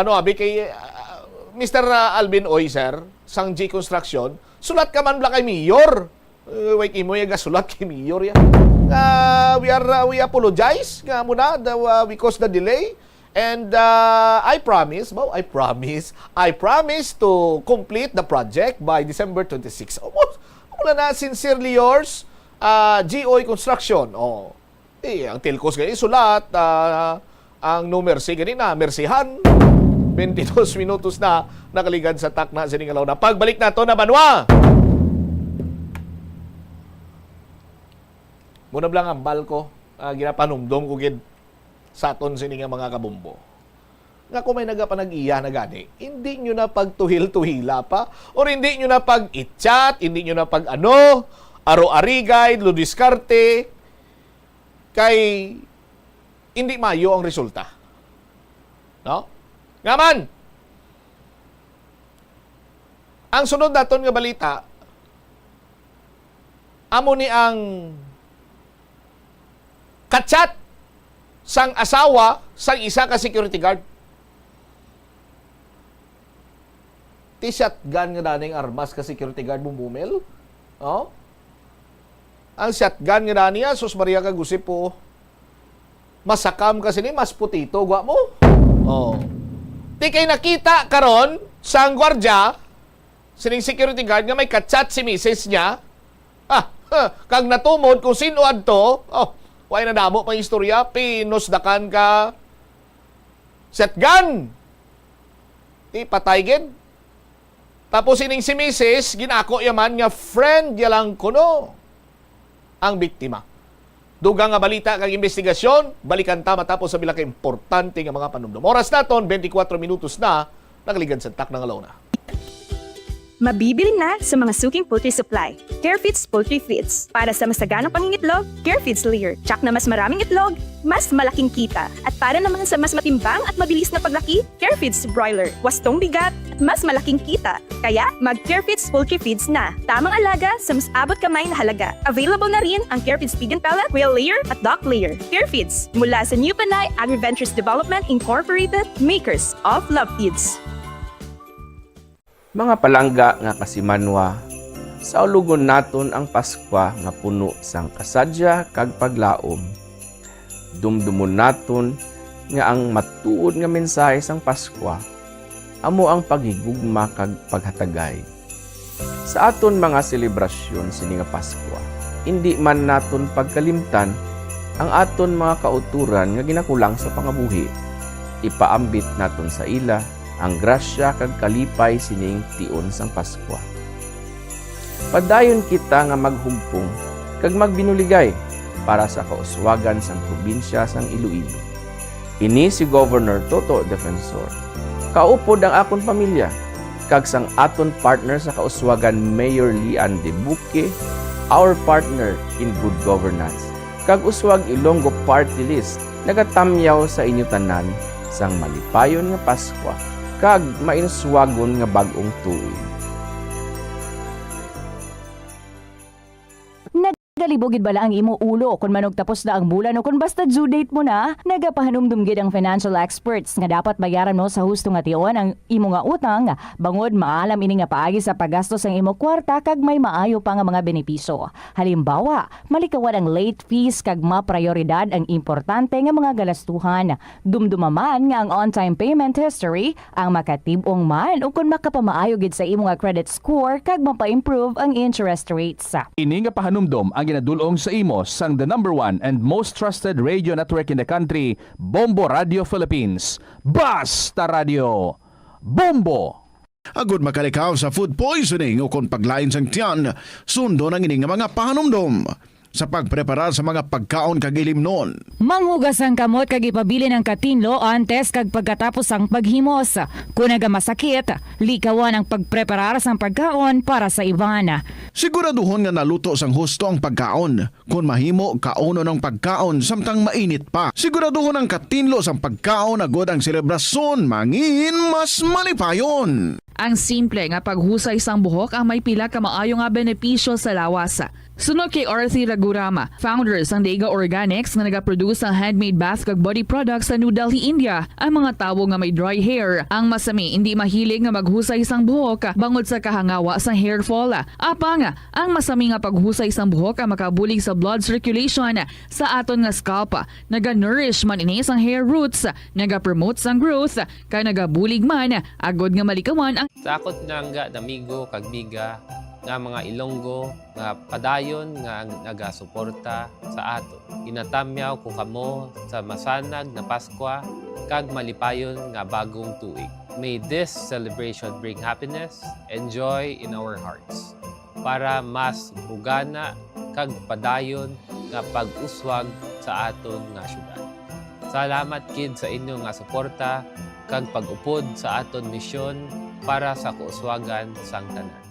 ano, abi kay, ah, Mister Alvin Oy, sir, sang G Construction, sulat ka man bala kay Mayor. Eh, wait, imo yung gasulat kay Mayor, ya. Ah, we are, ah, we apologize nga muna, the, ah, we caused the delay. And, ah, I promise, ba, I promise, I promise to complete the project by December twenty-six. Amo, amo na, sincerely yours, ah, G Oy Construction. Oh. Eh, ang Telcos gani sulat, ah, ang No Mercy gani na mersihan. Twenty-dos minutos na nakaligad sa takna sini nga launa. Pagbalik nato na banwa. Muna lang ang balko, ah, ginapanumdom ko gid sa aton sini nga mga kabumbo. Nga kung may nagapanag-iya na gani, hindi nyo na pagtuhil-tuhila pa, or hindi nyo na pag-ichat, hindi nyo na pag-ano, aro-arigay, ludiskarte, kay hindi mayo ang resulta. No? Nga man, ang sunod naton nga balita, amo ni ang ka-chat sang asawa sang isa ka security guard. Ti shotgun nga daning armas ka security guard, Bumbumel? Oh? Ang shotgun nga dani, ah, sus Maria kag Jose po. Masakam ka sini, mas putito, gwa mo. Oh. Di kay nakita karon sang gwardya, sining security guard nga may ka-chat si misis niya. Ah, kag natumod kung sino adto. Oh, way na damo pang istorya, pinusdakan ka. Shotgun! Di patay gid. Tapos ining si misis, ginako ya man nga friend ya lang kuno ang biktima. Dugang nga balita kag investigasyon, balikan ta matapos sa pila ka importante nga mga panumdom. Oras naton, twenty-four minutos na, nakaligad sa takna nga launa. Mabibili na sa mga suking poultry supply. Carefeeds Poultry Feeds. Para sa masaganang pangingitlog, Carefeeds Layer. Tsak na mas maraming itlog, mas malaking kita. At para naman sa mas matimbang at mabilis na paglaki, Carefeeds Broiler. Wastong bigat at mas malaking kita. Kaya, mag Carefeeds Poultry Feeds na. Tamang alaga sa mas abot kamay na halaga. Available na rin ang Carefeeds Pig and Pellet, Quail Layer at Duck Layer. Carefeeds, mula sa New Panay Agri-Ventures Development Incorporated, makers of Love Feeds. Mga palangga nga kasimanwa, saulogon naton ang Paskwa nga puno sang kasadya kag paglaom. Dumdumon naton nga ang matuod nga mensahe sang Paskwa amo ang paghigugma kag paghatagay. Sa aton mga selebrasyon sini nga Paskwa, indi man naton pagkalimtan ang aton mga kautoran nga ginakulang sa pangabuhi. Ipaambit naton sa ila ang grasya kag kalipay sining tion sang Paskwa. Padayon kita nga maghugpong kag magbinuligay para sa kauswagan sang probinsya sang Iloilo. Ini si Governor Toto Defensor. Kaupod ang akon pamilya, kag sang aton partner sa kauswagan, Mayor Lian Debuque, our partner in good governance, kag Uswag Ilonggo Party List, nagatamyaw sa inyo tanan sang malipayon nga Paskwa kag mainuswagon nga bag-ong tuig. Nagalibog gid bala ang imo ulo kon manugtapos na ang bulan o kon basta due date mo na? Nagapahanumdom gid ang financial experts nga dapat bayaran mo sa husto nga tion ang imo nga utang, bangod maalam ini nga paagi sa paggasto sang imo kwarta kag may maayo pa nga mga benepisyo. Halimbawa, malikawan ang late fees kag maprayoridad ang importante nga mga galastuhan. Dumduma man nga ang on-time payment history ang makatib-ong man ukon makapamaayo gid sa imo nga credit score kag mapa-improve ang interest rates. Ini nga pahanumdom ang ginadul-ong sa imo sang the number one and most trusted radio network in the country, Bombo Radio Philippines. Basta Radio Bombo! Agod makalikaw sa food poisoning ukon paglain sang tiyan, sundon ang ini nga mga pahanumdom sa pagpreparar sa mga pagkaon kag ilimnon. Manghugas ang kamot kag ipabilin ang katinlo antes kag pagkatapos sang paghimos. Kon nagamasakit, likawan ang pagpreparar sang pagkaon para sa iban. Siguraduhon nga naluto sang husto ang pagkaon. Kon mahimo, kaunon ang pagkaon samtang mainit pa. Siguraduhon ang katinlo sang pagkaon agod ang selebrasyon mangin mas malipayon. Ang simple nga paghusay sang buhok ang may pila ka maayo nga benepisyo sa lawas. Suno kay Arthi Ragurama, founder sang Daiga Organics nga nagaproduce sang handmade bath kag body products sa New Delhi, India, ang mga tawo nga may dry hair. Ang masami indi mahilig nga maghusay sang buhok bangod sa kahangawa sang hair fall. Apang, ang masami nga paghusay sang buhok ang makabulig sa blood circulation sa aton nga scalp. Naga-nourish man ini sang hair roots, nagapromote sang growth, kag nagabulig man agod nga malikawan ang Sa akon nga amigo kag amiga nga mga Ilonggo nga padayon nga nagasuporta sa aton. Ginatamyaw ko kamo sa masanag na Paskwa kag malipayon nga bagong tuig. May this celebration bring happiness and joy in our hearts para mas bugana kag padayon nga pag-uswag sa aton nga syudad. Salamat gid sa inyo nga suporta kag pag-upod sa aton misyon para sa kauswagan sang tanan.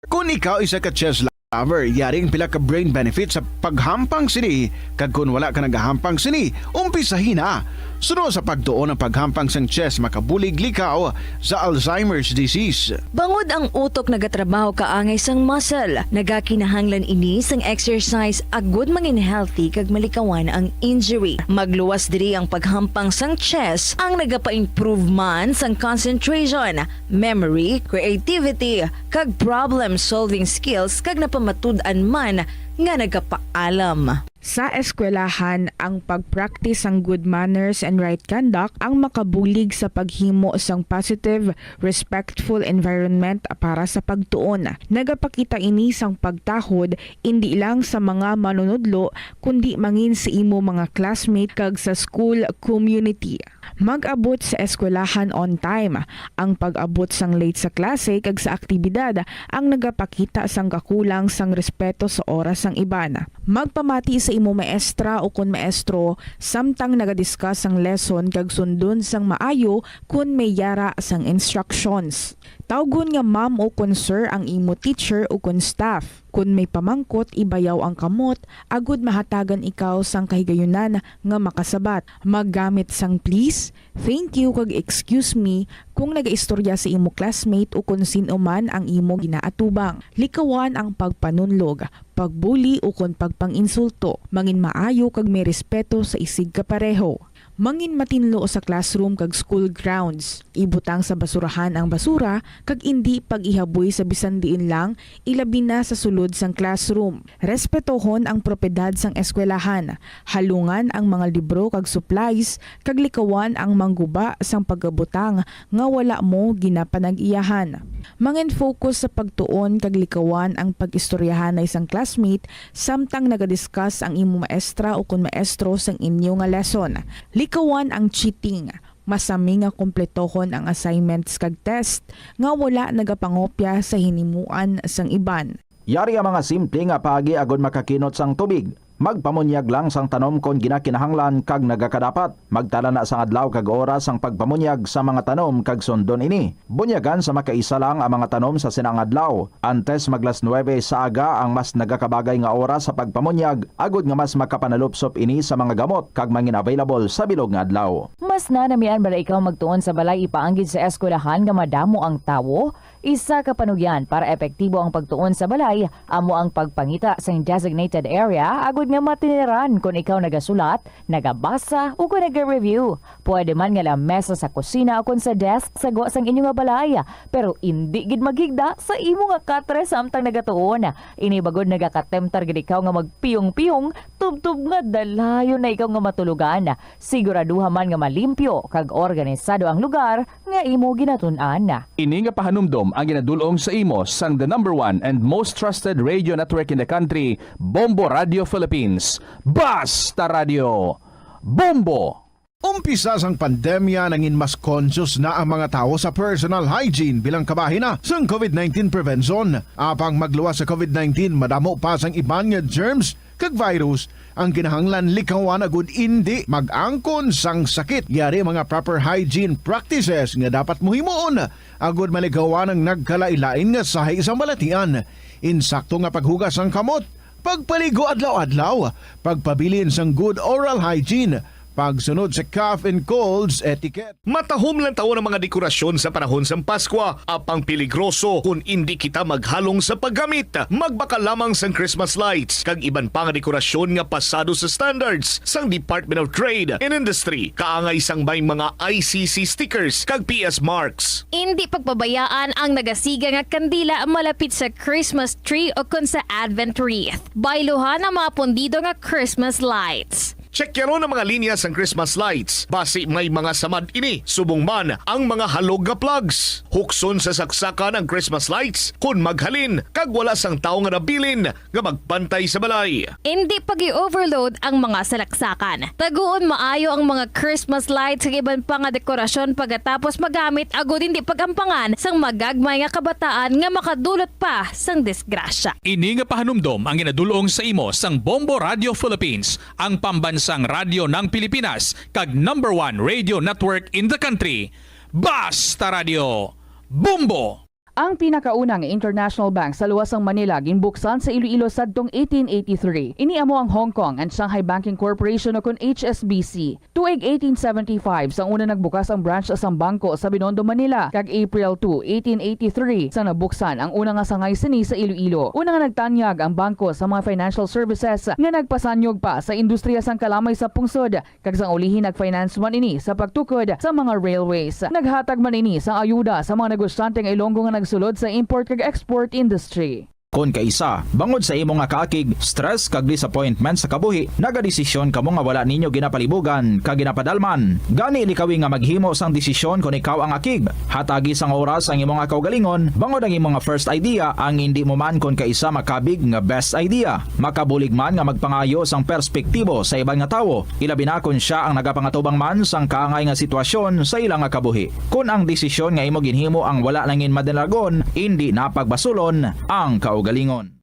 Kon ikaw isa ka chess lover, yari ang pila ka brain benefits sa paghampang sini, kag kon wala ka nagahampang sini, umpisahi na. Suno sa pagtuon, ang paghampang sang chess makabulig likaw sa Alzheimer's disease. Bangod ang utok nagatrabaho kaangay sang muscle, nagakinahanglan ini sang exercise agud mangin healthy kag malikawan ang injury. Magluwas diri ang paghampang sang chess, ang nagapa-improve man sang concentration, memory, creativity, kag problem-solving skills, kag napamatud-an man nga nagapaalam. Sa eskwelahan, ang pag-practice sang good manners and right conduct ang makabulig sa paghimo sang positive, respectful environment para sa pagtuon. Nagapakita ini sang pagtahod indi lang sa mga manunudlo, kundi mangin sa imo mga classmate kag sa school community. Mag-abot sa eskwelahan on time. Ang pag-abot sang late sa klase kag sa aktibidad ang nagapakita sang kakulang sang respeto sa oras sang iban. Magpamati sa imo maestra ukon maestro samtang nagadiscuss sang lesson kag sundon sang maayo kon may yara sang instructions. Tawgon nga ma'am ukon sir ang imo teacher ukon staff. Kon may pamangkot, ibayaw ang kamot agud mahatagan ikaw sang kahigayunan nga makasabat. Maggamit sang please, thank you, kag excuse me kung nagaistorya sa imo classmate ukon sin-o man ang imo ginaatubang. Likawan ang pagpanunlog, pagbuli, ukon pagpang-insulto. Mangin maayo kag may respeto sa isigkapareho. Mangin matinlo sa classroom kag school grounds. Ibutang sa basurahan ang basura kag indi pag-ihaboy sa bisan diin lang, ilabi na sa sulod sang classroom. Respetohon ang propiedad sang eskwelahan. Halungan ang mga libro kag supplies kag likawan ang mangguba sang pagabutang nga wala mo ginapanag-iyahan. Mangin-focus sa pagtuon kag likawan ang pag-istoryahanay sang classmate samtang nagadiscuss ang imo maestra ukon maestro sang inyo nga lesson. Likawan ang cheating. Masami nga kumpletohon ang assignments kag test nga wala nagapangopya sa hinimuan sang iban. Yari ang mga simple nga paagi agud makakinot sang tubig. Magpamunyag lang sang tanom kon ginakinahanglan kag nagakadapat. Magtala na sang adlaw kag oras sang pagpamunyag sa mga tanom kag sundon ini. Bunyagan sa makaisa lang ang mga tanom sa sina nga adlaw. Antes mag las nuebe sa aga ang mas nagakabagay nga oras sa pagpamunyag, agud nga mas makapanalupsop ini sa mga gamot kag mangin-available sa bilog nga adlaw. Mas nanamian bala ikaw magtuon sa balay ipaanggid sa eskwelahan nga madamo ang tawo? Isa ka panugyan para epektibo ang pagtuon sa balay amo ang pagpangita sang designated area agud nga matiniran kon ikaw nagasulat, nagabasa, o kon naga-review. Pwede man nga lamesa sa kusina o kon sa desk sa gwa sang inyo nga balay, pero indi gid maghigda sa imo nga katre samtang nagatuon. Ini bagod nagakatemptar gid ikaw nga magpiyong-piyong tubtob nga dalayon na ikaw nga matulogan. Siguraduha man nga malimpyo kag organisado ang lugar nga imo ginatun-an. Ini nga pahanumdom ang ginadul-ong sa imo sang the number one and most trusted radio network in the country, Bombo Radio Philippines. Basta Radio, Bombo! Umpisa sang pandemya, nangin mas conscious na ang mga tawo sa personal hygiene bilang kabahin na sang covid nineteen prevention. Apang magluwas sa covid nineteen, madamo pa sang iban nga germs kag virus ang kinahanglan likawan agud indi mag-angkon sang sakit. Yari mga proper hygiene practices nga dapat mo himuon agud malikawan ang nagkalain-lain nga sahi sang balatian. Insakto nga paghugas sang kamot, pagpaligo adlaw-adlaw, pagpabilin sang good oral hygiene, pagsunod sa cough and colds etiquette. Matahom lang tawon ang mga dekorasyon sa panahon sang Paskwa, apang peligroso kon indi kita maghalong sa paggamit. Magbakal lamang sang Christmas lights kag iban pa nga dekorasyon nga pasado sa standards sang Department of Trade and Industry, kaangay sang may mga I C C stickers kag P S marks. Indi pagpabayaan ang nagasiga nga kandila malapit sa Christmas tree o kon sa Advent wreath. Bayluhan ang mga pundido nga Christmas lights. Checkyaron ang mga linya sang Christmas lights, basi may mga samad ini, subong man ang mga halog nga plugs. Hukson sa saksakan ang Christmas lights kon maghalin kag wala sang tawo nga nabilin nga magbantay sa balay. Indi pag-i-overload ang mga salaksakan. Taguon maayo ang mga Christmas lights kag iban pa nga dekorasyon pagkatapos magamit agud indi pag-ampangan sang magagmay nga kabataan nga makadulot pa sang disgrasya. Ini nga pahanumdom ang ginadul-ong sa imo sang Bombo Radio Philippines, ang pambansang radyo ng Pilipinas, kag number one radio network in the country. Basta Radio, Bombo! Ang pinakauna nga international bank sa luwas sang Manila ginbuksan sa Iloilo sadtong eighteen eighty-three. Ini amo ang Hong Kong and Shanghai Banking Corporation o kon H S B C. Tuig eighteen seventy-five sang una nagbukas ang branch sang bangko sa Binondo, Manila, kag April two, eighteen eighty-three sang nabuksan ang una nga sangay sini sa Iloilo. Una nga nagtanyag ang bangko sa mga financial services nga nagpasanyog pa sa industriya sang kalamay sa pungsod, kag sang ulihi nag-finance man ini sa pagtukod sa mga railways. Naghatag man ini sang ayuda sa mga negosyante nga Ilonggo nga nagsulod sa import kag export industry. Kon kaisa, bangod sa imo nga kaakig, stress kag disappointment sa kabuhi, nagadesisyon kamo nga wala ninyo ginapalibugan kag ginapadalman. Gani, likawi nga maghimo sang desisyon kon ikaw ang akig. Hatagi sang oras ang imo nga kaugalingon, bangod ang imo nga first idea ang indi mo man kon kaisa makabig nga best idea. Makabulig man nga magpangayo sang perspektibo sa iban nga tawo, ilabi na kon sia ang nagapangatubang man sang kaangay nga sitwasyon sa ila nga kabuhi. Kon ang desisyon nga imo ginhimo ang wala nangin madalagon, indi na pagbasulon ang kaugalingon.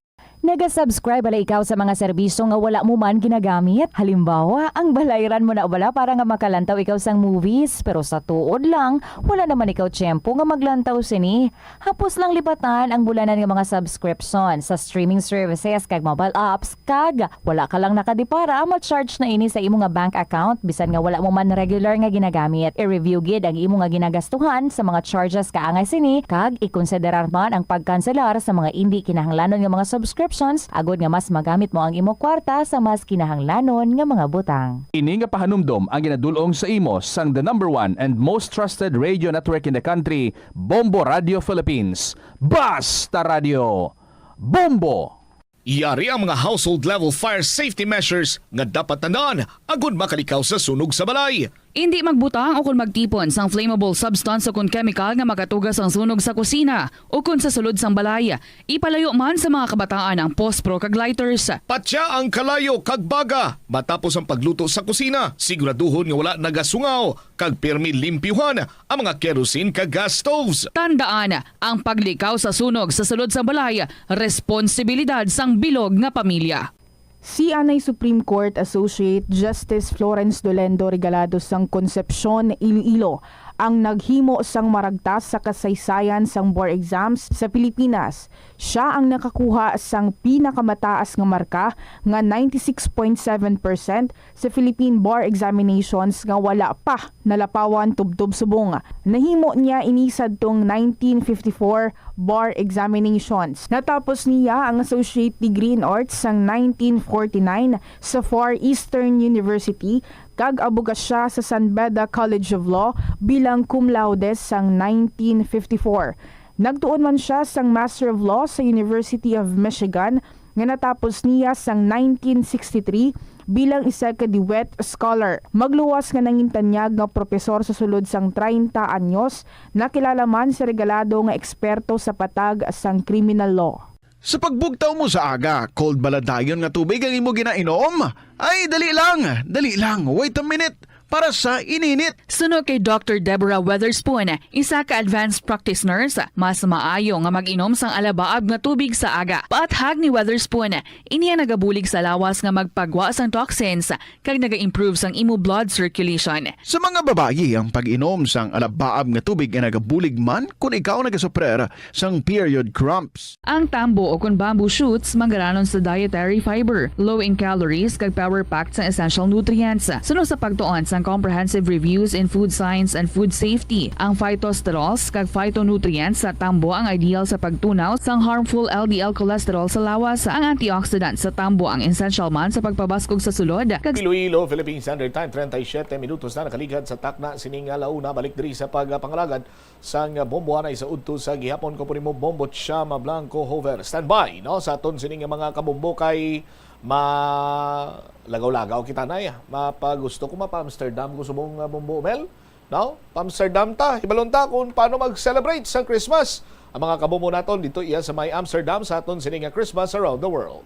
Naga-subscribe bala ikaw sa mga serbisyo nga wala mo man ginagamit? Halimbawa, ang balayran mo na bala para nga makalantaw ikaw sang movies, pero sa tuod lang, wala naman ikaw tiyempo nga maglantaw sini. Hapos lang lipatan ang bulanan nga mga subscription sa streaming services kag mobile apps, kag wala ka lang nakadipara, ma-charge na ini sa imo nga bank account bisan nga wala mo man regular nga ginagamit. I-review gid ang imo nga ginagastuhan sa mga charges kaangay sini, kag ikonsiderar man ang pagkanselar sa mga indi kinahanglanon nga mga subscriptions, agod nga mas magamit mo ang imo kwarta sa mas kinahanglanon nga mga butang. Ini nga pahanumdom ang ginadul-ong sa imo sang the number one and most trusted radio network in the country, Bombo Radio Philippines. Basta Radio, Bombo! Yari ang mga household level fire safety measures nga dapat tandaan agud makalikaw sa sunog sa balay. Indi magbutang o kon magtipon sang flammable substance o kon chemical nga makatuga sang sunog sa kusina o kon sa sulod sang balay. Ipalayo man sa mga kabataan ang pospro kag lighters. Patya ang kalayo kag baga matapos ang pagluto sa kusina. Siguraduhon nga wala nagasungaw kag pirmi limpyuhan ang mga kerosene kag gas stoves. Tandaan, ang paglikaw sa sunog sa sulod sang balay, responsibilidad sang bilog nga pamilya. Si anay Supreme Court Associate Justice Florence Dolendo Regalado sang Concepcion, Iloilo, ang naghimo sang maragtas sa kasaysayan sang bar exams sa Pilipinas. Sia ang nakakuha sang pinakamataas nga marka nga ninety-six point seven percent sa Philippine Bar Examinations nga wala pa nalapawan tubtob subong. Nahimo niya ini sadtong nineteen fifty-four Bar Examinations. Natapos niya ang Associate Degree in Arts sang nineteen forty-nine sa Far Eastern University, kag abogasya sa San Beda College of Law bilang cum laude sang nineteen fifty-four. Nagtuon man sia sang Master of Law sa University of Michigan nga natapos niya sang nineteen sixty-three bilang isa ka Dewitt Scholar. Magluwas nga nangintanyag nga propesor sa sulod sang treinta anyos, nakilala man si Regalado nga eksperto sa patag sang criminal law. Sa pagbugtaw mo sa aga, cold bala dayon nga tubig ang imo ginainom? Ay, dali lang, dali lang, wait a minute. Para sa ininit. Suno kay Doctor Deborah Weatherspoon, isa ka advanced practice nurse, mas maayo nga mag-inom sang alabaab nga tubig sa aga. Paathag ni Weatherspoon, ini ang nagabulig sa lawas nga magpagwa sang toxins kag naga-improve sang imo blood circulation. Sa mga babayi, ang pag-inom sang alabaab nga tubig ay nagabulig man kon ikaw nagasuprer sang period cramps. Ang tambo o kon bamboo shoots manggaranon sa dietary fiber, low in calories, kag power-packed sang essential nutrients. Suno sa pagtuon sang Comprehensive Reviews in Food Science and Food Safety, ang phytosterols kag phytonutrients sa tambo ang ideal sa pagtunaw sang harmful L D L cholesterol sa lawas. Ang antioxidant sa tambo ang essential man sa pagpabaskog sa sulod kag Iloilo, Philippine Standard Time, treinta y siete minutos na nakaligad sa takna sining ala una. Balik diri sa pagpangalagad sang bombo anay sa udto sa gihapon. Ko po nimo, Bombo Chama Blanco Hover. Standby, no? Sa aton sini nga mga kabombo kay malagaw-lagaw kita na, eh. Mapagusto ko, mapa-Amsterdam ko subong, ah, Bombo Mel, no? Pa-Amsterdam ta, hibalon ta kung paano mag-celebrate sa Christmas ang mga kabombo naton dito iya sa may Amsterdam sa aton sini nga Christmas Around the World.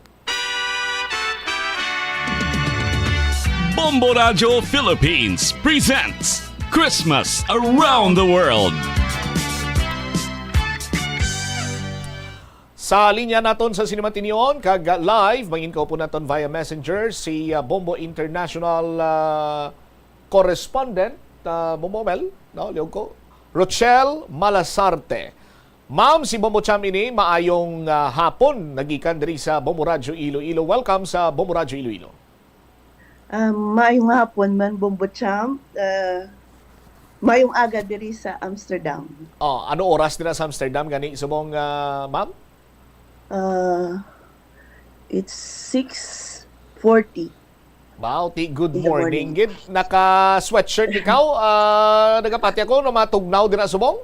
Bombo Radyo Philippines presents Christmas Around the World. Sa linya naton sa Cinema Tinion, kag live, mangin ko po naton via messenger, si, ah, Bombo International, ah, correspondent, ah, Bombo Mel, no? Liog ko. Rochelle Malasarte. Ma'am, si Bombo Cham ini, maayong, ah, hapon, nagikan diri sa Bombo Radyo Iloilo. Welcome sa Bombo Radyo Iloilo. Um, maayong hapon man, Bombo Cham. Ah, maayong aga diri sa Amsterdam. Oh, ano oras dira sa Amsterdam gani subong, ah, ma'am? Ah, it's six forty. Wow, ti, good morning gid. Naka-sweatshirt ikaw? Ah, nagapati ako, no, matugnaw dira subong?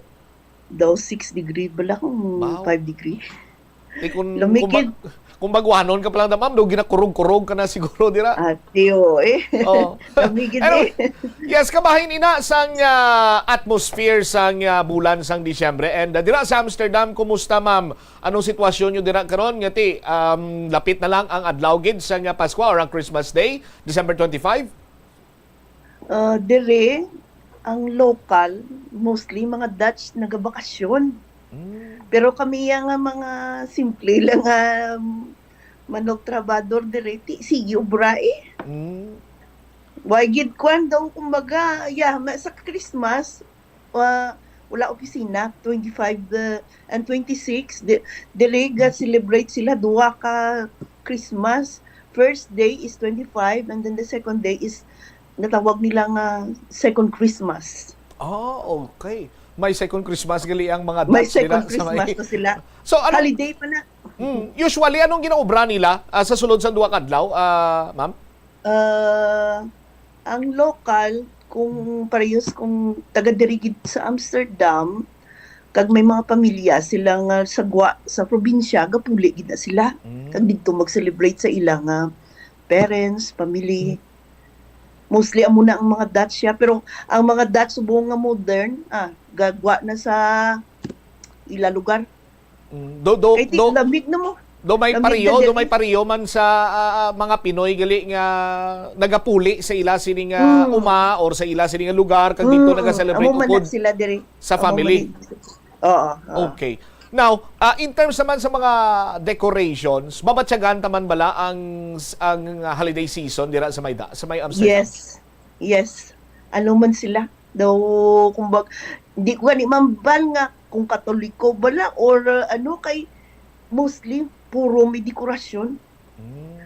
Daw six degree bala kung Wow. Five degree. Eh, kung, Lumikid. kung ba-, kung baguhanon ka pa lang, ma'am, do ginakurog-kurog ka na siguro, dira? Ah, tiyo, eh. Oh. Lumikid, Pero, eh. yes, kabahin ina sang, ah, atmosphere sang, ah, bulan sang Disyembre. And, ah, dira sa Amsterdam, kumusta, ma'am? Anong sitwasyon nyo dira karon? Ngati, um, lapit na lang ang adlaw gid sang, ah, Pasko or ang Christmas Day, December twenty-five? Ah, dire, ang lokal, mostly mga Dutch nagabakasyon. Mm. Pero kami ya nga mga simple lang nga manugtrabador dire, ti, sige, obra, eh. Mm. Wa gid kwan daw, kumbaga, ya, ma-, sa Christmas, ah, wala opisina, twenty-five the, and twenty-six, di, dire ga-celebrate sila duha ka Christmas. First day is twenty-five, and then the second day is natawag nila nga second Christmas. Ah, okay. May second Christmas gali ang mga May Dutch nila second sa may Christmas na sila. So, ano Holiday pa na. Hmm, usually, anong ginaobra nila, ah, sa sulod sa duha ka adlaw, ah, ma'am? Ah, ang lokal, kung parehas, kung taga diri gid sa Amsterdam, kag may mga pamilya sila nga sa gwa, sa probinsya, gapuli gid na sila. Mm. Kag didto mag-celebrate sa ila nga parents, family. Mm. Mostly amo na ang mga Dutch siya, pero ang mga Dutch subong nga modern, ah, gagwa na sa ila lugar. Mm, do, do, Kay ti, do, lamig na mo. do may Lamig pariyo, na do may diri. pariyo man sa, ah, ah, mga Pinoy gali nga nagapuli sa ila sini nga Mm. uma or sa ila sini nga lugar kag dito Mm, nagacelebrate amo man na ukod sila diri. sa Amo family. man ni-, oo, oo. Okay. Now, ah, in terms naman sa mga decorations, mabatyagan ta man bala ang, ang holiday season dira sa may da-, sa may Amsterdam? Yes. Yes. Ano man sila? Daw, kumbag-, di ko gani mambal nga kung Katoliko bala or, uh, ano, kay mostly puro may dekorasyon. Mm.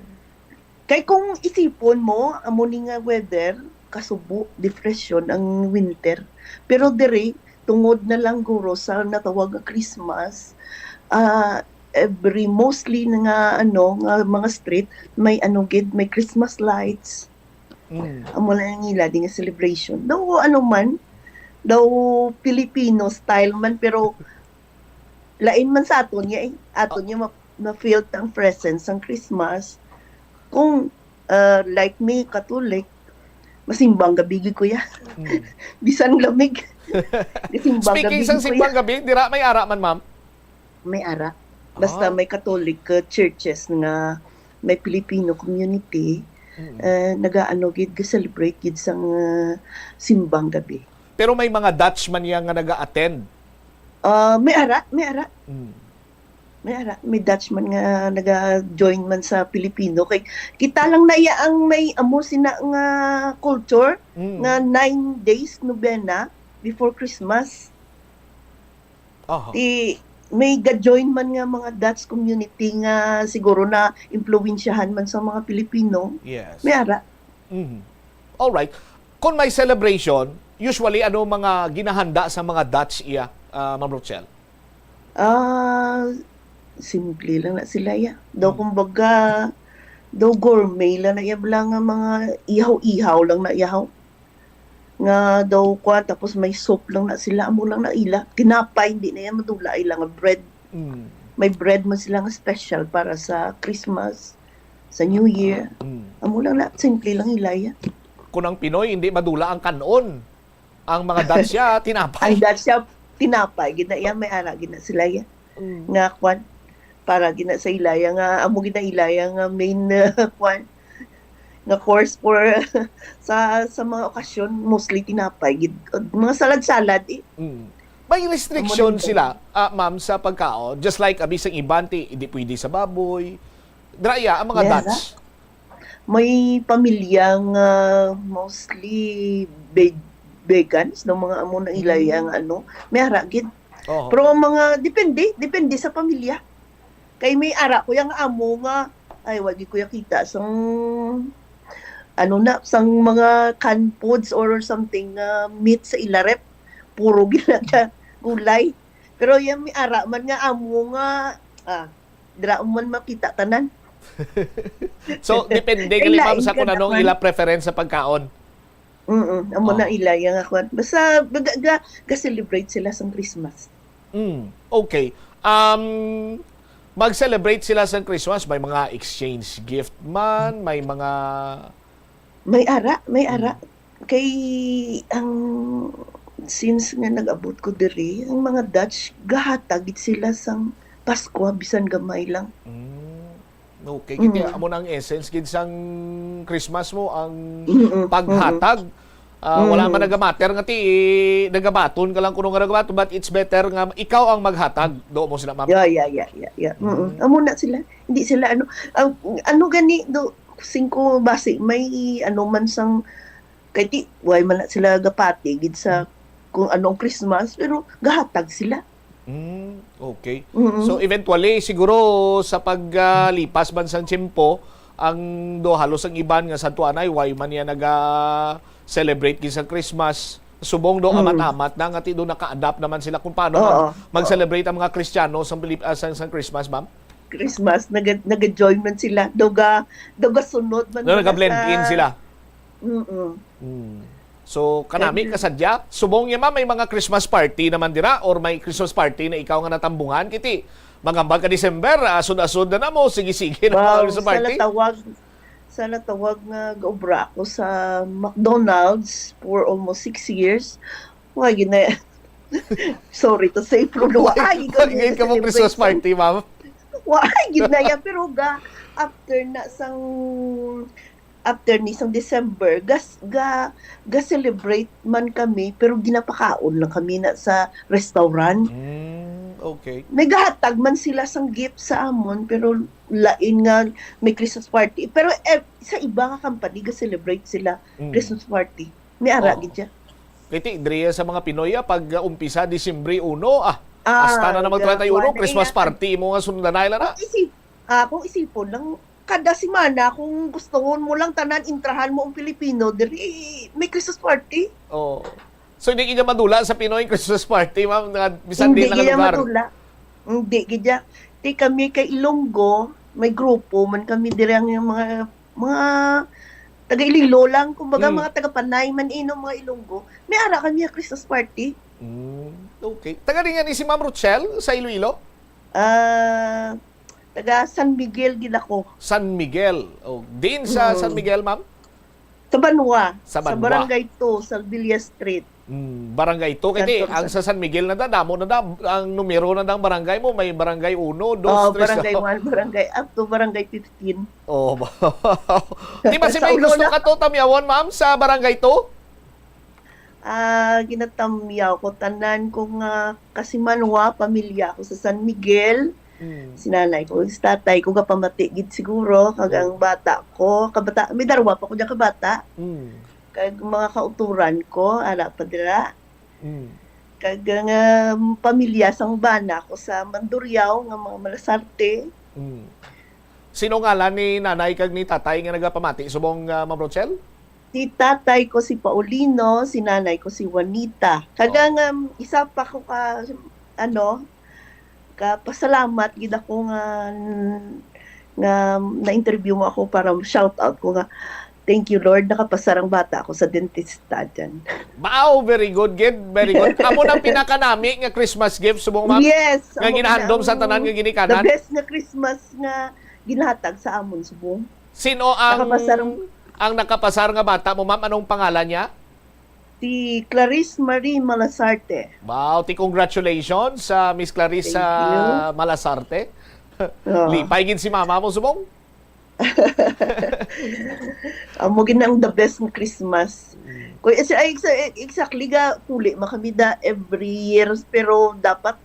Kay kung isipon mo, amo ni nga weather, kasubo, depression ang winter. Pero diri, tungod na lang guro sa natawag nga Christmas, ah, every, mostly na nga, ano, nga mga street, may ano gid, may Christmas lights. Mm. Amo lang ang ila di nga celebration. Daw ano man, daw Filipino style man, pero lain man sa aton niya eh. Aton Ah. niya ma-, ma-feel ang presence ang Christmas. Kung, ah, like me, Catholic, masimbang gabi gid ko ya. Mm. Bisan lamig. Masimbang Speaking gabi sang gid ko ya. simbang gabi, dira may ara man, ma'am? May ara. Basta Ah. may Catholic, uh, churches nga may Filipino community, Mm. uh, nagaano gid, ga-celebrate gid sang, uh, simbang gabi. Pero may mga Dutch man niya nga naga-attend? Ah, may ara, may ara. Mm. May ara, may Dutch man nga naga-join man sa Filipino. Kay kita lang na iya ang may amo sina nga culture Mm. nga nine days novena before Christmas. Aha. Ti, may ga-join man nga mga Dutch community nga siguro na impluwensyahan man sa mga Pilipino. Yes. May ara. Mhm. Alright. Kung may celebration, usually ano mga ginahanda sa mga Dutch iya, ah, Ma'am Rochelle? Ah, simple lang na sila ya. Daw Hmm. kumbaga, daw gourmet lang na iya bala nga mga ihaw-ihaw lang na ihaw. Nga daw kuwan, tapos may soup lang na sila, amo lang na ila. Tinapay, hindi na yan madula, ila nga bread. Mm. May bread man sila nga special para sa Christmas, sa New Year. Mm. Amo lang na, simple lang ila yan. Kung ang Pinoy, hindi madula ang kanon. Ang mga Dutch ya, tinapay. Ang Dutch ya, tinapay. Gina, yan, may ara, gina sila yan. Mm. Nga, kwan, para gina sa ilaya nga, amo gina ilaya nga main, uh, kwan, nga course for sa, sa mga okasyon, mostly tinapay gid. Mga salad-salad, eh. Mm. May restriction Amo lang sila, ah, ma'am, sa pagkaon? Just like, ah, bisang iban, ti, hindi pwede sa baboy. Dira ya, ang mga Yes, Dutch. ah. May pamilya nga mostly veg-, vegans, no, mga amo na ilaya Mm. nga ano. May ara gid. Oo. Pero ang mga, depende, depende sa pamilya. Kay may ara ko yang amo nga, ay, wa gid ko ya kita sang, ano na, sang mga canned foods or something nga meat sa ila ref. Puro gid na siya gulay. Pero yang may ara man nga amo nga, ah, dira man makita tanan. So, depende Kay gali, ma'am, lain sa ka kung anong naman. ila preference sa pagkaon. Mm-mm. Amo na Oh. ila yang ako. Basta, ga, ga, ga-celebrate sila sang Christmas. Mm, okay. Um, Mag-celebrate sila sa Christmas, may mga exchange gift man, may mga May ara, may ara. Mm. Kay ang, since nga nag-abot ko diri, ang mga Dutch, gahatag gid sila sang Paskwa, bisan gamay lang. Mm. Okay, kiti Mm. amo na ang essence gid sang Christmas mo, ang Mm-mm, mm-mm. paghatag. Ah, wala man Mm. nagamatter nga ti, nagabaton ka lang kuno nga nagabaton, but it's better nga ikaw ang maghatag. Do mo sila, ma'am? Yeah, yeah, yeah, yeah, yeah. Mm-mm. Mm. Amo na sila. Hindi sila, ano, ang, ano gani, do, singko basi, may, ano man sang, kay ti, way man na sila gapati gid sa kung ano ang Christmas, pero gahatag sila. Mm, okay. Mm-mm. So, eventually, siguro sa pag, ah, lipas man sang tiyempo, ang do halos ang iban nga Santo Anay, way man niya naga-celebrate gid sa Christmas. Subong do Mm. amat-amat na, nga ti do naka-adapt naman sila kung paano mag-, Oo. mag-celebrate ang mga Kristiyano sa Pilip-, ah, sa, sa Christmas, ma'am? Christmas, naga-, naga-join man sila. Daw ga-, daw gasunod man Do nila nag-blend sa in sila. Mm-mm. Mm. So, kanami Kag- kasadya. Subong niya, ma'am, may mga Christmas party naman dira or may Christmas party na ikaw nga natambungan? Kiti, magambal ka December, asod-asod na namo, sige-sige na Wow, mga Christmas sa party. natawag, sa natawag nga gaobra ako sa McDonald's for almost six years. Wa gid na, sorry to say, pero wa Wa, gid wa kami gid ka mo Christmas nag-celebrate. party, ma'am? Wa gid na yan, pero ga, after na sang, after ni sang December, gas-, ga, ga-celebrate man kami, pero ginapakaon lang kami na sa restaurant. Mm, okay. Nagahatag man sila sang gift sa amon, pero lain nga may Christmas party. Pero, eh, sa iba nga company, ga-celebrate sila Mm. Christmas party. May ara Oo. gid siya. Kay ti, diri sa mga Pinoy, ah, pag, ah, umpisa Disyembre uno, ah, Ah, hasta na naman ga-, treinta y uno, kuwan na Christmas iya. party, imo nga sundanay lang na. Kung isip-, ah, kung isipon lang, kada semana, kung gustuhon mo lang tanan, intrahan mo ang Pilipino, diri, may Christmas party. Oo. So, hindi kita madula sa Pinoy Christmas party, ma'am, nga bisan Hindi di lang gid lugar. madula. Hindi gid ya. Ti kami kay Ilonggo, may grupo man kami diri ang mga, mga taga Iloilo lang, kumbaga Mm. mga taga Panay man ino, mga Ilonggo. May ara kami nga Christmas party. Mm, okay. Taga rin nga ni si Ma'am Rochelle sa Iloilo? Ah, taga San Miguel gid ako. San Miguel. Oh, din sa Mm. San Miguel, ma'am? Sa Banwa, Sa sa Banwa. Barangay two, sa Villa Street. Mm, Barangay two. Kay di, Kanto ang sa sa San Miguel na da, damo na da, ang numero na da ang barangay mo, may Barangay uno, dos, Oh, tres, Barangay no? one, Barangay, up to Barangay fifteen. Oh, ba? Di ba si may Sa ulo gusto na. ka to, tamyawon, ma'am, sa Barangay two? Ah, ginatamyaw ko, tanan ko nga kasimanwa, pamilya ko sa San Miguel. Mm. Si nanay ko, si tatay ko, gapamati gid siguro, kag Oh. ang bata ko, kabata, may darwa pa ko diyan kabata. Mm. Kag mga kauturan ko, ara pa dira. Mm. Kag ang, um, pamilya sang bana ko sa Mandurriao nga mga Malasarte. Mm. Sino ngalan ni nanay kag ni tatay nga nagapamati subong, ah, Ma'am Rochelle? Si tatay ko si Paulino, si nanay ko si Juanita. Kag Oh. ang, um, isa pa ko ka, ano, kapasalamat gid ako nga, nga na-interview mo ako para shout out ko nga, "Thank you, Lord, nakapasar ang bata ko sa dentista dyan." Wow, very good, gid. Very good. Amo nang pinakanami nga Christmas gift, subong, ma'am? Yes, Nga amo ginahandom na sa ang tanan nga ginikanan? the best nga Christmas nga ginahatag sa amon, subong. Sino ang, Nakapasar ang ang nakapasar nga bata mo, ma'am? Anong pangalan niya? Si Clarice Marie Malasarte. Wow, ti congratulations sa Miss Clarice, Thank ah, you. Malasarte. Oh. Lipay gid si mama mo, subong? Amo gid ang the best nga Christmas. Mm. Kung, eh, sa-, eh, sa-, eh, exactly ga, puli man kami da every year, pero dapat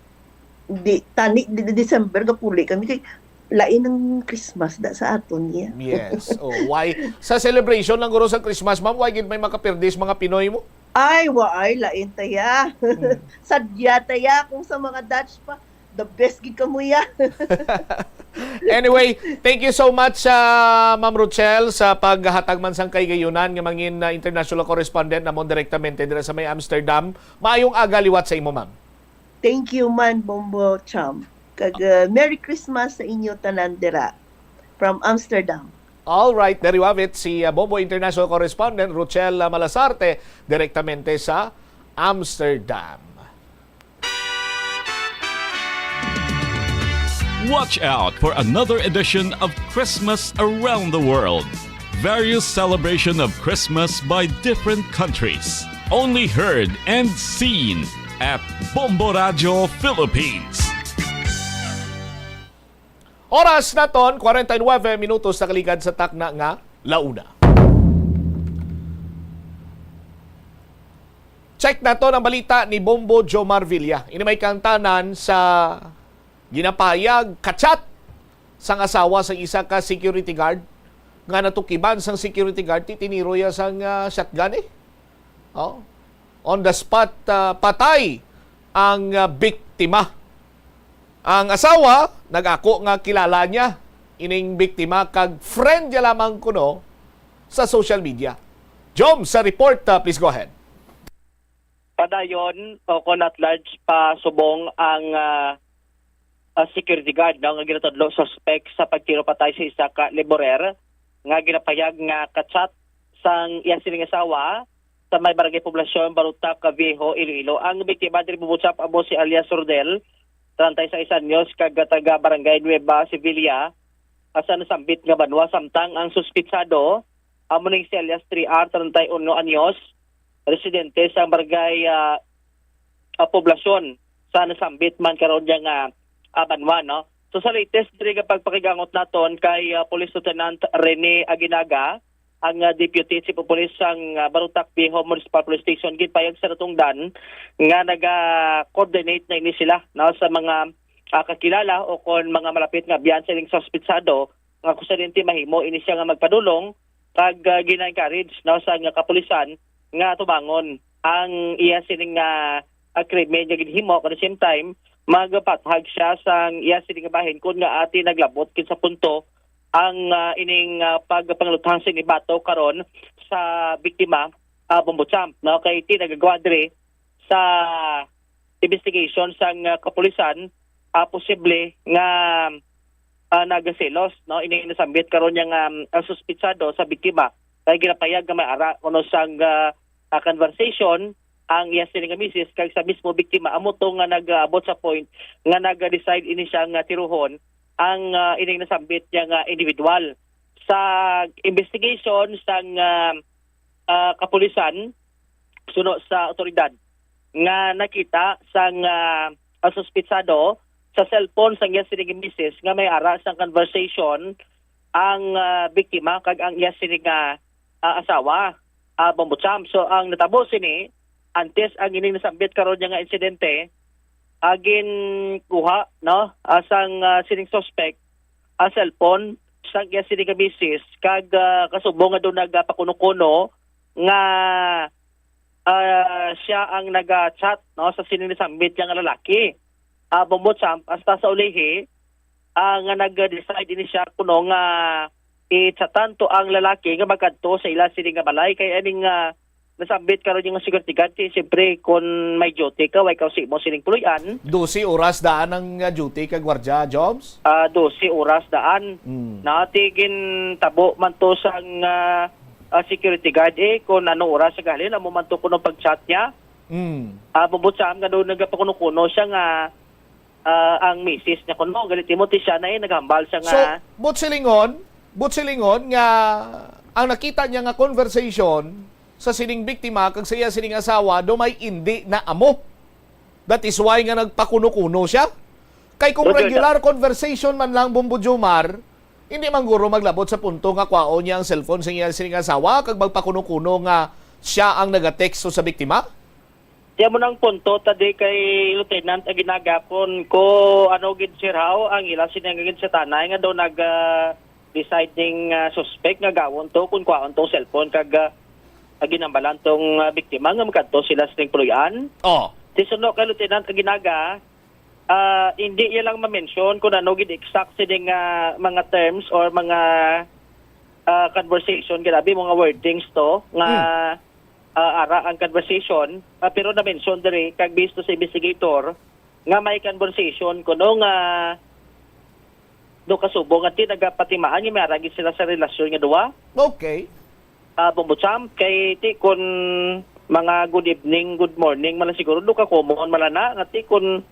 di, tani, di, di December, gapuli kami kay lain ang Christmas da sa aton niya. Yes. Oh, why? Sa celebration lang guro sa Christmas, ma'am, why gid may makapirdi sa mga Pinoy mo? Ay, wa ay, lain taya. Hmm. Sadya taya kung sa mga Dutch pa, the best gid kamo ya. Anyway, thank you so much, ah, Ma'am Rochelle, sa paghatag man sang kaigayunan nga mangin, ah, international correspondent namon direktamente dira sa may Amsterdam. Maayong aga liwat sa imo, ma'am. Thank you man, Bombo Cham. Kag, uh, Merry Christmas sa inyo tanan dira from Amsterdam. All right, there you have it. Si, uh, Bombo International Correspondent Rochelle, uh, Malasarte, direktamente sa Amsterdam. Watch out for another edition of Christmas Around the World. Various celebration of Christmas by different countries. Only heard and seen at Bombo Radio Philippines. Oras naton, kwarenta y nuebe minutos nakaligad sa takna nga launa. Check naton ang balita ni Bombo Jomar Villa. Ini may kaangtanan sa ginapahayag ka-chat sang asawa sang isa ka security guard nga natukiban sang security guard, ti tiniro iya sang, ah, shotgun eh. Oh. On the spot, ah, patay ang, ah, biktima. Ang asawa nag-ako nga kilala niya ining biktima kag friend niya lamang kuno sa social media. Jom, sa report, ah, please go ahead. Padayon o kon at large pa subong ang, ah, ah, security guard, no, nga ginatudlo suspek sa pagtiro patay sa isa ka laborer nga ginapayag nga ka-chat sang iya sining asawa sa may barangay Poblasyon, Barutak, Viejo, Iloilo. Ang biktima diri bubutsap amo si alias Rodel, treinta y seis anyos, kag taga Barangay Nueva Sevilla, ah, sa nasambit nga banwa, samtang ang suspitsado amo ning si alias Three R, treinta y uno anyos, residente sa barangay, ah, ah, Poblasyon sa nasambit man karon niya nga, ah, banwa, no? So, sa latest diri nga pagpakigangot naton kay, ah, Police Lieutenant Rene Aguinaga, ang, ah, Deputy Chief of Police sang, ah, Barutak Viejo Municipal Police Station, ginpayag sa natungdan nga naga-coordinate na ini sila, no, sa mga, ah, kakilala o kon mga malapit nga abyan sa ining suspitsado nga kung sa dinti mahimo ini siya nga magpadulong kag, ah, gina-encourage, no, sa nga kapulisan nga tubangon ang iya sining nga, ah, krimen nga ginhimo, at the same time magpathag siya sang iya sining nga bahin kon ngaa ti naglabot gid sa punto ang, ah, ining, ah, pagpangaluthang sini batok karon sa biktima, ah, Bombo Champ, no, kay ti nagagwa diri sa investigation sang, ah, kapulisan, ah, posible nga, ah, nagaselos, no, ining nasambit karon niya nga, ah, suspitsado sa biktima kay ginapayag nga may ara kuno sang, ah, ah, conversation ang iya sini nga misis kag sa mismo biktima, amo to nga nag-abot sa point nga nag-decide ini siya nga tiruhon ang, ah, ining nasambit niya nga individual. Sa investigation sang, ah, ah, kapulisan, suno sa awtoridad nga nakita sang, ah, ang suspitsado sa cellphone sang iya sining misis nga may ara sang conversation ang, ah, biktima kag ang iya sining, ah, ah, asawa, ah, Bombo Champ. So, ang natabo sini, antes ang ining nasambit karon niya nga insidente, ah, ginkuha, no, ah, sang, ah, sining suspect, ah, cellphone sang iya sini nga misis kag, ah, kasubong nga doon nagapakuno-kuno nga, ah, siya ang naga-chat, no, sa sining nasambit niya nga lalaki. Ah, Bombo Champ, hasta sa ulihi, ah, nga nag-decide ini siya kuno nga i-chatan to ang lalaki nga magkadto sa ila sini nga balay kay aning, ah, nasambit karon yung security guard, kay siyempre, kung may duty ka, way ka sa imo sining puloy-an. Dose oras daan ang, ah, duty ka gwardiya, Jobs? Ah, dose oras daan. Mm. Nati gintabo man to sang, ah, ah, security guard, eh, kung ano oras sa gahalin, amo man to kuno pag-chat niya. Mm. Ah, bubutsam nga doon nagapakuno-kuno siya nga, ah, ang misis niya kuno, galit mo, ti siya na, eh, naghambal siya nga. So, buot silingon, buot silingon nga ang nakita niya nga conversation sa sining biktima kag sa iya sining asawa, do may indi na amo. That is why nga nagpakuno-kuno siya. Kay kung Roger, regular conversation man lang, Bombo Jomar, hindi man guro maglabot sa punto nga kwaon niya ang cellphone sa iya sining asawa kag magpakuno-kuno nga siya ang nagateksto sa biktima. Kaya mo nang punto tadi kay Lieutenant Aguinaga, kung ko ano gid, sir, how ang ila sini nga gid sa tanay nga daw nag, ah, decide ning, ah, suspect nga gawon to, kung kwaon tong cellphone kag, ah, ginambalan tong, ah, biktima nga magkadto sila sa ning puloy-an. Oh. Ti suno kay Lieutenant Aguinaga, ah, hindi niya lang ma-mention kung ano gid exact sini nga mga terms or mga, ah, conversation, grabe, mga wordings to nga, Hmm. ah, ara ang conversation, ah, pero na-mention diri kag based to sa investigator nga may conversation kuno nga do kasubong at ti nagapatimaan nga may ara gid sila sa relasyon nga duwa. Okay. Ah, Bombo Champ, kay ti kun mga good evening, good morning, man lang siguro, do ka common, man lang na, nga ti kun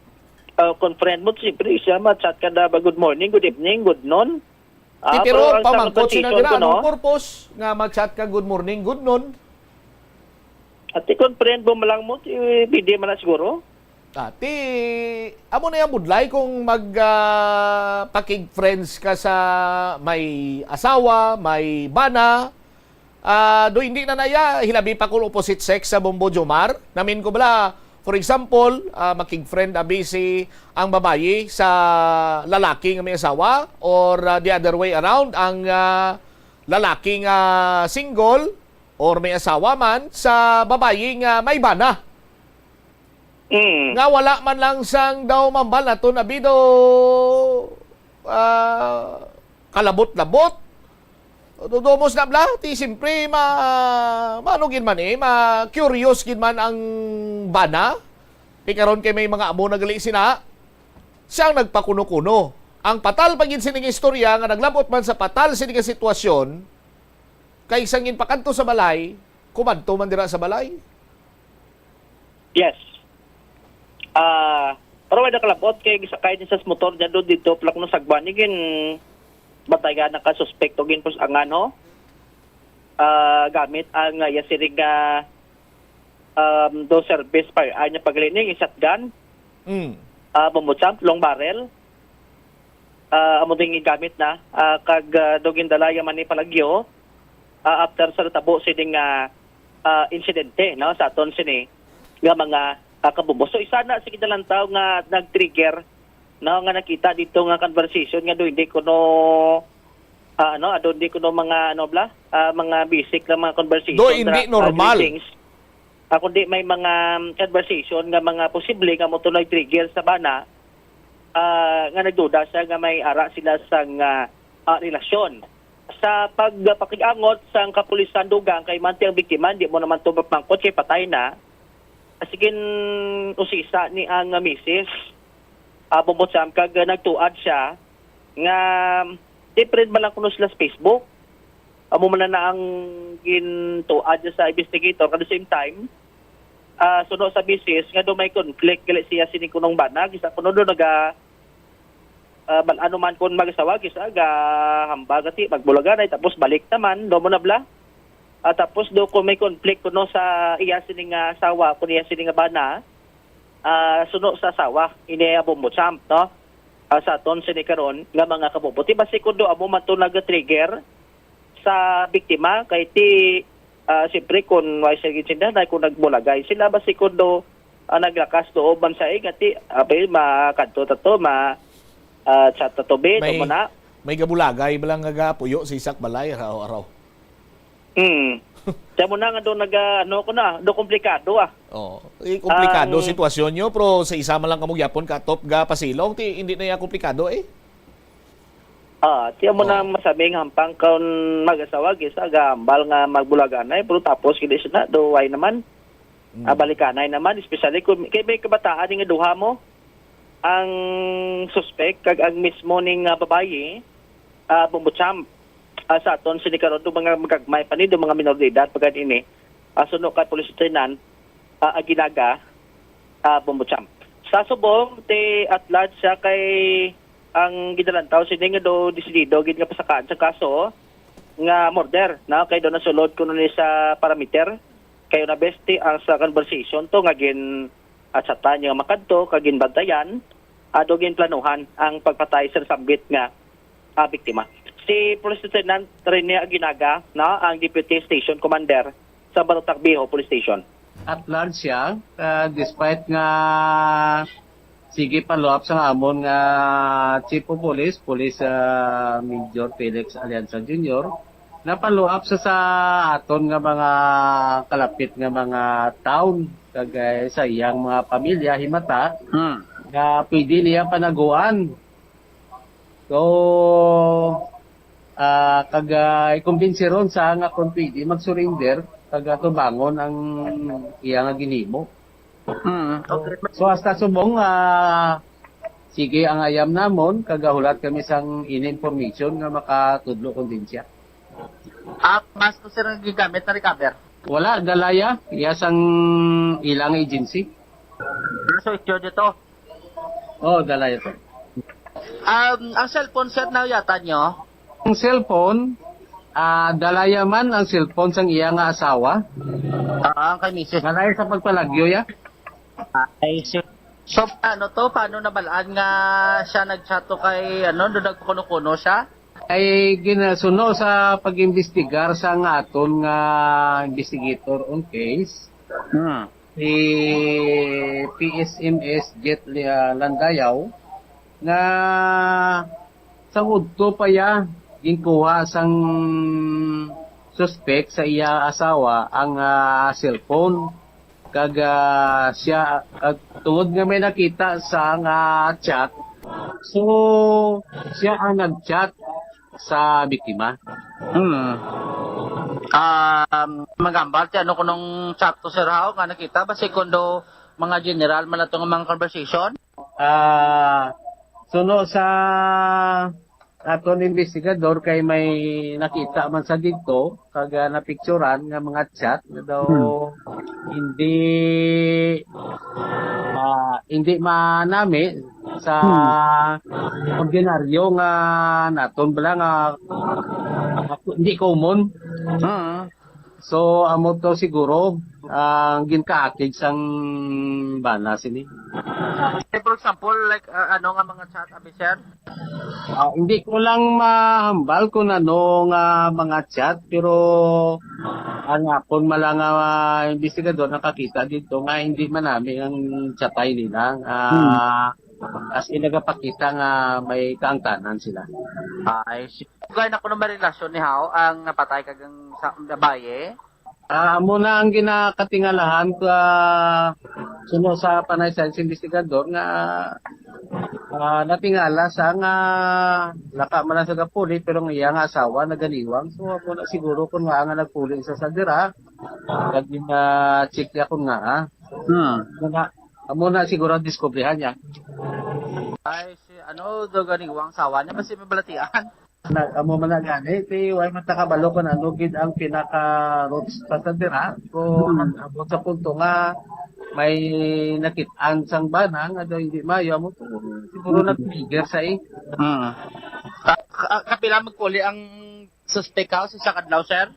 ah, kung friend mo, siyempre, siya ma-chat ka na ba, "Good morning, good evening, good noon." Ah, Ti, pero pero ang sa pamangkot sila conversation dira, ko, no? Anong purpose nga ma-chat ka, "Good morning, good noon"? Ati, kung friend mo lang mo, ti, pwede man na siguro. Ah, ti, amo na yung budlay kung mag, ah, pakig-friends ka sa may asawa, may bana. Ah, do hindi na naya, hilabi pa kung opposite sex sa Bombo Jomar. Namin ko bala, for example, ah, makig-friend abi si ang babayi sa lalaki nga may asawa or, ah, the other way around, ang, ah, lalaki nga single or may asawa man sa babayi nga may bana. Mm. Nga wala man lang sang daw mambal naton abi do, ah, kalabot-labot. Dodomos na bla, ti siyempre ma, maano gid man eh, ma curious gid man ang bana. Ti karon kay may mga amo na gali sina. Siya ang nagpakuno-kuno. Ang patal pa gid sining istorya nga naglabot man sa patal sini nga sitwasyon, kay sang ginpakadto sa balay, kumadto man dira sa balay. Yes. Ah, pero may nakalabot kay gisakay niya sa motor niya doon dito, plak no sagwa ni gin batayan na ka suspect o gin pusangan, ho. Ah, gamit ang, ah, yasiring nga, um, do service firearm niya paglining, shotgun, Mm. ah, bombo champ, long barrel. Ah, amo ding gigamit na, ah, kag, ah, do gindala ya man ni palagyo, ah, after sa natabo sining, ah, ah, insidente, no, sa aton sini nga mga, ah, kabubos. So, isa na sa ginalantaw nga nag-trigger, no, nga nakita dito nga conversation nga do hindi kuno, ah, ano, ado hindi kuno mga, ano, bla, ah, mga basic lang mga conversation Do hindi na, ah, normal. Greetings. Ah, kundi may mga, um, conversation nga mga posible nga mo to nag-trigger sa bana, ah, nga nagduda siya nga may ara sila sang, ah, ah, relasyon. Sa pagpakig-angot sang kapulisan dugang kay manti ang biktima, di mo naman to mapangkot kay patay na. Sige, usisa ni ang misis, ah, Bombo Champ, kag nagtuad siya nga different man lang kuno sila sa Facebook. Amo man na ang gintuad niya sa investigator. At the same time, ah, suno sa misis nga do may conflict gali siya sini kunong bana, kisa kuno do naga, ah, bal-, ano man kun mag-asawa, kisa ga hambal gati, magbulaganay, tapos balik naman, do mo na bla. Ah, tapos do kung may conflict kuno sa iya sini nga asawa, kun iya sini nga bana, ah, suno sa asawa, ini ang Bombo Champ, no? Ah, sa aton sini karon nga mga kabubuti, basi kun do amo man to nag-trigger sa biktima, kay ti, ah, siyempre, kung way siya ginsindahan, ay kung nagbulagay sila, basi kun do, ah, naglakas loob man sa igati, abi, makadto ta to, ma, ah, chat ta to, be, May, no, mo na. May gabulagay ba lang nga gapuyo sa isak balay, araw-araw? Hmm. Siya mo na nga doon nag, ah, ano ko na, do komplikado, ah. Oh, eh, komplikado Ang sitwasyon nyo, pero sa isa man lang kamo gyapon ka top ga pasilong, ti hindi na ya komplikado eh. Ah, siya mo Oh. na masabing hampang kon mag-asawa, gisa gahambal nga magbulaganay, pero tapos gid siya na, do why naman? Mm. Ah, balikanay naman, especially kung kay may kabataan nga duha mo. Ang suspek kag ang mismo ning, ah, babayi, ah, Bombo Champ, ah, sa aton sini karon, do mga magagmay pa ni, do mga minor de edad pa gani ini, ah, suno kay Police Lieutenant, ah, Aguinaga, ah, Bombo Champ. Sa subong, ti at large siya kay ang ginalantaw sini nga do desidido gid nga pasakaan sa kaso nga murder, na kay do nasulod kuno ni sa parameter. Kay una besti ang sa conversation to nga gin-, at sa tanyo nga makadto kag ginbantayan, ado ginplanuhan ang pagpatay sa nasambit nga, ah, biktima. Si Police Lieutenant Rene Aguinaga, no, ang Deputy Station Commander sa Barotac Viejo Police Station. At large siya, ah, despite nga sige follow-up sa amon nga Chief of Police, Police, ah, Major Felix Alianza Junior, na-follow-up sa, sa aton nga mga kalapit nga mga town, kag, eh, sa iyang mga pamilya, himata, Hmm. nga pwede niya panaguan. So, ah, kag, ah, ikumbinsiron sa nga kung pwede mag-surrender, kag atubangon ang iya nga ginhimo. Hmm, okay. So, hasta subong, ah, sige ang ayam namon, kag gahulat kami sang any information nga makatudlo kon diin siya. Ah, mask ko, sir, ang gigamit na recover? Wala, dalaya. Iya sang ilang agency. So, secure dito? Oh, dala ito. Um, ang cellphone, sir, na yata nyo? Ang cellphone, ah, dala ya man ang cellphone sang iya nga asawa. Ah, ang kay misis. Dala ya sa pagpalagyo ya. Ay, sir. So, ano to? Paano nabalaan nga siya nag-chat to kay, ano, doon nagkukuno-kuno siya? Ay ginasuno sa pag-imbestigar sa nga aton nga investigator on case, Hmm. si P S M S Jet Li- ah, Landayaw, nga sang udto pa ya ginkuha sang suspek sa iya asawa ang ah, cellphone, kag ah, siya, kag tungod nga may nakita sa nga chat, so siya ang nag-chat sa biktima. Hmm. Um, magambal ti ano kunong chat to, sir, haw, nga nakita ba si kuno mga general man ato nga mga conversation? Ah, suno sa aton investigador, kay may nakita man sa didto kag ah, napicturan nga mga chat nga daw hindi ah, hindi manami sa ordinaryo nga naton bala nga hindi common. Hmm. So amo to siguro ang ginkaakig sang bana sini. Say, for example, like, uh, ano nga mga chat, abi, sir? Ah, hindi ko lang mahambal kung ano nga mga chat, pero ang akon mala nga ah, investigador nakakita dito nga hindi manami ang chatay nila. Ah, as in nagapakita nga may kaangtanan sila. Ay, si Ugay na kuno may relasyon ni Hao ang napatay kag ang sa babaye. Ah, amo na ang ginakatingalahan ko ah, suno sa panay sa investigador nga ah, natingala sa nga laka man lang sa gapuli pero ang iya nga asawa naganiwang. So amo na siguro kung nga nga nagpuli sa sadira kag uh, check niya kung nga ah. Hmm. Nga, amo na siguro ang diskubrihan niya. Ay, si ano, do ganiwang sawa niya, basi may balatian. Na, amo man na gani, ti way man ta kabalo kung ano gid ang pinaka roots sa sadira. Kung abot sa punto nga may nakit-an sang bana nga daw hindi mayo, amo to siguro nag-trigger sa eh. Hmm. Ka- ka- kapila magpuli ang suspek ka sa isa kadlaw, sir?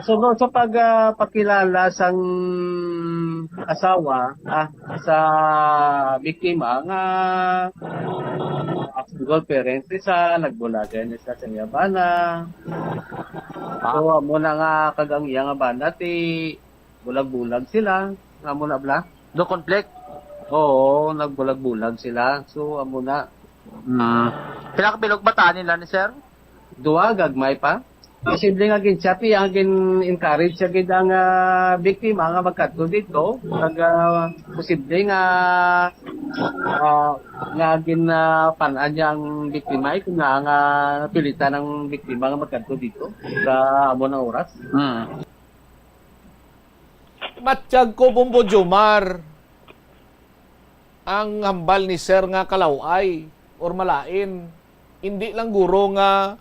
So, no, sa pag ah, pakilala sang asawa ah, sa biktima nga ah, single parent, isa nagbulagay na sa kanya bana. So, amo na nga kag ang iya nga bana ti bulag-bulag sila. Amo na bla? Do conflict? Oo, nagbulag-bulag sila. So, amo na. Hmm. Pila ka bilog bataan nila ni sir? Duha, gagmay pa. Posible nga gin-chat iya, gin-encourage siya gid ang ah, biktima nga magkadto dito. Kag ah, posible nga ah, nga gin ah, pan-an niya ang biktima eh, kung nga nga napilitan ang biktima nga magkadto dito sa amo nga oras. Hmm. Matyag ko, Bombo Jomar, ang hambal ni Sir nga kalaway or malain. Hindi lang guro nga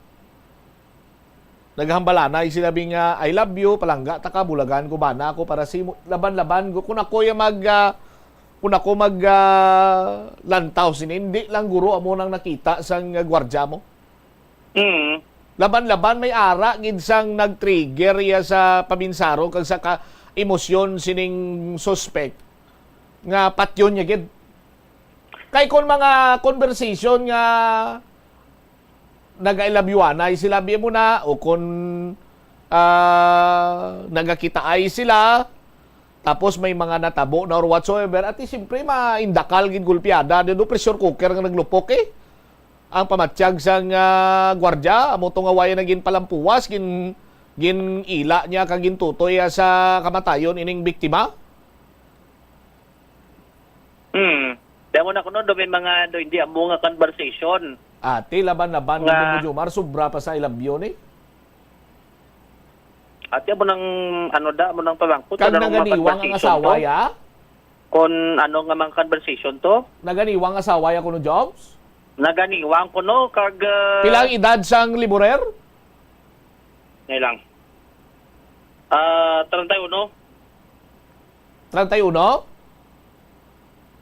naghambalanay sila bi nga, "I love you, palangga ta ka, bulagan ko bana ako para si mo." Laban-laban ko. Kung ako yung mag, ah, kung ako mag ah, lantaw sini, hindi lang guro amo nang nakita sang ah, gwardya mo. Mm. Laban-laban may ara gid sang nag-trigger iya sa paminsaro kag sa ka emosyon sining suspect nga patyon niya gid. Kay kon mga conversation nga nagailabyuanay sila, bi mo na, o kon ah, nagakitaay sila, tapos may mga natabo na or whatsoever, at siyempre maindakal gid gulpiada, do pressure cooker nga naglupok eh. Ang pamatyag sang ah, gwardya, amo to nga waya na ginpalampuwas, gin ginila niya kag gintutoy ah, sa kamatayon ining biktima. Hmm. Damo na kuno do may mga do hindi amo nga conversation. Ati laban-laban Nga- nga mo Jomar, sobra pa sa ilabyo ni. Ati mo nang ano da mo nang pamangkot Kag ano nga mga naganiwang ang conversation asawa to? ya? Kon ano nga mga conversation to? Naganiwang asawa ya kuno, Jobs? Naganiwang kuno kag uh, Pila ang edad sang liburer? Ngayon lang. Ah, treinta y uno. treinta y uno?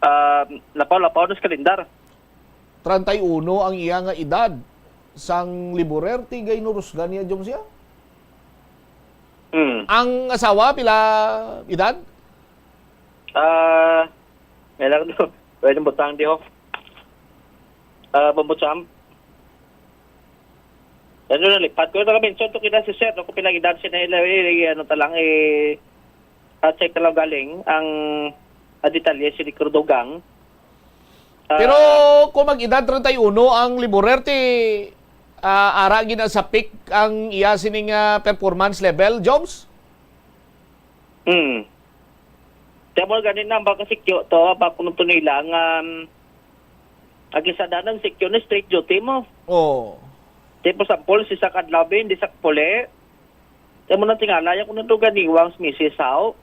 Ah, lapaw-lapaw na sa kalendar. Treinta y uno ang iya nga edad. Sang Liburer, ti gay nurusgan niya, Jom, siya? Hmm. Ang asawa, pila edad? Ah, may lang do. Pwede butang di, oh. Ah, Bombo Champ. Ano na, lipat ko na mention to kita si Sir, no? Kung pila edad siya na ila, eh, eh, ano ta lang, eh, ah, check na lang galing ang, ah, detalye si Ricardo Gang. Ah, Pero kung mag-edad treinta y uno ang Liburer, ti, ah, ara gina sa peak ang iya sining, ah, performance level, Jobs? Hmm. Kaya mo gani na, baka sikyo to, baka kung ito nila nga, um, ang isa na ng sikyo na straight duty mo. Oo. Di, for example, si sa kadlaw, hindi sa puli. Kaya mo nang tingala, yung kung ito ganiwang si misis, how?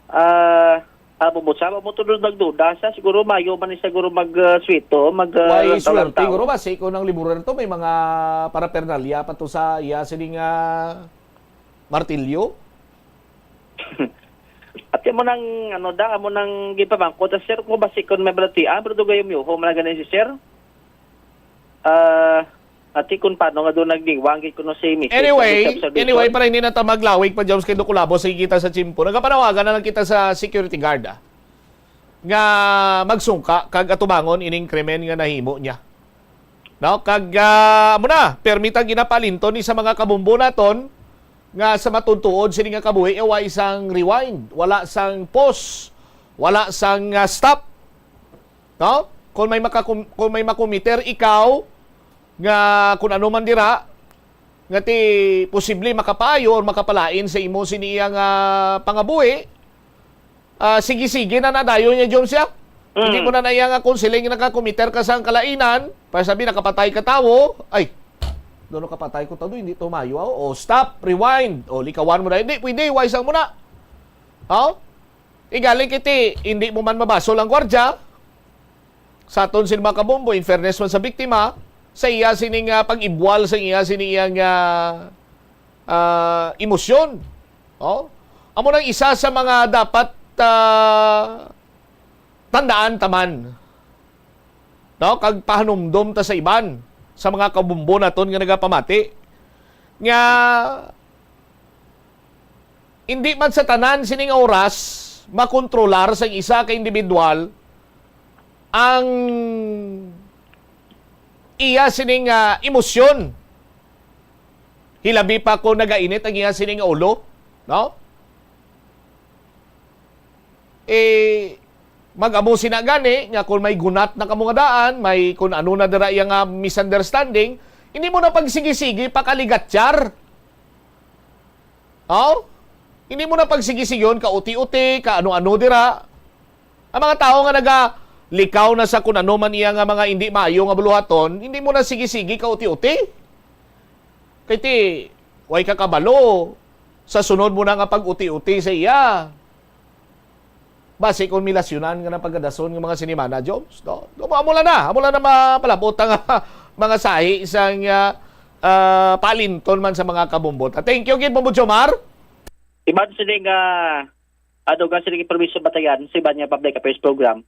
Ah, ah, bubutsa, mo to doon nagduda sa, siguro mayo man ni siguro mag, ah, swito, mag, ah, Why lantaw-lantaw. Swerte, siguro ba, si ikaw ng Liburer to, may mga paraphernalia pa to sa iya, sining, ah, martilyo? Ate mo nang, ano da, amo nang gipamangkot, ah, sir, kung basi kon may balatian, pero dugay yung yuho, man gani si sir. Ah, ate, kung paano nga doon nagdiwang, gid kuno si misis, Anyway, sa subdivision. Anyway, para hindi na ta maglawig pa, Joms, kay Dukulabo, sige kita sa tiyempo. Nagapanawagan na lang kita sa security guard, ah, nga magsungka kag atubangon ining krimen nga nahimo niya. No? Kag, ah, amo na, permi ta ginapalinton ni sa mga kabumbo naton nga sa matuntuod sini nga kabuhi, eh, wala sang rewind, wala sang pause, wala sang, ah, stop. No? Kung may makakum-, kung may makumiter ikaw nga kung ano man dira, nga ti posible makapayo or makapalain sa imo sini iya nga pangabuhi, ah, sige-sige na nadayon niya, Jom, siya. Mm. Hindi mo na naiya nga kung siling nakakumiter ka sang kalainan, para sabi nakapatay ka tawo, ay, doon nakapatay ko tawo, hindi to mayo, ah. O, stop, rewind. O, likawan mo na. Hindi, pwede, why sang mo na? Oh? Igaling kiti, hindi mo man mabasol ang gwardya. Sa aton sin mga kabombo, in fairness man sa biktima, sa iya sining, ah, pag-ibwal sa iya, sini iya nga, ah, emosyon. Oh? Amo nang isa sa mga dapat, ah, tandaan taman. No? Kag pahanumdom ta sa iban, sa mga kabombo naton nga nagapamati, nga hindi man sa tanan sining oras makontrolar sang isa ka individual ang iya sining, ah, emosyon. Hilabi pa kung nagainit ang iya sining ulo, no? Eh, mag-amo sina gani nga kung may gunat na kamo nga daan, may kung ano na dira iya nga misunderstanding, hindi mo na pagsigi-sigi pakaligatyar. Oh? Hindi mo na pagsigi-sigon ka uti-uti, ka ano-ano dira. Ang mga tawo nga nagalikaw na sa kun ano man iya nga mga hindi maayo nga buluhaton, hindi mo na sige-sige ka uti-uti. Kay ti, way ka kabalo sa sunod mo na nga pag-uti-uti sa iya. Basi kung milasyonan nga napagadason nga mga sinimana, Jobs, no? Amo, amo lang na, amo lang na mapalabot ang mga sahi sang, ah, ah, palinton man sa mga kabumbot. Ah, thank you gid, Bombo Jomar. Iban sini nga, ah, dugang sini nga permiso batayan sa iban nga public affairs program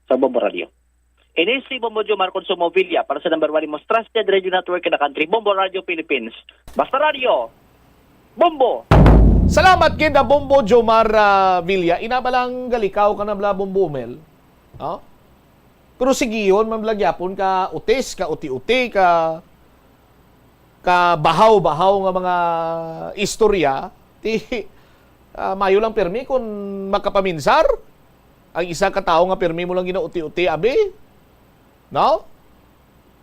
sa Bombo Radio. Ini si Bombo Jomar Consumo Villa para sa number one, most trusted radio network in the country, Bombo Radio Philippines. Basta Radio, Bombo! Salamat gid na Bombo Jomar, ah, Villa. Ina ba lang galikaw ka na bla, Bombo Mel? Ha? Pero sigiyon man bla gyapon ka utis, ka uti-uti, ka, ka bahaw-bahaw nga mga istorya. Ti, ah, mayo lang pirmi kung makapaminsar. Ang isa ka tawo nga pirmi mo lang ginauti-uti, abi? No?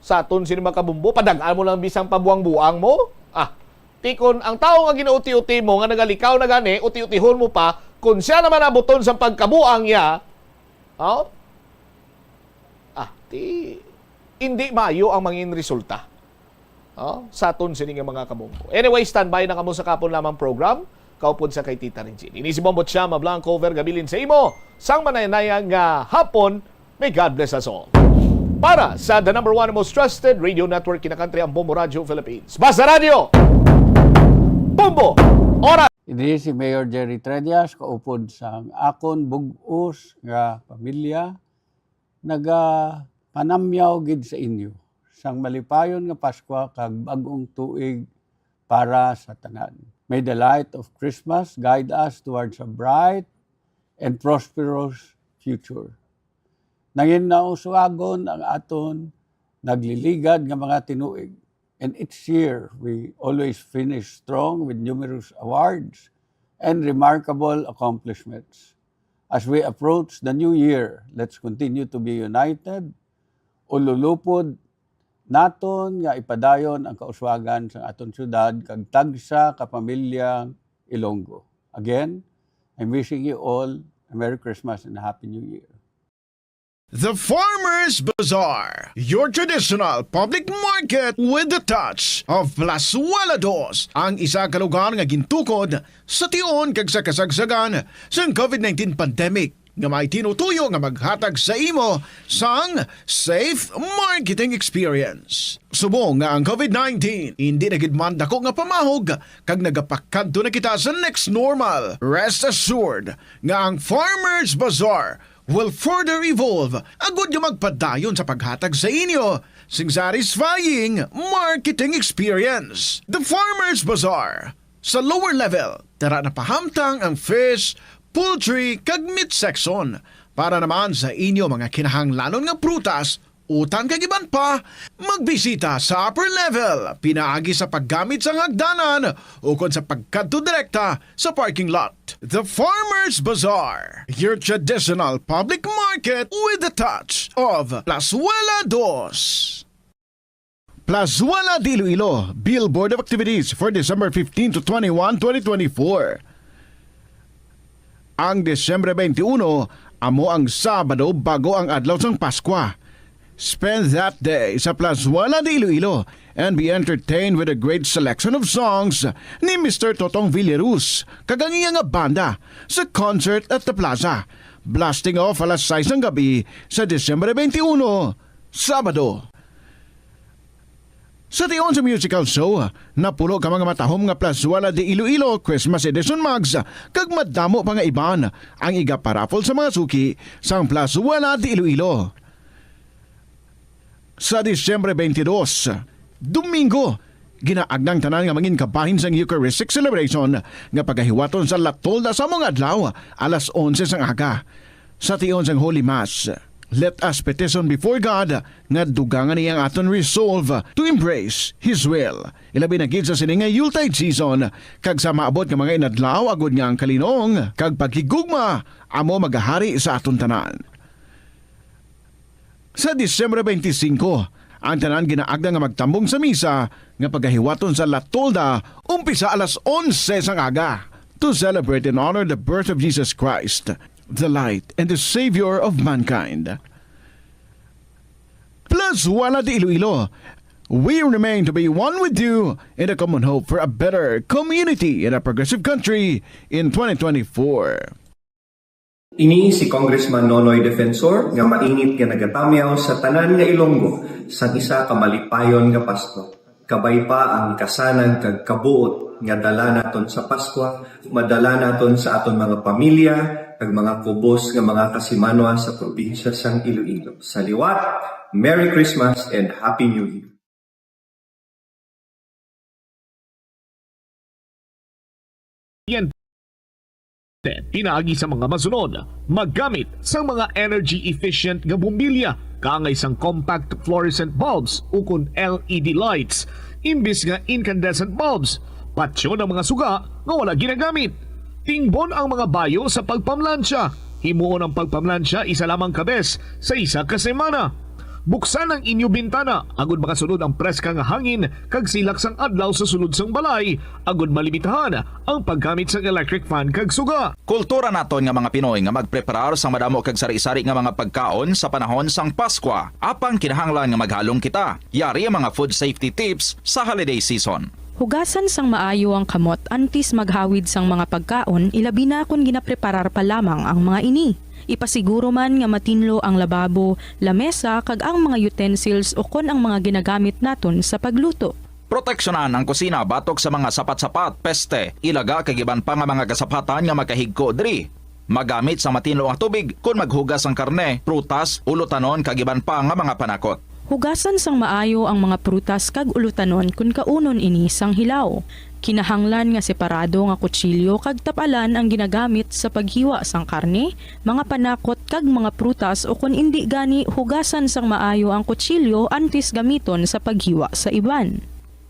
Sa aton sini makabumbo, padag-an mo lang bisang pabuang-buang mo. Ah, ti kon ang tawo nga ginauti-uti mo, nga nagalikaw na gani, uti-utihon mo pa, kung siya naman abuton sa pagkabuang niya, oh? Ah, ti, hindi maayo ang mangin resulta. Oh, sa aton sini nga mga kabombo. Anyway, standby na kamo sa kapon lamang program. Kaupod sa kay Tita Regine. Ini si Bombo Chama Blanco, over gabilin sa imo sang manayanaya nga hapon. May God bless us all. Para sa the number one most trusted radio network in the country, ang Bombo Radio Philippines. Basta Radio! Bombo! Oras! Ini si Mayor Jerry Tredias, kaupod sang akon bug-os nga pamilya, nagapanamyaw gid sa inyo sang malipayon nga Paskwa kag bag-ong tuig para sa tanan. May the light of Christmas guide us towards a bright and prosperous future. Nangin nausugagon ang aton nagliligad nga mga tinuig. And each year, we always finish strong with numerous awards and remarkable accomplishments. As we approach the new year, let's continue to be united, ululupod naton nga ipadayon ang kauswagan sa aton syudad kag tagsa ka pamilyang Ilonggo. Again, I'm wishing you all a Merry Christmas and a Happy New Year. The Farmers Bazaar, your traditional public market with the touch of Plazuela Dos, ang isa ka lugar nga gintukod sa tion kag sa kasagsagan sang covid nineteen pandemic, nga may tinutuyo nga maghatag sa imo sang safe marketing experience. Subong nga ang covid nineteen indi na gid man dako nga pamahog kag nagapakadto na kita sa next normal, rest assured nga ang Farmers Bazaar will further evolve agud nga magpadayon sa paghatag sa inyo sing satisfying marketing experience. The Farmers Bazaar. Sa lower level, tara na pahamtang ang fish, poultry, kag meat section. Para naman sa inyo mga kinahanglanon nga prutas, utan kag iban pa, magbisita sa upper level pinaagi sa paggamit sang hagdanan ukon sa pagkadto direkta sa parking lot. The Farmers Bazaar, your traditional public market with the touch of Plazuela Dos. Plazuela de Iloilo, Billboard of Activities for December fifteen to twenty-one, twenty twenty-four. Ang Disyembre twenty-one amo ang Sabado bago ang adlaw sang Paskwa. Spend that day sa Plazuela de Iloilo and be entertained with a great selection of songs ni Mister Totong Villaruz kag ang iya nga banda sa Concert at the Plaza. Blasting off alas sais sang gabi sa Disyembre twenty-one, Sabado. Sa tion sa musical show, napulo ka mga matahom nga Plazuela de Iloilo Christmas Edition mugs kag madamo pa nga iban ang igaparaffle sa mga suki sang Plazuela de Iloilo. Sa Disyembre twenty-two, Domingo, ginaagnang tanan nga mangin kabahin sang Eucharistic celebration nga pagahiwaton sa La Tolda sa mga adlaw, alas onse sang aga. Sa tion sang Holy Mass, let us petition before God nga dugangan niya ang aton resolve to embrace His will, ilabi na gid sa sini nga Yuletide season, kag sa maabot nga mga inadlaw, agud nga ang kalinong kag paghigugma amo magahari sa aton tanan. Sa Disyembre twenty-five, ang tanan ginaagda nga magtambong sa misa nga pagahiwaton sa La Tolda, umpisa alas onse sang aga, to celebrate and honor the birth of Jesus Christ, the light and the Savior of mankind. Plazuela de Iloilo, we remain to be one with you in a common hope for a better community and a progressive country in twenty twenty-four. Ini si Congressman Nonoy Defensor nga mainit nga nagatamyaw sa tanan nga Ilonggo sang isa ka malipayon nga Pasko. Kabay pa ang kasanag kag kabuot nga dala naton sa Paskwa, madala naton sa aton mga pamilya kag mga kubos nga mga kasimanwa sa probinsya sang Iloilo. Sa liwat, Merry Christmas and Happy New Year! Yan. Pinaagi sa mga masunod, maggamit sang mga energy efficient nga bombilya kaangay sang compact fluorescent bulbs ukon L E D lights imbis nga incandescent bulbs. Patyon ang mga suga nga wala ginagamit. Tingbon ang mga bayo sa pagpamlansya. Himuon ang pagpamlansya isa lamang ka bes sa isa ka semana. Buksan ang inyo bintana agud makasulod ang preska nga hangin kag silak sang adlaw sa sulod sang balay, agud malimitahan ang paggamit sang electric fan kag suga. Kultura naton nga mga Pinoy nga magpreparar sang madamo kag sari-sari nga mga pagkaon sa panahon sang Paskwa. Apang kinahanglan nga maghalong kita. Yari ang mga food safety tips sa holiday season. Hugasan sang maayo ang kamot antes maghawid sang mga pagkaon, ilabi na kon ginapreparar pa lamang ang mga ini. Ipasiguro man nga matinlo ang lababo, lamesa, kag ang mga utensils ukon ang mga ginagamit naton sa pagluto. Proteksyonan ang kusina batok sa mga sapat-sapat, peste, ilaga kag iban pa nga mga kasapatan nga makahigko diri. Magamit sang matinlo nga tubig kon maghugas sang karne, prutas, ulotanon kag iban pa nga mga panakot. Hugasan sang maayo ang mga prutas kag ulotanon kon kaunon ini sang hilaw. Kinahanglan nga separado nga kutsilyo kag tapalan ang ginagamit sa paghiwa sang karne, mga panakot kag mga prutas, o kon indi gani, hugasan sang maayo ang kutsilyo antes gamiton sa paghiwa sa iban.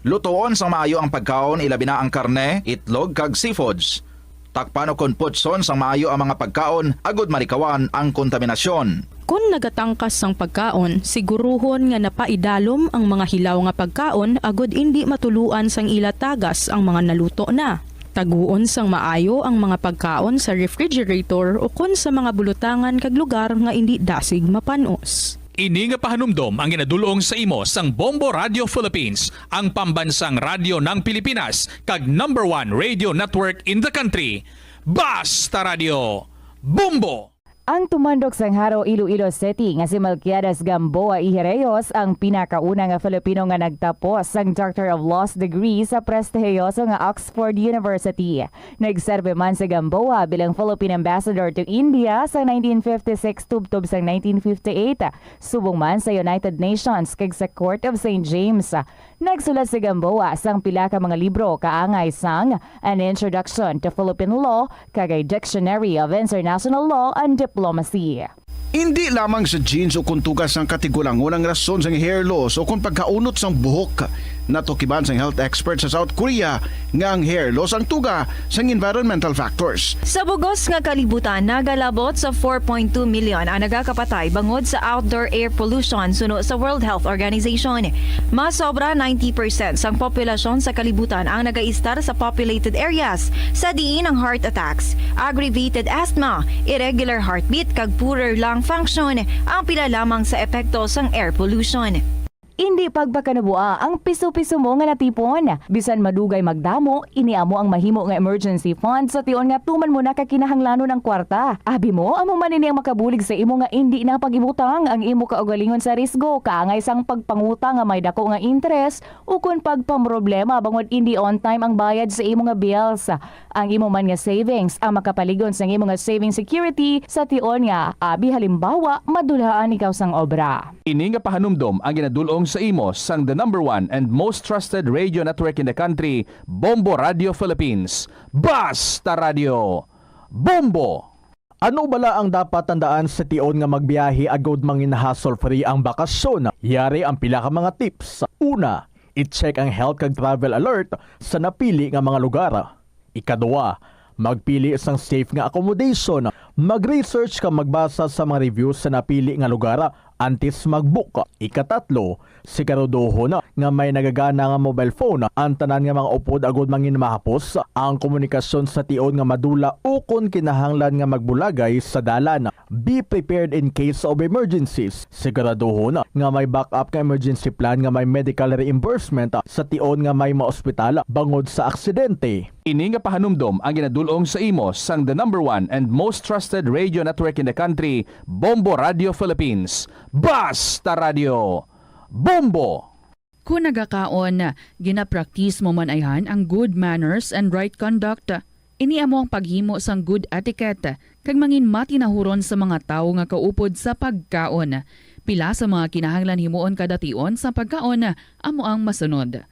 Lutoon sang maayo ang pagkaon, ilabi na ang karne, itlog, kag seafoods. Takpan ukon putson sang maayo ang mga pagkaon agod malikawan ang kontaminasyon. Kon nagatangkas sang pagkaon, siguruhon nga napaidalom ang mga hilaw nga pagkaon agod indi matuluan sang ila tagas ang mga naluto na. Taguon sang maayo ang mga pagkaon sa refrigerator ukon sa mga bulutangan kag lugar nga indi dasig mapan-os. Ini nga pahanumdom ang ginadul-ong sa imo sang Bombo Radio Philippines, ang pambansang radyo ng Pilipinas, kag number one radio network in the country. Basta Radio, Bombo! Ang tumandok sang Jaro, Iloilo City nga si Melquiades Gamboa y Reyes ang pinakauna nga Filipino nga nagtapos sang Doctor of Laws degree sa prestihiyoso nga Oxford University. Nagserbi man si Gamboa bilang Philippine Ambassador to India sa nineteen fifty-six tubtob sang nineteen fifty-eight, subong man sa United Nations kag sa Court of Saint James. Nagsulat si Gamboa sang pila ka mga libro kaangay sang An Introduction to Philippine Law kag A Dictionary of International Law and Diplomacy. Indi lamang sa genes o kon tuga sang katigulangon ang rason sang hair loss o kon pagkaunot sang buhok. Natukiban sang health expert sa South Korea nga ang hair loss ang tuga sang environmental factors. Sa bug-os nga kalibutan, nagalabot sa four point two million ang nagakapatay bangod sa outdoor air pollution suno sa World Health Organization. Mas sobra ninety percent sang populasyon sa kalibutan ang nagaistar sa populated areas, sa diin ang heart attacks, aggravated asthma, irregular heartbeat, kag poorer lung function ang pila lamang sa epekto sang air pollution. Indi pagpakanabua ang piso-piso mo nga natipon. Bisan madugay magdamo, ini amo ang mahimo nga emergency fund sa tion nga tuman mo na ka kinahanglanon ang kwarta. Abi mo, amo man ini ang makabulig sa imo nga indi na pag-ibutang ang imo kaugalingon sa risgo, kaangay sang pagpangutang nga may dako nga interes, ukon pagpamroblema bangod indi on time ang bayad sa imo nga bills. Ang imo man nga savings ang makapalig-on sang imo nga saving security sa tion nga, abi halimbawa, madulaan ikaw sang obra. Ini nga pahanumdom ang ginadul-ong sa imo sang the number one and most trusted radio network in the country, Bombo Radio Philippines. Basta Radio, Bombo! Ano bala ang dapat tandaan sa tion nga magbiyahe agod mangin hassle-free ang bakasyon? Yari ang pila ka mga tips. Una, i-check ang health kag travel alert sa napili nga mga lugar. Ikadua, magpili sang safe nga accommodation. Mag-research kag magbasa sa mga reviews sa napili nga lugar antes mag-book. Ikatatlo, siguraduhon nga may nagagana nga mobile phone ang tanan nga mga upod agod mangin mahapos ang komunikasyon sa tion nga madula ukon kinahanglan nga magbulagay sa dalan. Be prepared in case of emergencies. Siguraduhon nga may backup nga emergency plan nga may medical reimbursement sa tion nga may maospital bangod sa aksidente. Ini nga pahanumdom ang ginadul-ong sa imo sang the number one and most trusted radio network in the country, Bombo Radio Philippines. Basta Radio, Bombo! Kon nagakaon, ginapraktis mo man ayhan ang good manners and right conduct. Ini amo ang paghimo sang good etiquette kag mangin matinahuron sa mga tawo nga kaupod sa pagkaon. Pila sa mga kinahanglan himuon kada tion sa pagkaon amo ang masunod.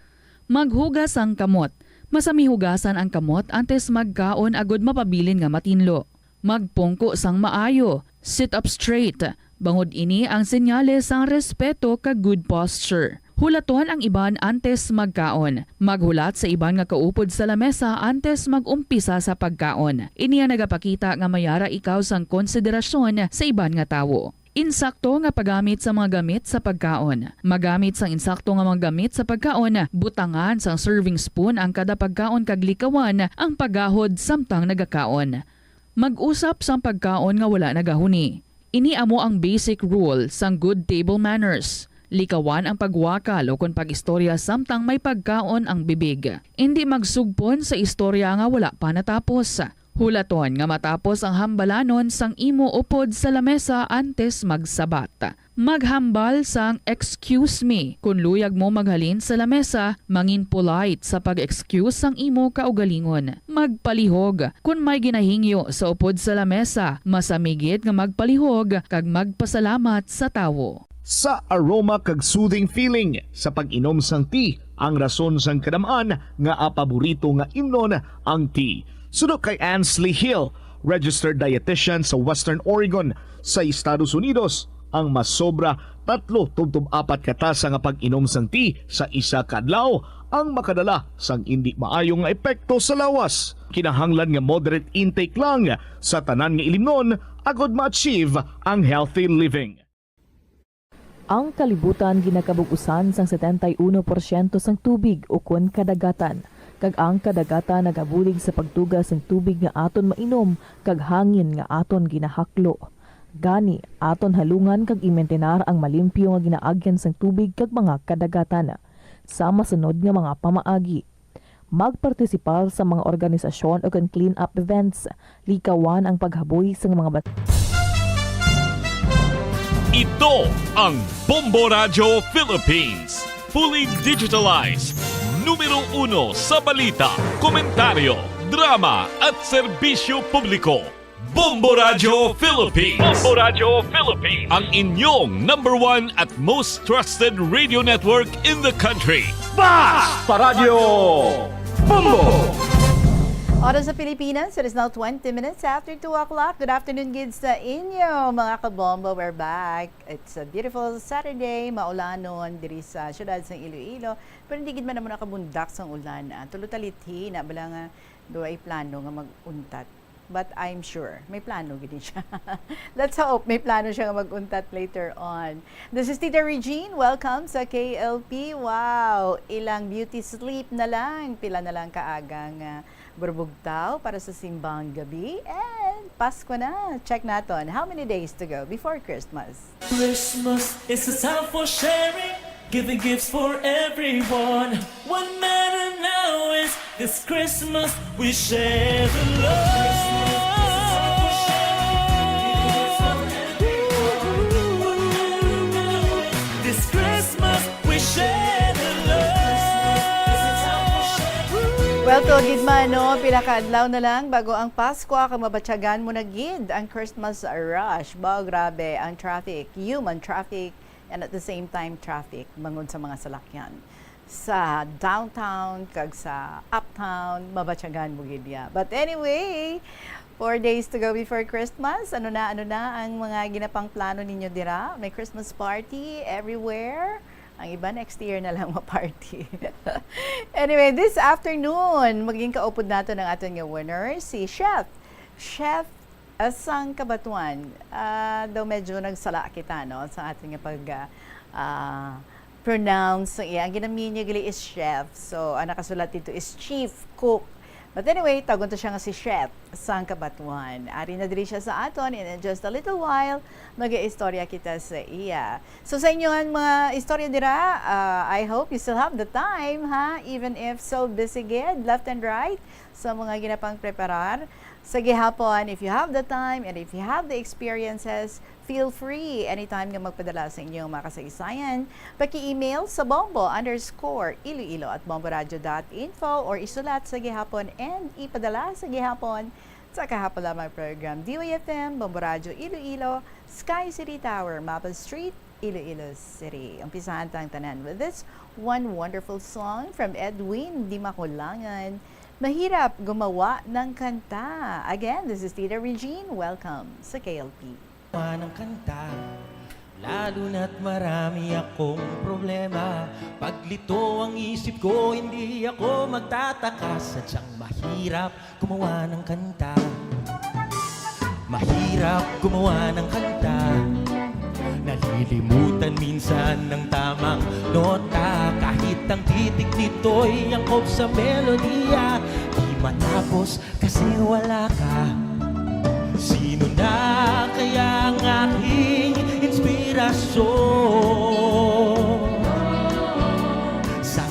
Maghugas sang kamot. Masami hugasan ang kamot antes magkaon agud mapabilin nga matinlo. Magpungko sang maayo, sit up straight, bangod ini ang senyales sang respeto kag good posture. Hulaton ang iban antes magkaon. Maghulat sa iban nga kaupod sa lamesa antes mag-umpisa sa pagkaon. Ini ang nagapakita nga may ara ikaw sang konsiderasyon sa iban nga tawo. Insakto nga paggamit sa mga gamit sa pagkaon. Magamit sang insakto nga mga gamit sa pagkaon, butangan sang serving spoon ang kada pagkaon kag likawan ang paggahod samtang nagakaon. Mag-usap sang pagkaon nga wala nagahuni. Ini amo ang basic rule sang good table manners. Likawan ang pagwakal ukon pag-istorya samtang may pagkaon ang bibig. Indi magsugpon sa istorya nga wala pa natapos. Hulaton nga matapos ang hambalanon sang imo upod sa lamesa antes magsabat. Maghambal sang "Excuse me" kon luyag mo maghalin sa lamesa. Mangin polite sa pag-excuse sang imo kaugalingon. Magpalihog. Kon may ginahingyo sa upod sa lamesa, masamigit nga magpalihog kag magpasalamat sa tawo. Sa aroma kag soothing feeling sa pag-inom sang tea ang rason sang kadam-an nga paborito nga imnon ang tea. Suno kay Ansley Hill, registered dietitian sa Western Oregon sa Estados Unidos, ang masobra tatlo tubtob apat ka tasa nga pag-inom sang tea sa isa ka adlaw ang makadala sang indi maayo nga epekto sa lawas. Kinahanglan nga moderate intake lang sa tanan nga ilimnon agod ma-achieve ang healthy living. Ang kalibutan ginakabug-usan sang setenta y uno porsyento sang tubig ukon kadagatan, kag ang kadagatan nagabulig sa pagtuga sang tubig nga aton mainom kag hangin nga aton ginahaklo. Gani, aton halungan kag imintinar ang malimpyo nga ginaagyan sang tubig kag mga kadagatan. Sa masunod nga mga pamaagi, magpartisipar sa mga organisasyon ukon clean-up events. Likawan ang paghaboy sang mga bat- Ito ang Bombo Radyo Philippines. Fully digitalized. Numero uno sa balita, komentaryo, drama, at serbisyo publiko. Bombo Radyo Philippines. Bombo Radyo Philippines. Ang inyong number one at most trusted radio network in the country. Basta Radyo Bombo! Oras sa Pilipinas, it is now twenty minutes after two o'clock. Good afternoon, gid sa inyo, mga kabombo. We're back. It's a beautiful Saturday. Maulanon diri sa siyudad sang Iloilo. Pero hindi gid man namo nakabundak sang ulan. Ah, tulo talithi na bala nga duay plano nga mag-untat. But I'm sure may plano gid siya. Let's hope may plano siya nga mag-untat later on. This is Tita Regine. Welcome sa K L P. Wow! Ilang beauty sleep na lang. Pila na lang ka aga nga burbugtaw para sa simbang gabi. And Pasko na. Check naton. How many days to go before Christmas? Christmas is a time for sharing, giving gifts for everyone. What matter now is this Christmas we share the love. This Christmas we share the love. Well, tuod gid man, no? Pila ka adlaw na lang bago ang Pasko, kag mabatyagan mo na gid ang Christmas rush. Ba, grabe ang traffic, human traffic, and at the same time traffic bangod sa mga salakyan sa downtown kag sa uptown, mabatyagan mo gid ya. But anyway, four days to go before Christmas. Ano na, ano na ang mga ginapangplano ninyo dira? May Christmas party everywhere. Ang iba next year na lang ma-party. Anyway, this afternoon, maging kaupod naton ang aton nga winner, si Chef. Chef sang Kabatuan, ah, daw medyo nagsala kita, no, sa aton nga pag, ah, ah, pronounce sang iya. Ang ginamit niya gali is chef. So, ang nakasulat dito is chief cook. But anyway, tawgon to siya nga si Chef sang Kabatuan. Ari na diri siya sa aton, and in just a little while, mag-istorya kita sa iya. So, sa inyo ang mga istorya dira, ah, I hope you still have the time, ha? Even if so busy gid, left and right, sa mga ginapang preparar. Sa gihapon, if you have the time and if you have the experiences, feel free anytime nga magpadala sa inyong mga kasaysayan. Paki-email sa bombo underscore iloilo at bomboradio dot info or isulat sa gihapon and ipadala sa gihapon sa kahapon lamang program. D Y F M, Bombo Radyo Iloilo, Sky City Tower, Maple Street, Iloilo City. Umpisahan ta ang tanan with this one wonderful song from Edwin Dimakulangan. Mahirap gumawa ng kanta. Again, this is Tita Regine. Welcome sa K L P. Ng kanta, lalo na't marami akong problema. Paglito ang isip ko, hindi ako magtataka. Sadyang mahirap gumawa ng kanta. Mahirap gumawa ng kanta. Nalilimutan minsan ng tamang nota. Kahit ang titik nito'y angkop sa melodiya, di matapos kasi wala ka. Sino na kaya ang aking inspirasyon? Sa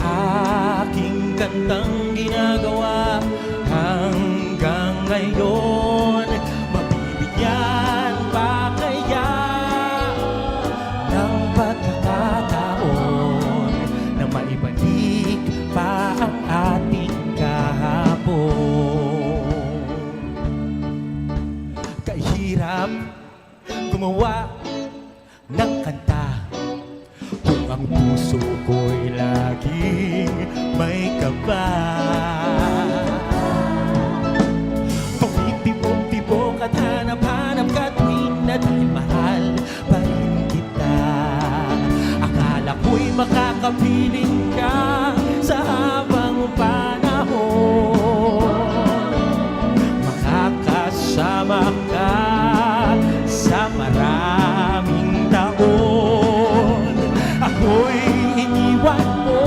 aking kantang ginagawa hanggang ngayon. Gumawa ng kanta kung ang puso ko'y laging may kaba. Tumitibok-tibok at hanap-hanap ka tuwing na dahil mahal pa rin kita. Akala ko'y makakapiling ka sa habang panahon. Makakasama ka sa maraming taon. Ako'y iniwan mo.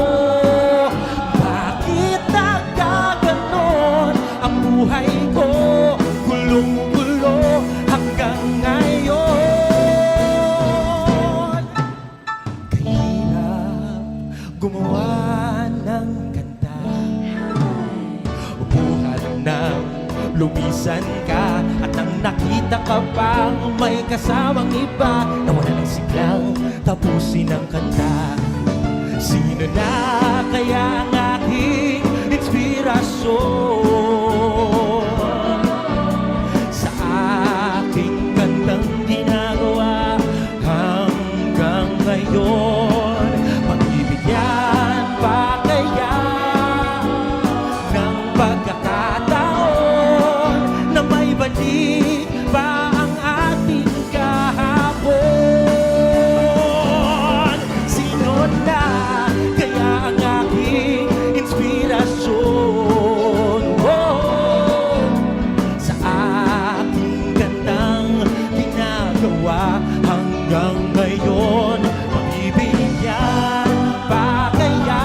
Bakit nagkaganon ang buhay ko? Gulong-gulo hanggang ngayon. Kahirap gumawa ng kanta. Buhat nang lumisan ka at nang nakita ka pang may kasamang iba, nawala ng siglang tapusin ang kanta. Sino na kaya ang aking inspirasyon? Sa aking kantang ginagawa hanggang ngayon, mabibigyan pa kaya ng pagkakataon na may balik pa ang ating kahapon? Sino na kaya ang aking inspirasyon? Oh, sa aking gandang ginagawa hanggang ngayon, mabibigyan pa kaya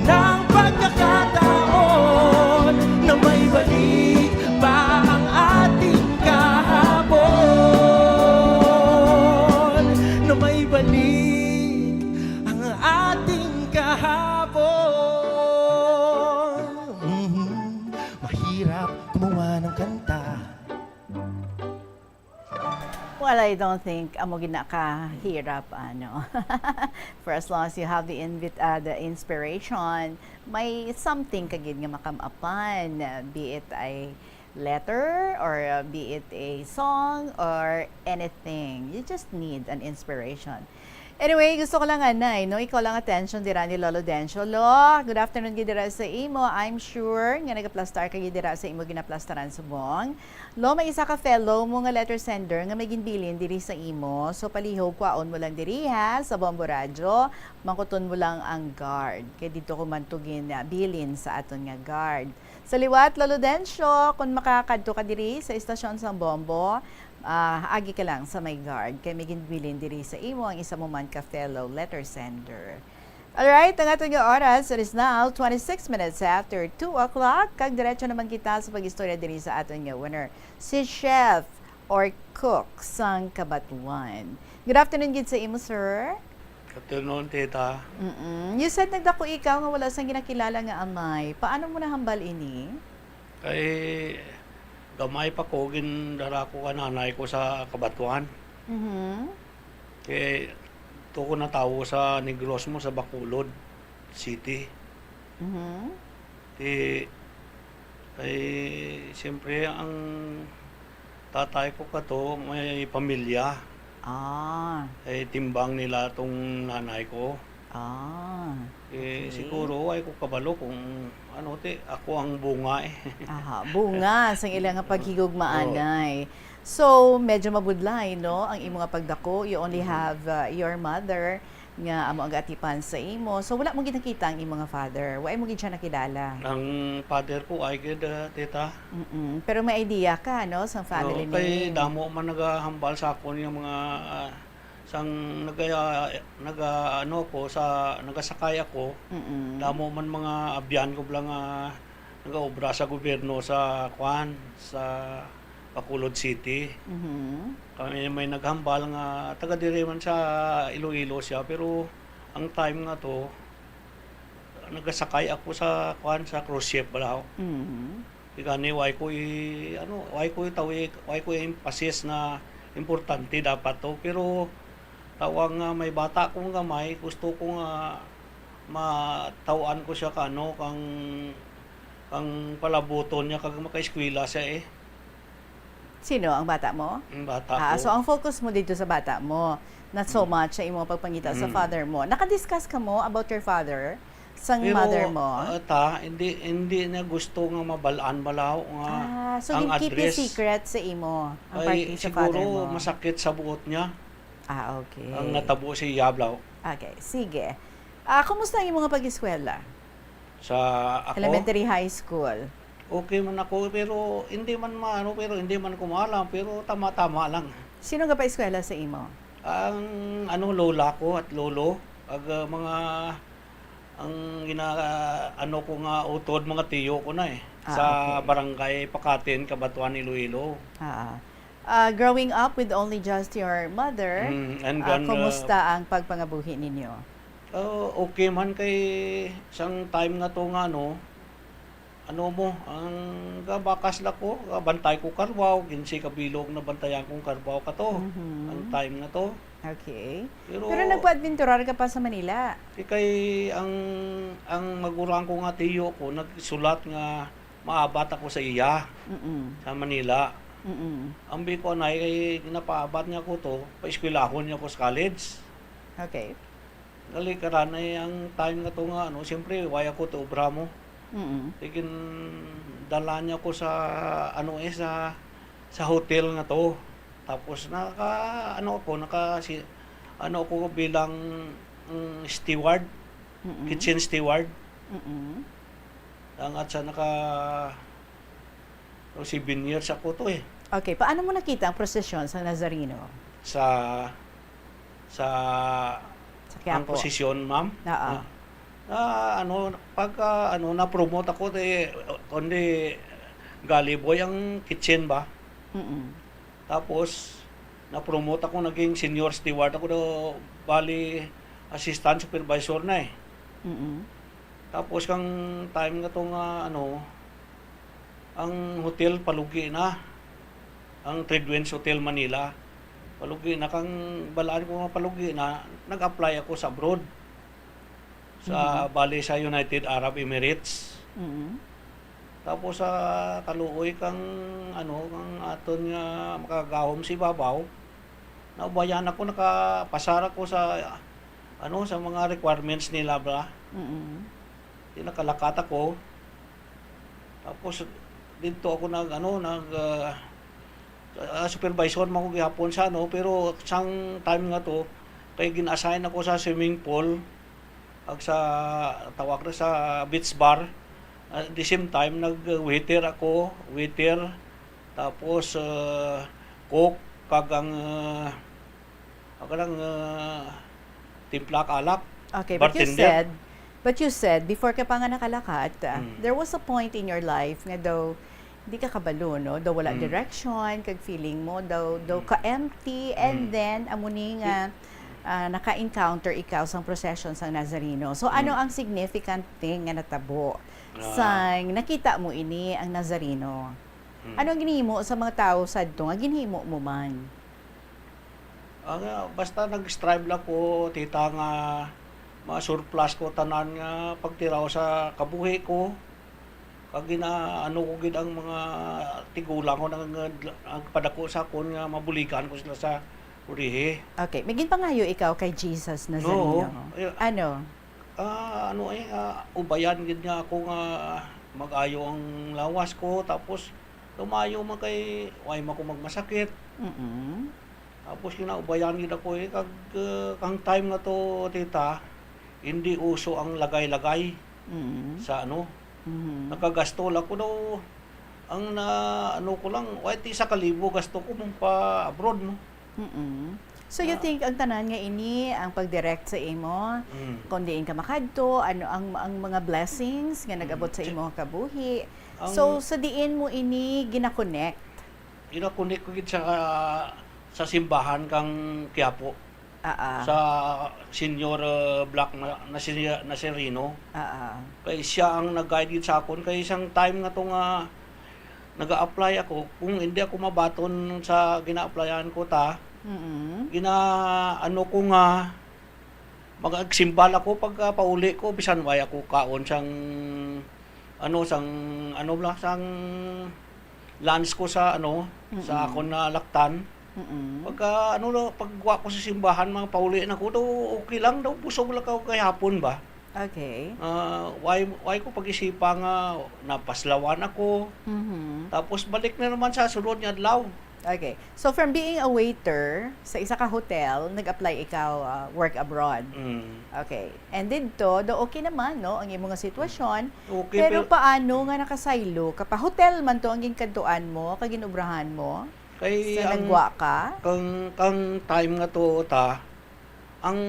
ng pagkakataon na may balik pa ang ating kahapon, na may balik ang ating kahapon. Mhm. Mahirap gumawa ng kanta. Well, I don't think amo gid na kahirap, ano. For as long as you have the invi-, ah, the inspiration, may something ka gid nga makam-apan, uh, be it a letter or, uh, be it a song or anything. You just need an inspiration. Anyway, gusto ko lang anay, no? Ikaw lang attention dira ni Lolo Dencio. Lo, good afternoon gid dira sa imo. I'm sure nga nagaplastar ka gid dira sa imo ginaplastaran subong. Lo, may isa ka fellow mo nga letter sender nga may ginbilin diri sa imo. So, palihog, kwaon mo lang diri, ha, sa Bombo Radyo. Mangkuton mo lang ang guard. Kay didto ko man to gin, ah, bilin sa aton nga guard. Sa liwat, Lolo Dencio, kung makakadto ka diri sa istasyon sang Bombo, ah, agi ka lang sa may guard. Kay may ginbilin diri sa imo ang isa mo man ka fellow letter sender. Alright, ang aton nga oras, it is now twenty-six minutes after two o'clock. Kag diretso naman kita sa pag-istorya diri sa aton nga winner, si Chef or Cook sang Cabatuan. Good afternoon gid sa imo, sir. Good afternoon, tita. Mm-mm. You said nagdako ikaw nga wala sang ginakilala nga amay. Paano mo nahambal ini? Kay gamay pa ko, gindara ko ka nanay ko sa Cabatuan. Mhm. Kay to ko natawo sa Negros mo, sa Bacolod City. Mhm. Ti, kay, siyempre, ang tatay ko kato may pamilya. Ah. Kay timbang nila tong nanay ko. Ah, Eh, okay. Siguro, ay ko kabalo kung ano, ti, ako ang bunga, eh. Aha, bunga sang ila nga paghigugma, Oo. Anay. So, medyo mabudlay, no, ang imo nga pagdako. You only Mhm. have, uh, your mother nga amo ang gaatipan sa imo. So, wala mo gid nakita ang imo nga father. Wa mo gid siya nakilala. Ang father ko ay gid, ah, tita. Mm-mm. Pero may idea ka, no, sa family Oo, kay name. Damo man nagahambal sa akon yung mga, ah, sang naga-, naga-, ano ko, sa, nagasakay ako, Mm-mm. damo man mga abyan ko bala nga nagaobra sa gobyerno sa, kuan, sa Bacolod City. Mhm. Kami may naghambal nga taga diri man sa Iloilo siya, pero ang time nga to, nagasakay ako sa, kuan, sa cruise ship bala. Mhm. Gani, way ko i-, ano, way ko itawi-, way ko i-emphasize na importante dapat to. Pero tawag nga may bata kong gamay, gusto ko nga mataw-an ko siya ka, ano, kang, kang palabuton niya kag makaeskwela siya, eh. Sino? Ang bata mo? Ang bata Ah, ko. so ang focus mo dito sa bata mo, not so Mm. much sa imong pagpangita sa Mm. father mo. Naka-discuss ka mo about your father sang Pero, mother mo? ah, ta, hindi, hindi niya gusto nga mabalaan balaw nga Ah, so ang ginkeep niya address. secret sa imo, ang Ay, parte sa siguro father mo? masakit sa buot niya Ah, okay. ang natabo sa iya, balaw. Okay, sige. Ah, kumusta ang imong pag-eskwela? Sa ako? Elementary, high school. Okay man ako, pero hindi man maano, pero hindi man ko maalam, pero tama-tama lang. Sino nga pa-eskwela sa imo? Ang, ano, lola ko at lolo, ag, ah, mga, ang gina-, ano ko nga utod, mga tiyo ko na eh, Ah, sa okay. barangay Pakatin, Cabatuan, Iloilo. Ah, ah. Ah, growing up with only just your mother, Mm, and ah, grand-, kumusta ang pagpangabuhi ninyo? Ah, okay man kay sang time nga to nga ano, ano mo, ang gabakas la ko, gabantay ko karbaw, kinse ka bilog na bantayan kong karbaw ka to, Mhm. ang time nga to. Okay. Pero Pero nagpaadventurar ka pa sa Manila? Di kay ang, ang magulang ko nga tiyo ko nagsulat nga maabat ako sa iya Mm. sa Manila. Mm. Ang bi ko, "Anay, kay ginapaabat niya ko to, paeskwelahon niya ko sa college." Okay. Gali ka ra, nay, ang time nga to nga, ano, siyempre, way ako to obra mo. Mm. Di gindala niya ko sa, ano, eh, sa, sa hotel nga to. Tapos naka, ano ako, naka, si, ano ako bilang, mm, steward, Mm-mm. kitchen steward. Mm-mm. Ang at sa naka, oh, seven years ako to eh. Okay, paano mo nakita ang prosesyon sa Nazareno? Sa, sa Sa ang Quiapo. posisyon, ma'am? Oo. Ah, ah, ano, pagka, ano, na-promote ako, eh, kundi galley boy ang kitchen ba? Mm-mm. Tapos, na-promote ako, naging senior steward ako, do, bali, assistant supervisor na eh. Mm-mm. Tapos, kang time nga to nga, ano, ang hotel palugi na, ang Tradewinds Hotel Manila. Palugi na, kang balaan ko nga palugi na, nag-apply ako sa abroad. Sa, Mm. bali sa United Arab Emirates. Mm. Tapos sa kaluoy kang, ano, kang aton nga makagahom sa ibabaw, naubayan ako, nakapasar ako sa, ano, sa mga requirements nila ba. Mm. Di nakalakat ako. Tapos didto ako nag, ano, nag, ah, ah, supervisor man ko gihapon sa, ano, pero sang time nga to, kay gin-assign ako sa swimming pool, ag sa, tawag na, sa beach bar. At the same time, nag-waiter ako, waiter, tapos, ah, cook, kag ang, ah, Ako lang, ah, timpla ka alak, Okay, but you bartender. said, but you said, before ka pa nga nakalakat, ah, Mm. there was a point in your life nga daw di ka kabalo, no? Daw wala Mm. direction, kag feeling mo daw, daw Mm. ka-empty, and Mm. then amo ni nga, ah, naka-encounter ikaw sang procession sang Nazareno. So, ano Mm. ang significant thing nga natabo Ah. sang nakita mo ini ang Nazareno? Mm. Ano ang ginhimo sa mga tawo sadto nga ginhimo mo man? Ah, nga, basta nag-strive lang ko, tita, nga ma-surplus ko tanan nga pagtiraw sa kabuhi ko. Kag gina-, ano ko gid ang mga tigulang ko nang, nagpadako sa akon nga mabuligan ko sila sa ulihi. Okay, may ginpangayo ikaw kay Jesus Nazareno? Oo. Ay, Ano? Ah, ano eh, ah, ubayan gid nga ako nga mag-ayo ang lawas ko, tapos lumayo man kay way man ko magmasakit. Mm. Tapos kinaubayan gid ako eh, kag, ah, kang time nga to, tita, hindi uso ang lagay-lagay Mm. sa ano. Mm. Nakagasto lang ko daw, ang na, ano ko lang, way ti isa ka libo gasto ko mong pa abroad, no? Mm. So, you Ah. think ang tanan nga ini ang pag-direct sa imo, Mm. kung diin ka makadto, ano ang, ang mga blessings nga nag-abot Mm. sa Si-, imo kabuhi? ang So, sa diin mo ini gina-connect? Gina-connect ko gid sa, sa simbahan kang Quiapo. Ah, ah. Sa Senior, uh, Black na, na si-, Nazareno. Ah, ah. Kay siya ang nag-guide gid sa akon. Kay isang time nga to nga nag-a-apply ako, kung hindi ako mabaton sa gina-applyan ko ta, Mm-mm. gina-, ano ko nga, mag-agsimbal ako pagka pauli ko, bisan way ako kaon sang, ano, sang, ano bala, sang lunch ko sa ano, sa Mm-mm. akon na laktan. Mm-mm. Pagka ano daw, pagwa ko sa simbahan, mga pauli na ko, daw okay lang, daw busog lang ako kay hapon ba. Okay. Ah, why, why ko pag-isipa nga napaslawan ako? Mhm. Tapos balik na naman sa sunod nga adlaw. Okay. So, from being a waiter sa isa ka hotel, nag-apply ikaw, ah, work abroad. Mm. Okay. And didto, do okay naman, no, ang imo nga sitwasyon. Okay, Pero pero paano nga nakasaylo ka pa? Hotel man to ang ginkadtuan mo, kag ginobrahan mo? Kay Sa ang, nagwa ka? kang, kang time nga to, ta, ang,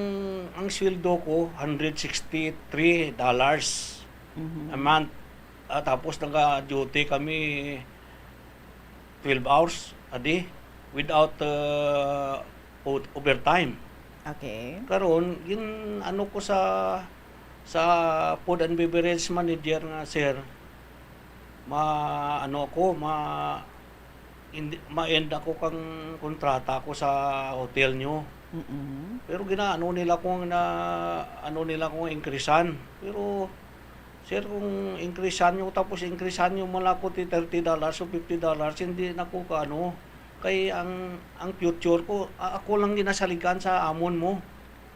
ang sweldo ko, hundred sixty three dollars Mhm. a month. Ah, tapos naka-duty kami twelve hours a day without, uh, o-, overtime. Okay. Karon, gin-, ano ko sa, sa food and beverage manager nga, "Sir, ma-, ano ako, ma-, hindi, ma-end ako kang kontrata ko sa hotel nyo." Mm-mm. Pero ginaano nila kung na, ano nila kung increasean. Pero, "Sir, kung increasean nyo, tapos increasean nyo man ako ti thirty dollars o fifty dollars, hindi na ko kaano. Kay ang, ang future ko, a-, ako lang ginasaligan sa amon mo."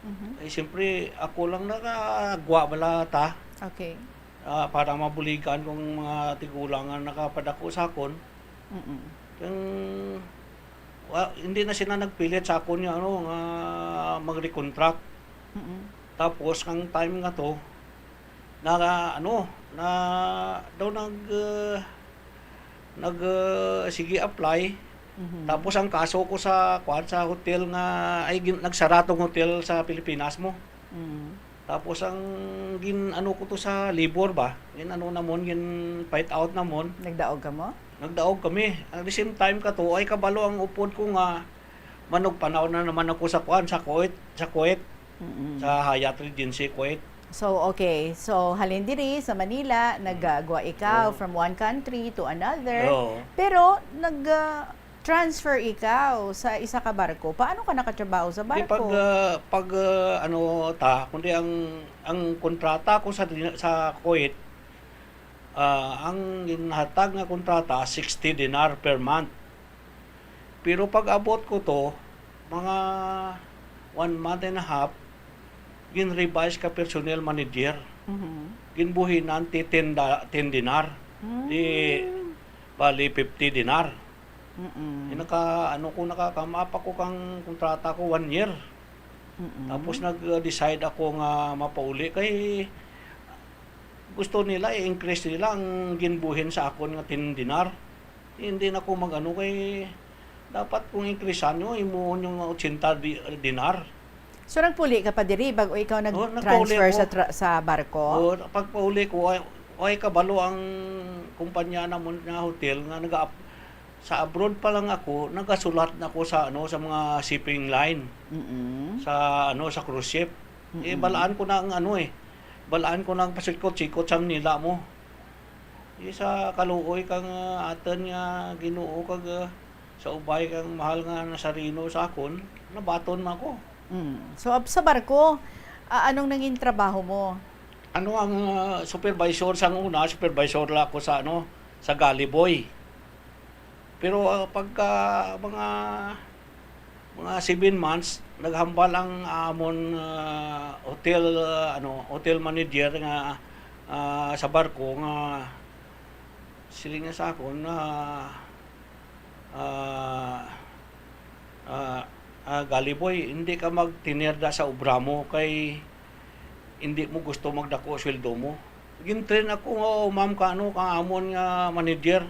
Mhm. Eh, siyempre, ako lang nakagwa bala ta. Okay. Ah, para mabuligan kong mga tigulang nga nakapadako sa akon. Mm-mm. Kang, wa-, hindi na sila nagpilit sa akon nga, ano, nga mag-recontract. Mm-mm. Tapos, ang time nga to, na, ano, na daw nag, uh, nag, uh, sige apply. Mhm. Tapos ang kaso ko sa, kuan, sa hotel nga, ay, gin-, nagsara tong hotel sa Pilipinas mo. Mm. Tapos ang gin-, ano ko to sa labor ba? Gin-, ano namon, gin-fight out namon. Nagdaog ka mo? Nagdaog kami. At the same time ka to, ay kabalo ang upod ko nga manugpanaw na naman ako sa, kuan, sa Kuwait, sa Kuwait, Mm-mm. sa Hyatt Regency Kuwait. So, okay. So, halin diri sa Manila, Mm. nagagwa ikaw Oo. from one country to another. Oo. Pero nag, ah, transfer ikaw sa isa ka barko. Paano ka nakatrabaho sa Di pag, barko? ah, pag, ah, ano ta, kundi ang, ang kontrata ko sa dina-, sa Kuwait, ah, ang ginhatag nga kontrata, sixty dinar per month. Pero pag abot ko to, mga one month and a half, gin-revise ka personnel manager. Mhm. Ginbuhinan ti ten da-, ten dinar. Di, Mm. bali, fifty dinar. Mm-mm. Di naka, ano ko, naka-come up ako kang kontrata ko, one year. Mm-mm. Tapos nag-decide ako nga mapauli kay gusto nila, i-increase nila ang ginbuhin sa akon nga ten dinar. Hindi na ko mag-ano kay dapat kung increasean nyo, himuon nyo nga ochenta di-, dinar. So, nagpuli ka pa diri bago ikaw Oh, nagpauli nag-transfer ko. sa tra-, sa barko? Oh, pagpauli ko, ay, ay kabalo ang kumpanya namon nga hotel nga naga-, sa abroad pa lang ako, nagasulat na ko sa, ano, sa mga shipping line, Mm-mm. sa, ano, sa cruise ship. Eh, Mm-mm. balaan ko na ang, ano, eh, balaan ko na ang pasikot-sikot sa nila mo. Di sa kaluoy kang, ah, atun nga Ginoo kag, ah, sa ubay kang mahal nga Nazareno sa akon, nabaton man ako. Mm. So, ab-, sa barko, ah, anong nangin trabaho mo? Ano ang, ah, supervisor sang una, supervisor la ako sa, ano, sa galley boy. Pero, ah, pagka mga, mga seven months, naghambal ang amon, ah, hotel, ah, ano, hotel manager nga, ah, sa barko nga siling niya sa akon na, ah, ah, ah, "Galiboy, hindi ka magtinirda sa obra mo kay hindi mo gusto magdako sweldo mo." Gin-train ako, ma'am, ka, ano, ka amon nga manager.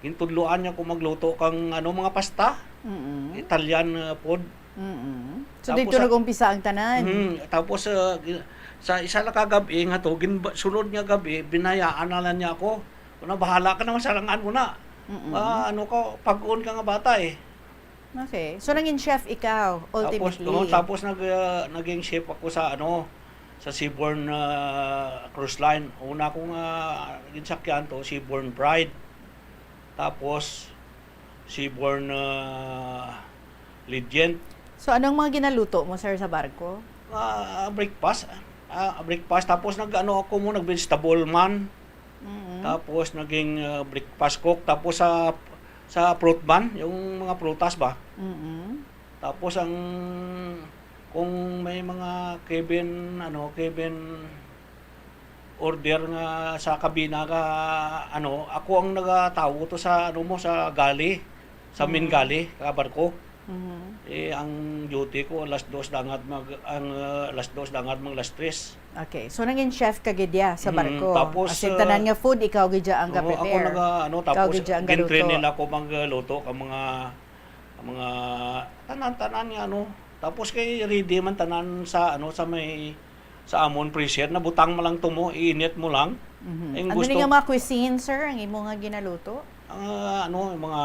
Gintudloan niya ko magluto kang, ano, mga pasta. Mm-mm. Italian, uh, food. Mm-mm. So, Tapos dito sa nag-umpisa ang tanan? Mm, tapos, uh, gi-, sa isa lang ka gab-i nga to, gin-, sunod nga gab-i, binayaan na lang niya ako. Kuna, "Bahala ka naman, sarangan mo na." Mm-mm. Ah, ano ka, pag-on ka nga bata eh. Okay. So, nangin chef ikaw, Tapos, ultimately? Oo, tapos nag-, uh, naging chef ako sa, ano, sa Seabourn, uh, Cruise Line. Una ko nga ginsakyan to, Seabourn Pride. Tapos, Seabourn, ah, Legend. So, anong mga ginaluto mo, sir, sa barko? Ah, breakfast. Ah, breakfast. Tapos nag-ano ako mo, nag-vegetable man. Mm. Tapos naging, ah, breakfast cook. Tapos sa, sa fruit man, yung mga prutas ba? Mm-mm. Tapos ang, kung may mga cabin, ano, cabin order nga sa kabina ka, ano, ako ang nagatawo to sa, ano mo, sa galley, sa main Mm. galley, ka barko. Mhm. Eh, ang duty ko, alas dos dangat mag, ang, ah, alas dos dangat mag alas tres. Okay. So, nangin chef ka gid ya sa Mm, barko? tapos, As in, ah, tanan nga food, ikaw gid ya ang Oo, ako ga-prepare? naga, ano, Ikaw tapos gid ya ang gin-train galuto? nila ako mag, ah, luto ka mga, mga tanan-tanan nga, ano. Tapos kay ready man tanan sa, ano, sa may, sa amon freezer, nabutang mo lang to mo, iinit mo lang. Mhm. Ang Ano ni gusto nga mga cuisine, sir, ang imo nga ginaluto? Ang, ah, ano, yung mga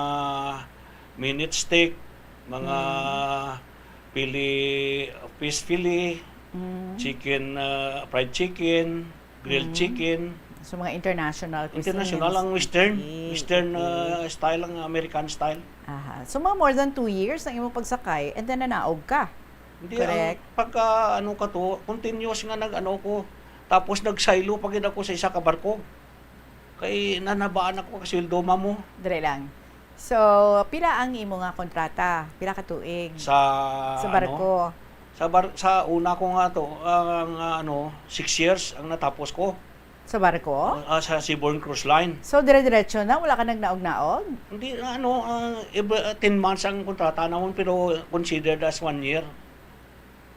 minute steak, mga Mm. pili, fish fillet, Mm. chicken, ah, fried chicken, grilled Mm. chicken. So, mga international cuisines. International ang western, Okay, western, okay. ah, style, ang American style. Aha. So, mga more than two years ang imong pagsakay and then nanaog ka? Hindi, Correct. ang pagka, ano ka to, continuous nga nag, ano ko, tapos nagsaylo pa gid ako sa isa ka barko. Kay nanabaan ako ka sweldo, ma'am, mo. Dali lang. So, pila ang imo nga kontrata? Pila ka tuig? Sa, Sa ano, barko? Sa bar, sa una ko nga to, ang, ah, ano, six years ang natapos ko. Sa barko? Ah, sa Seabourn Cruise Line. So, dire-diretso na? Wala ka nagnaog-naog? Hindi, ano, ah, iba, ah, ten months ang kontrata namon, pero considered as one year.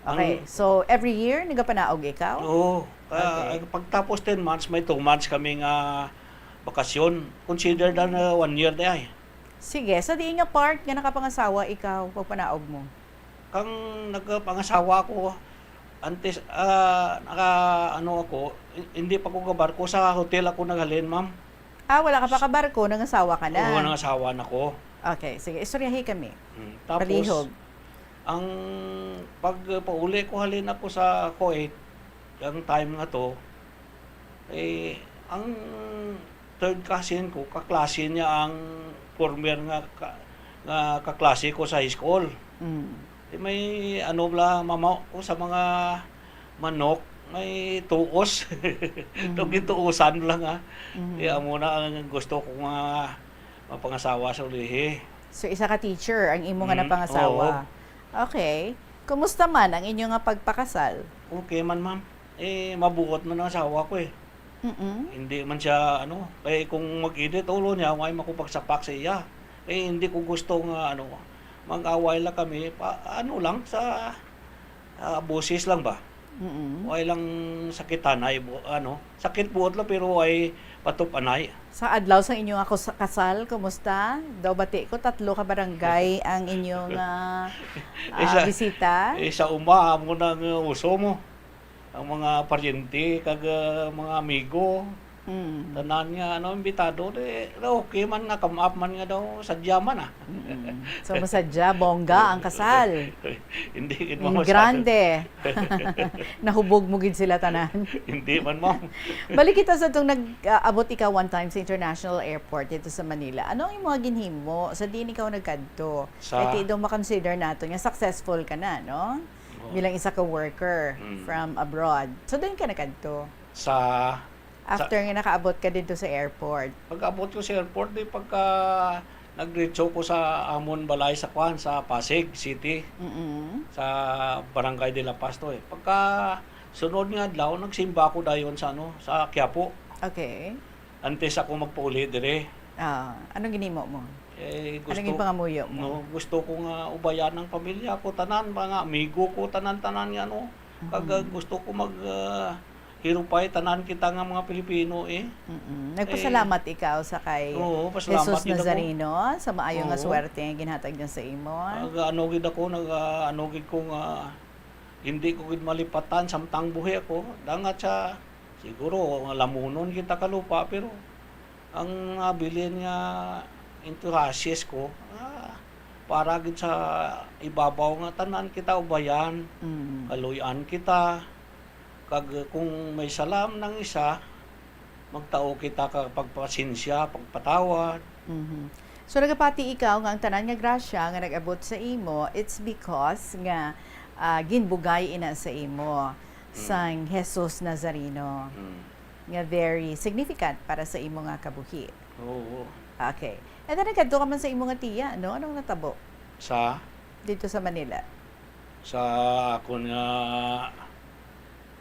Okay. Ang So, every year, nagapanaog ikaw? Oo. Ka, Okay. Pagtapos ten months, may two months kami nga bakasyon. Considered na, na one year di ay. Sige. Sa diin nga part nga nakapangasawa ikaw, pagpanaog mo? Kang nagpangasawa ako, antes, ah, naka, ano ako, hi-, hindi pa ko kabarko, sa hotel ako naghalin, ma'am. Ah, wala ka pa kabarko, nangasawa ka na? Oo, nangasawa na ko. Okay, sige. Istoryahi kami. Mm, tapos, Palihog. Ang pagpauli ko, halin ako sa Kuwait, ang time nga to, eh, ang third cousin ko, kaklase niya ang former nga ka, nga kaklase ko sa high school. Mm. Eh, may ano bla, mamaw ko sa mga manok, may tuos. Mhm. Itong gituusan lang, ha. Mhm. Kaya amo na ang gusto ko nga mapangasawa sa ulihi. So, isa ka teacher ang imo nga Mm, napangasawa. Oo. Okay. Kumusta man ang inyo nga pagpakasal? Okay man, ma'am. Eh, mabuot man ang asawa ko, eh. Mm-mm. Hindi man siya, ano, kay kung mag-init ulo niya, may makupagsapak sa iya. Eh, hindi ko gusto nga, ano, mag-away lang kami, pa, ano lang, sa, ah, boses lang ba? Mm-mm. Way lang sakitan, ay, bu-, ano, sakit buot lang, pero ay patupanay. Sa adlaw sa inyo nga kus-, kasal, kumusta? Daw bati ko, tatlo ka barangay ang inyong, ah, ah, Isa, bisita. Isa uma, amo na nga uso mo. Ang mga paryente, kag, ah, mga amigo, Mm. tanan nga, ano, imbitado, di, okay man nga, come up man nga daw, sadya man, ah. Mm-mm. So, masadya, bongga ang kasal. Hindi gid Mm, mamasada. Grande. Nahubog mo gid sila tanan. Hindi man, ma'am. Balik kita sa itong nag-abot ikaw one time sa International Airport dito sa Manila. Ano ang imong ginhimo sa diin ikaw nagkadto? Sa Kay ti daw makonsider nato nga successful ka na, no? Oo. Bilang isa ka worker Mm. from abroad. So, diin ka nagkadto? Sa After nga nakaabot ka dito sa airport. Pag-abot ko sa airport, di pagka nagdiretso ko sa amon balay sa kwan, sa Pasig City, Mm-mm. sa Barangay de la Paz to, eh. Pagka sunod nga adlaw, nagsimba ako dayon sa, ano, sa Quiapo. Okay. Antes ako magpauli dire. Ah, anong ginimo mo? Eh, Anong gusto, ginpangamuyo mo? No, gusto ko nga ubayan ang pamilya ko, tanan, mga amigo ko, tanan-tanan nga, ano. Kag, ah, Mhm. gusto ko mag, ah, hirupay, tanan kita nga mga Pilipino, eh. Mm-mm. Nagpasalamat ikaw sa kay Oo, pasalamat Jesus gid ako. Nazareno sa maayo nga Oo. swerte nga ginhatag niya sa imo. Nag-ano gid ako, nag, ah, ano gid ko nga hindi ko gid malipatan samtang buhi ako. Dangat sa, siguro, lamunon kita kalupa, pero ang nabilin nga enthusiast ko, ah, para gid sa ibabaw nga tanan kita ubayan, Mm. kaluy-an kita, kag kung may sala man ang isa, magtao kita ka pagpasensya, pagpatawad. Mhm. So, nagapati ikaw nga ang tanan nga grasya nga nag-abot sa imo, it's because nga, ah, ginbugay ina sa imo Mm. sang Jesus Nazareno. Mm. nga very significant para sa imo nga kabuhi. Oo. Okay. And then, nagkadto ka man sa imo nga tiya, no? Anong natabo Sa? dito sa Manila? Sa akon nga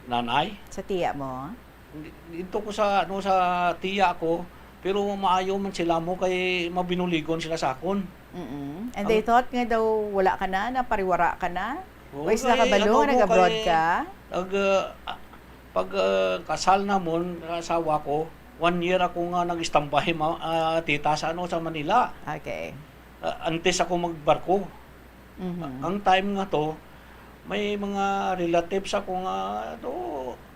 nanay? Sa tiya mo? Di-, dito ko sa, ano, sa tiya ko, pero maayo man sila mo kay mabinuligon sila sa akon. Mm-mm. And Ang they thought nga daw wala ka na, napariwara ka na? Oo, O is kay nakabalo ano nga mo, nag-abroad kay ka? nag, ah, ah, pag, ah, kasal namon, ang asawa ko, one year ako nga nag-istambay, ma-, ah, tita, sa ano, sa Manila. Okay. Ah, antes ako magbarko. Mhm. Ang time nga to, may mga relatives ako nga, to,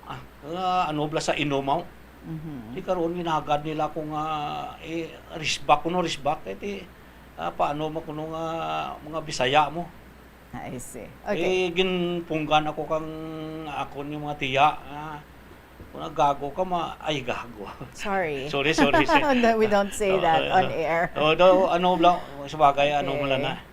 ah, nga ano bala sa inumaw. Mhm. Di karon ginahagad nila ako nga, eh, risbak, kuno risbak, eh, di, ah, paano mo kuno nga mga Bisaya mo? I see. Okay. Eh, ginpunggan ako kang akon yung mga tiya, ah, kung nagago ka, ma-, ay, gago. Sorry. Sorry, sorry, sir. No, we don't say that on air. Oh, do, ano lang, sa bagay, ano mo lang Okay. na.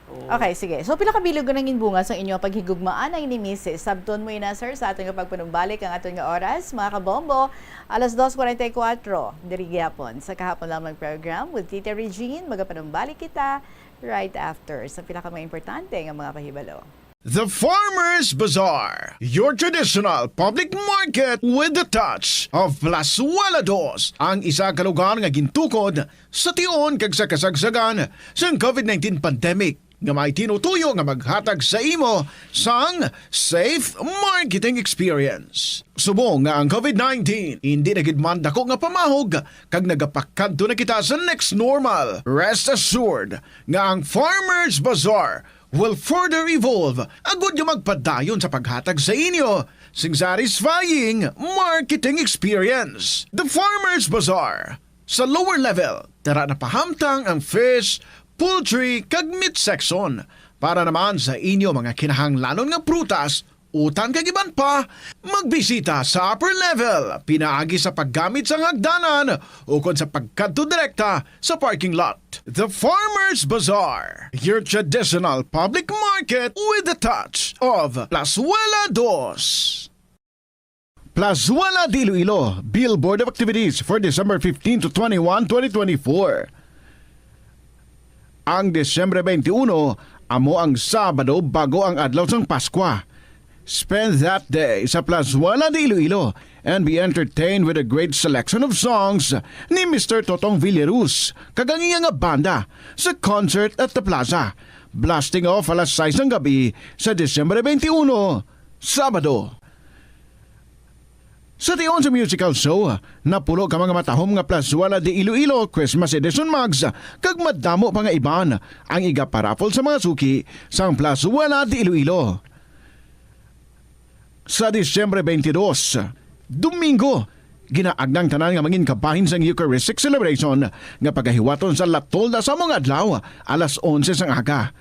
Oo. Okay, sige. So, pila ka bilog ang ginbunga sa inyo paghigugmaan ang ni Misis? Sabton mo ina, sir, sa aton nga pagpanumbalik ang aton nga oras, mga kabombo. Alas dos forty-four, diri gyapon sa Kahapon Lamang Program with Tita Regine. Magapanumbalik kita right after sa pila ka mga importante nga mga pahibalo. The Farmers Bazaar, your traditional public market with the touch of Plazuela Dos, ang isa ka lugar nga gintukod sa tion kag sa kasagsagan sang covid nineteen pandemic, nga may tinutuyo nga maghatag sa imo sang safe marketing experience. Subong nga ang covid nineteen hindi na gid man dako nga pamahog kag nagapakadto na kita sa next normal, rest assured nga ang Farmers Bazaar will further evolve agud nga magpadayon sa paghatag sa inyo sing satisfying marketing experience. The Farmers Bazaar, sa lower level, tara na pahamtang ang fish, poultry, kag meat section. Para naman sa inyo mga kinahanglanon nga prutas, utan kag iban pa, magbisita sa upper level, pinaagi sa paggamit sang hagdanan ukon sa pagkadto direkta sa parking lot. The Farmers Bazaar, your traditional public market with the touch of Plazuela Dos. Plazuela de Iloilo, billboard of activities for December fifteen to twenty-one, twenty twenty-four. Ang Disyembre twenty-one, amo ang Sabado bago ang adlaw sang Paskwa. Spend that day sa Plazuela de Iloilo and be entertained with a great selection of songs ni Mister Totong Villaruz kag ang iya nga banda sa Concert at the Plaza. Blasting off alas sais sang gab-i sa Disyembre twenty-one, Sabado. Sa tion sa musical show, napulo ka mga matahom nga Plazuela de Iloilo Christmas Edition mugs kag madamo pa nga iban ang igaparaffle sa mga suki sang Plazuela de Iloilo. Sa Disyembre twenty-two, Domingo, ginaagda ang tanan nga mangin kabahin sang Eucharistic celebration nga pagahiwaton sa La Tolda sa mga adlaw alas onse sang aga.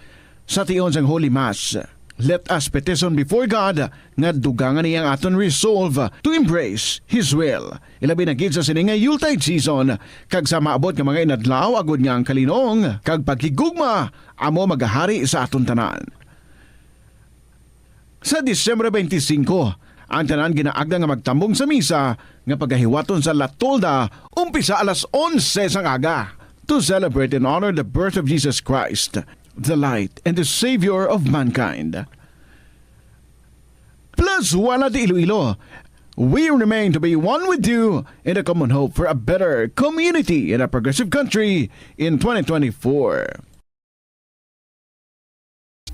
Sa tion sang Holy Mass, let us petition before God nga dugangan niya ang aton resolve to embrace His will, ilabi na gid sa sini nga Yuletide season, kag sa maabot nga mga inadlaw, agod nga ang kalinong kag paghigugma amo magahari sa aton tanan. Sa Disyembre twenty-five, ang tanan ginaagda nga magtambong sa misa nga pagahiwaton sa La Tolda umpisa alas onse sang aga to celebrate and honor the birth of Jesus Christ, the light and the Savior of mankind. Plazuela de Iloilo, we remain to be one with you in the common hope for a better community and a progressive country in twenty twenty-four.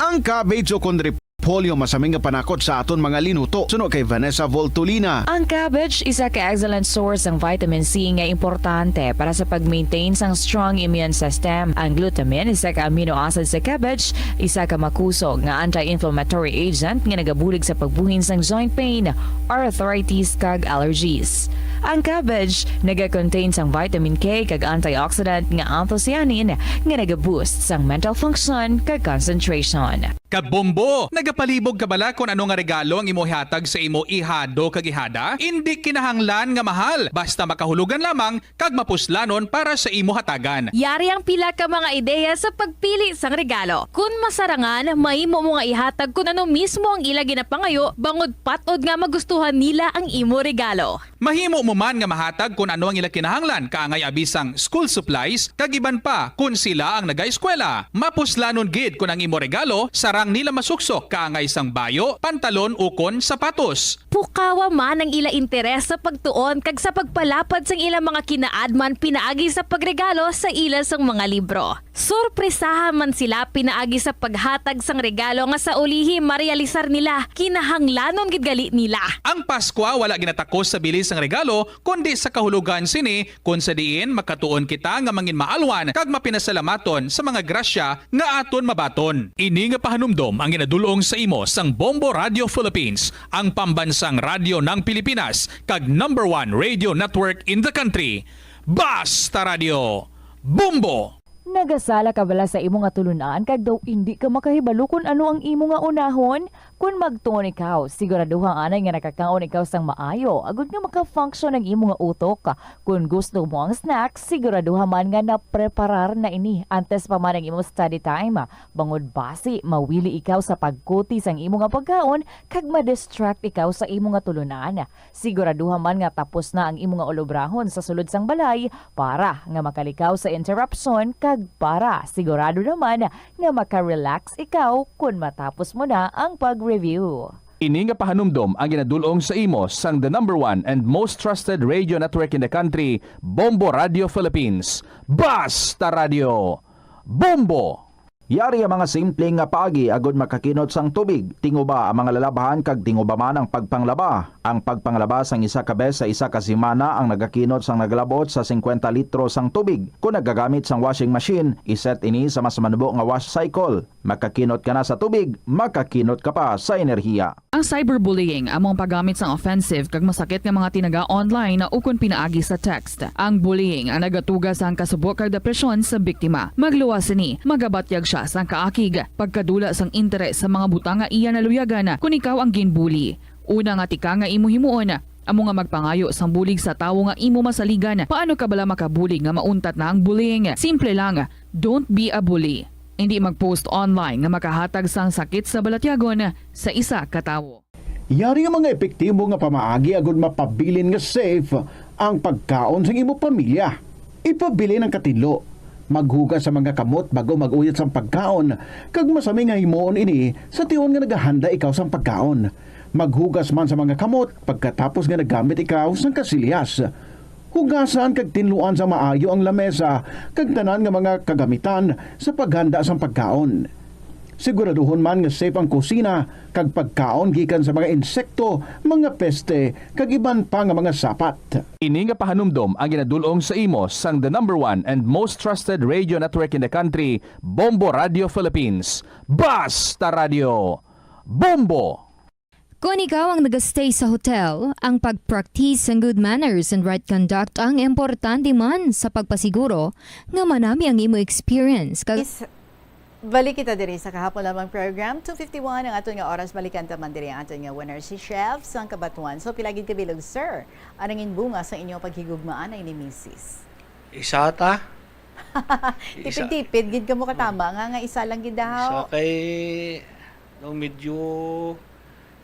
Ang cabbage o kon repolyo masami nga panakot sa aton mga linuto. Suno kay Vanessa Voltolina. Ang cabbage isa ka excellent source sang vitamin C nga importante para sa pag-maintain sang strong immune system. Ang glutamine, isa ka amino acid sa cabbage, isa ka makusog nga anti-inflammatory agent nga nagabulig sa pagbuhin sang joint pain, arthritis, kag allergies. Ang cabbage naga-contain sang vitamin K kag antioxidant nga anthocyanin nga naga-boost sang mental function kag concentration. Kabombo! Nagapalibog ka bala kon ano nga regalo ang imo ihatag sa imo ihado kag ihada? Indi kinahanglan nga mahal, basta makahulugan lamang kag mapuslanon para sa imo hatagan. Yari ang pila ka mga ideya sa pagpili sang regalo. Kon masarangan, mahimo mo nga ihatag kon ano mismo ang ila ginapangayo, bangod pat-od nga magustuhan nila ang imo regalo. Mahimo mo man nga mahatag kon ano ang ila kinahanglan, kaangay abi sang school supplies, kag iban pa kon sila ang nagaeskwela. Mapuslanon gid kon ang imo regalo sarang nila masuksok, kaangay sang bayo, pantalon, ukon sapatos. Pukawa man ang ila interes sa pagtuon kag sa pagpalapad sang ila mga kinaadman pinaagi sa pagregalo sa ila sang mga libro. Sorpresahan man sila pinaagi sa paghatag sang regalo nga sa ulihi marealisar nila kinahanglanon gid gali nila. Ang Paskwa wala ginatakos sa bili sang regalo, kundi sa kahulogan sini, kon sa diin makatuon kita nga manginmaalwan kag mapinasalamaton sa mga grasya nga aton mabaton. Ini nga pahanumdom ang ginadul-ong sa imo sang Bombo Radio Philippines, ang pambansang radyo ng Pilipinas, kag number one radio network in the country. Basta Radyo, Bombo! Nagasala ka bala sa imo nga tulunan kag daw indi ka makahibalo kon ano ang imo nga unahon? Kon magtuon ikaw, siguraduha anay nga nakakaon ikaw sang maayo agod nga maka-function ang imo nga utok. Kon gusto mo ang snack, siguraduha man nga napreparar na ini antes pa man ang imo study time. Bangod basi mawili ikaw sa pagkuti sang imo nga pagkaon kag ma-distract ikaw sa imo nga tulunan. Siguraduha man nga tapos na ang imo nga ulobrahon sa sulod sang balay para nga makalikaw sa interruption kag para sigurado naman nga maka-relax ikaw kon matapos mo na ang pag-review. Ini nga pahanumdom ang ginadul-ong sa imo sang the number one and most trusted radio network in the country, Bombo Radio Philippines. Basta Radio! Bombo! Yari ang mga simple nga paagi agod makakinot sang tubig. Tinguba ang mga lalabhan kag tinguba man ang pagpanglaba. Ang pagpanglaba sang isa ka bes sa isa ka semana ang nagakinot sang naglabot sa singkwenta litro sang tubig. Kon nagagamit sang washing machine, iset ini sa mas manubo nga wash cycle. Makakinot ka na sa tubig, makakinot ka pa sa enerhiya. Ang cyberbullying amo ang paggamit sang offensive kag masakit nga mga tinaga online ukon pinaagi sa text. Ang bullying ang nagatuga sang kasubo kag depresyon sa biktima. Magluwas sini, magabatyag sia sang kaakig, pagkadula sang interes sa mga butang nga iya naluyagan kon ikaw ang ginbully. Una nga tika nga imo himuon, amo nga magpangayo sang bulig sa tawo nga imo masaligan. Paano ka bala makabulig nga mauntat na ang bullying? Simple lang, don't be a bully. Indi mag-post online nga makahatag sang sakit sa balatyagon sa isa ka tawo. Yari ang mga epektibo nga pamaagi agud mapabilin nga safe ang pagkaon sang imo pamilya. Ipabilin ang katinlo. Maghugas sa mga kamot bag-o mag-uyot sang pagkaon, kag masami nga himuon ini sa tion nga nagahanda ikaw sang pagkaon. Maghugas man sa mga kamot pagkatapos nga naggamit ikaw sang kasilyas. Hugasan kag tinluan sa maayo ang lamesa kag tanan nga mga kagamitan sa paghanda sang pagkaon. Siguraduhon man nga safe ang kusina kag pagkaon gikan sa mga insekto, mga peste, kag iban pa nga mga sapat. Ini nga pahanumdom ang ginadul-ong sa imo sang the number one and most trusted radio network in the country, Bombo Radio Philippines. Basta Radio, Bombo! Kon ikaw ang nag-stay sa hotel, ang pag-practice sang good manners and right conduct ang importante man sa pagpasiguro nga manami ang imo experience. Kag Is, balik kita diri sa kahapon lamang program, two fifty-one ang aton nga oras. Balikan ta man diri ang aton nga winner, si Chef sang Cabatuan. So, pila gid ka bilog, sir, ang nangin bunga sa inyong paghigugmaan ni Misis? Isa ta. Isa. Tipid-tipid gid kamo katama nga, nga isa lang gid daw. Isa kay daw medyo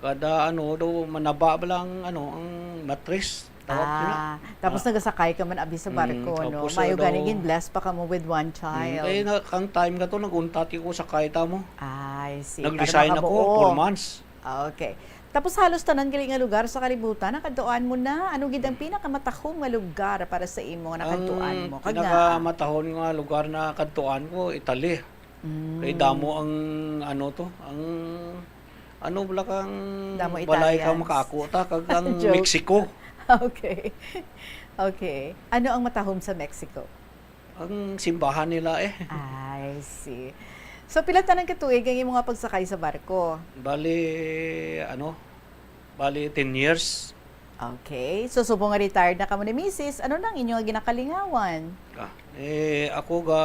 kada ano daw manaba ba lang ano ang matris. Tawag nila. Ah, tapos Ah. nagasakay ka man abi sa Mm, barko, no? tapos Mayo daw gani gin-bless pa kamo with one Mm, child. kaya na, kang time ka to, nag-untat ko sakay ta mo. I see. Para Nag-resign ako, makabuo. four months. Ah, okay. Tapos halos tanan gali nga lugar sa kalibutan nakadtuan mo na. Ano gid ang pinakamatahom nga lugar para sa imo nga nakadtuan Ang mo? Kag ngaa? pinakamatahon nga lugar na kadtuan ko, Italy. Mm. Kay damo ang, ano to, ang, ano, wala kang Damo balay Italians. kang makaako ta, kag ang Joke. Mexico. Okay. Okay. Ano ang matahom sa Mexico? Ang simbahan nila, eh. I see. So, pila tanan ka tuig ang imo nga pagsakay sa barko? Bali, ano, bali, ten years. Okay. So, subong nga retired na kamo ni Misis, ano na ang inyo nga ginakalingawan? Ah, eh, ako ga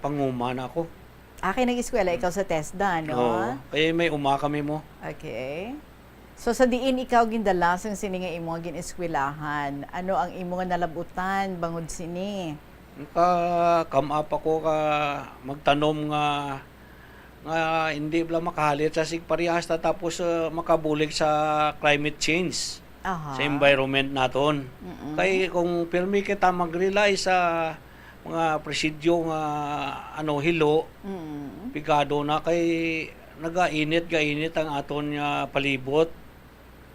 panguman ako. Ah, kay nag-eskwela ikaw sa TESDA, no? Oo. Kay may uma kami mo. Okay. So, sa diin ikaw gindala sang sini nga imo nga gin-eskwelahan, ano ang imo nga nalabutan bangod sini? Naka-come up ako ka magtanom nga, nga hindi bala makahalit sa sig parehas ta, tapos, uh, makabulig sa climate change, Aha. sa environment naton. Mm-mm. Kay kung pirmi kita mag-rely sa mga presidyo nga, ano, hilo, Mm. pigado na kay nagainit, gainit ang aton nga palibot.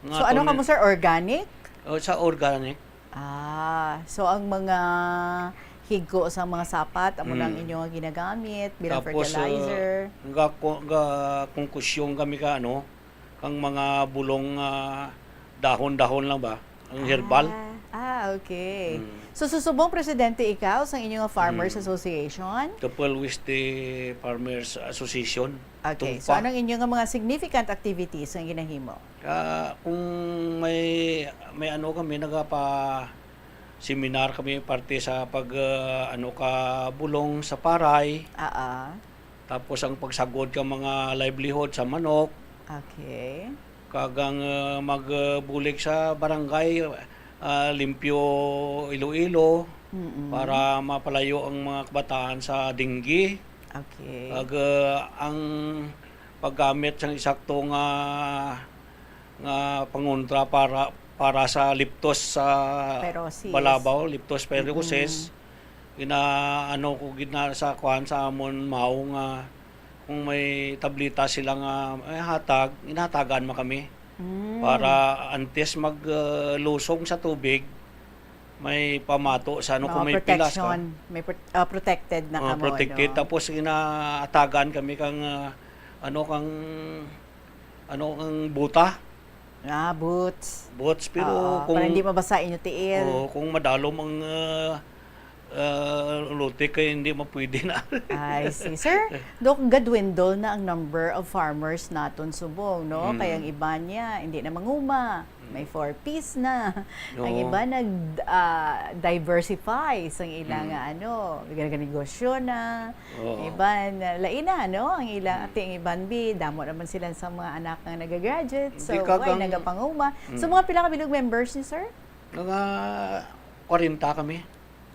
Nga So, ano aton ka mo, sir? Organic? Oh, sa organic. Ah, so ang mga higko sa mga sapat, amo na ang Mm. inyo nga ginagamit bilang Tapos, uh, fertilizer? ga-, ga-, kungkusyon kami ka, ano, kang mga bulong, ah, dahon-dahon lang ba? Ang herbal. Ah, ah, okay. Mm. So, susubong presidente ikaw sa inyo nga Farmers Mm. Association? Tupulwiste Farmers Association. Okay. So, Tumpa. anong inyo nga mga significant activities nga ginahimo? Ah, kung may, may ano kami, nagapa-seminar kami parte sa pag, ah, ano ka, bulong sa paray. Ah, ah. Tapos ang pagsagod ka mga livelihood sa manok. Okay. Kag ang, ah, magbulig sa barangay, ah, Limpyo Iloilo Mm-mm. para mapalayo ang mga kabataan sa dengue. Okay. Kag, ah, ang paggamit sang eksakto nga, nga pangontra para, para sa leptos sa Spirosis. balabaw, leptospirosis. Mm-mm. Gina-, ano ko gid na sa kuan sa amon mao nga kung may tableta sila nga, eh, hatag, ginahatagan man kami. Mm. Para antes mag, ah, lusong sa tubig, may pamato sa ano, Mga kung may pilas ka. protection, may pro-, ah, protected na Oh, kamo, protected. ano? Tapos ginahatagan kami kang, ah, ano, kang, ano, kang buta. Ah, boots. Boots, pero Oo, kung para hindi mabasa inyo tiil. Oo, kung madalom ang, ah, ah, lutik kay hindi mapwede na. I see. Sir, Doc, gadwindol na ang number of farmers naton subong, no? Mm. Kay ang iban niya, hindi na manguma. May Mm. four Ps na. Ang Oo. iba nag, ah, diversify sa ilang, Mm. ano, nagnegosyo na. Oo. Iban, ah, lain na, no? Ang ila, Mm. ati ang iban, bi, damo naman sila sa mga anak nga nagagraduate. Hindi So, ka way, kang nagapanguma. So, Mm. mga pila ka bilog members ni sir? Mga kwarenta kami.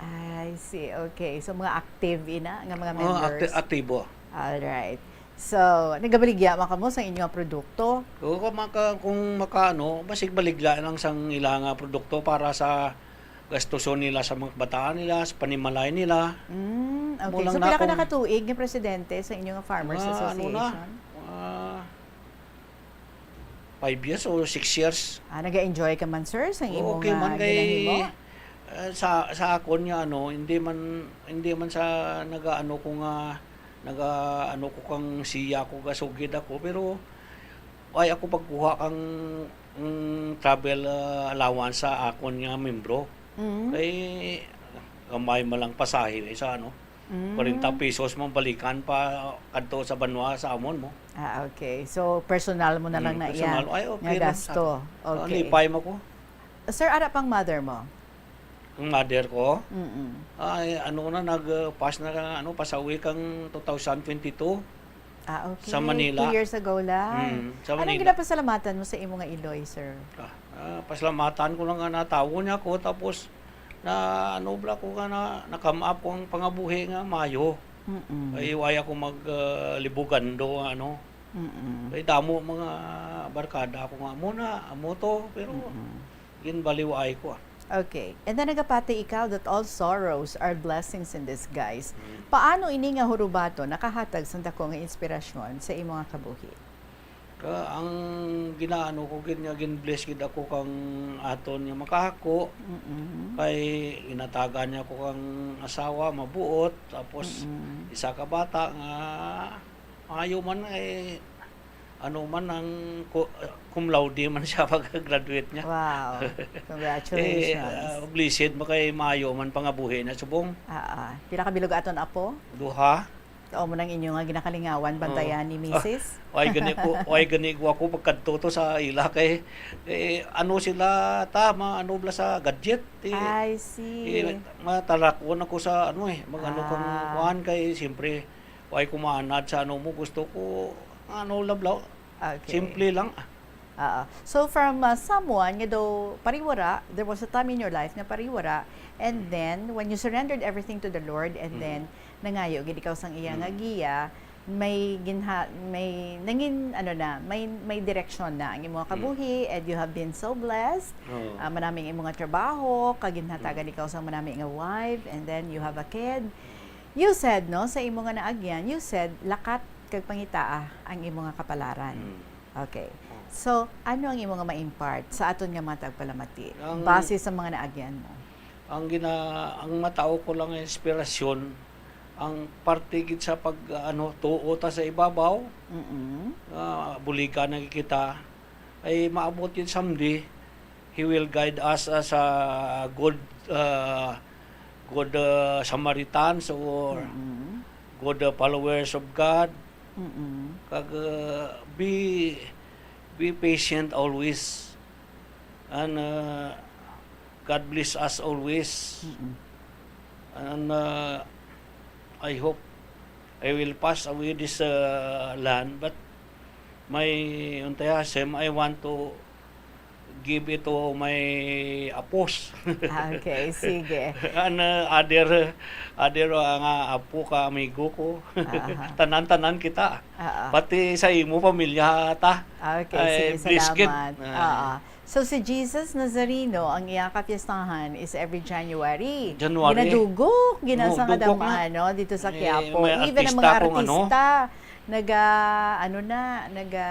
I see. Okay. So, mga active ina nga mga Oh, acti-, members. aktibo. Alright. So, nagabaligya man kamo sa inyo nga produkto? Oo, kung maka-, kung makaano, basig baligya lang sang ila nga produkto para sa gastuson nila sa mga kabataan nila, sa panimalay nila. Mm, okay. Mao lang So, na pila ka kung nakatuig nga presidente sa inyo nga Farmers Mga ano na, Association? mga five years o six years. Ah, nag-enjoy ka man, sir, sa imo Okay nga man kay, ginahimo? ah, sa, sa akon nga ano, hindi man, hindi man sa nagaano ko nga, nagaano ko kang siya ko, gasugid ako, pero ay ako pagkuha kang, mm, travel, ah, allowance sa akon nga membro. Mm. Kay gamay man lang pasahe, eh, sa ano, Mm. kwarenta pesos man balikan pa kadto sa banwa sa amon mo. Ah, okay. So, personal mo na lang Mm, na iya personal. Ay, okay nga lang sa gasto. akin. Ah, Okay. lipay mo ko. Sir, ara pang mother mo? Ang mother ko? Mm-mm. Ay, ano na, nag, uh, pass na ka, ano, pasawi kang two thousand twenty-two Ah, okay. sa Manila. Two years ago lang. Mm, sa Anong Manila. ginapasalamatan mo sa imo nga iloy, sir? Ah, ah, pasalamatan ko lang nga natawo niya ako, tapos na, ano, bala ko nga na, na-come up ko ang pangabuhi nga mayo. Mm-mm. Ay, wala ako mag, ah, libugando, ano. Mm-mm. Kay damo mga barkada ako nga, "Amo na, amo to," pero Mm-mm. ginbaliway ko, ah. Okay. And then nagapati ikaw that all sorrows are blessings in disguise. Mm. Paano ini nga hurubaton nakahatag sang dako nga inspirasyon sa imo nga kabuhi? Ka, ang ginaano ko gid nga gin-bless gid ako kang aton nga makahako, Mm-mm. kay ginatagan niya ko kang asawa, mabuot, tapos Mm-mm. isa ka bata nga maayo man, eh, ano man ang ku-, cum laude man siya pag-graduate niya. Wow. Eh, Congratulations. ah, blessed mo kay maayo man pangabuhi na subong. Ah, ah. Pila ka bilog aton apo? Duha. Amo nang inyo nga ginakalingawan, bantayan Oo. ni misis? Ah, why gani ko, why gani ko ako pagkadto to sa ila kay, eh, ano sila, ta, ma-, ano bala sa gadget, eh, I see. eh, matalakon ako sa ano, eh, mag-ano kang Ah. kuwan kay, siyempre, Wa'y kumaanad sa ano mo, gusto ko, ano, lablaw. Okay. Simple lang. Oo. So from uh, someone nga daw pariwara, there was a time in your life nga pariwara, and then when you surrendered everything to the Lord, and Mm. then nangayo gid ikaw sang iya nga Mm. giya, may ginha may nangin ano na, may may direksyon na ang imong Mm. kabuhi, and you have been so blessed. Oo. Ah, manami ang imong trabaho, kag ginhatagan ikaw sang manami nga wife, and then you have a kid. You said, no, sa imo nga naagyan, you said, lakat kag pangitaa ang imo nga kapalaran. Mm. Okay. Oh. So, ano ang imo nga ma-impart sa aton nga mga tagpalamati Ang- base sa mga naagyan mo? Ang gina ang matao ko lang nga inspirasyon, ang parte gid sa pag, ano, tuo ta sa ibabaw, Mm-mm. nga buligan na kita, ay maabot yun someday. He will guide us as a good, uh, good, uh, Samaritans or Mm-mm. good, uh, followers of God. Mm-mm. Kag, uh, be be patient always. And, uh, God bless us always. Mm-mm. And, uh, I hope I will pass away this, uh, land, but my, untay, Hashem, I want to give it to my apos. Ah, okay, sige. And, uh, other, other, uh, nga apo ka amigo ko. Aha. Tanan-tanan kita. Ah, ah. Pati sa imo pamilya ta. Ah, okay, Ay, sige, please, kid. salamat. Ah. Ah, ah. So si Jesus Nazareno, ang iya kapiestahan is every January. January. Ginadugok, No, ginasang dugok kadama, na. ano, dito sa Eh, Quiapo. may Even ang mga artista akong ano. artista, naga, ano na, naga,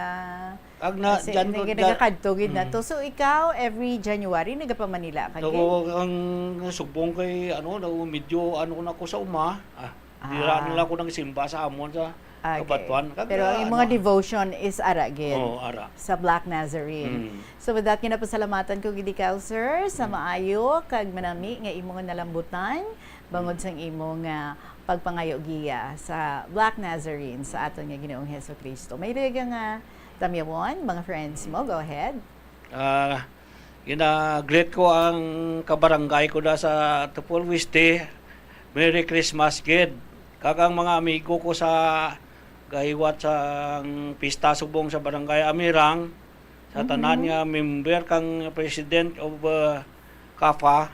Ag na, kasi dyan nag- ko da- nagakadto gid na Mm. to. So ikaw, every January, nagapamanila ka gid? Ako, ang sugbong kay, ano, daw medyo, ano ko na ko sa uma. Ah, dira Ah. na lang ko nang simba sa amon sa Okay. Kabatuan. Kag, Pero ah, ang ano, mga devotion is ara gid Oo, ara. sa Black Nazarene. Mm. So with that, ginapasalamatan ko gid ikaw, sir, sa maayo kag manami nga imo nga nalambutan bangod sang imo nga pagpangayo giya sa Black Nazarene sa aton nga Ginoong Hesukristo. May liga nga tamyawon, mga friends mo, go ahead. Ah, gina-greet ko ang kabarangay ko da sa Tupol Weste. Merry Christmas gid. Kag ang mga amigo ko sa gahiwat sang pista subong sa Barangay Amirang, sa tanan Mhm. nga member kang President of, uh, CAFA,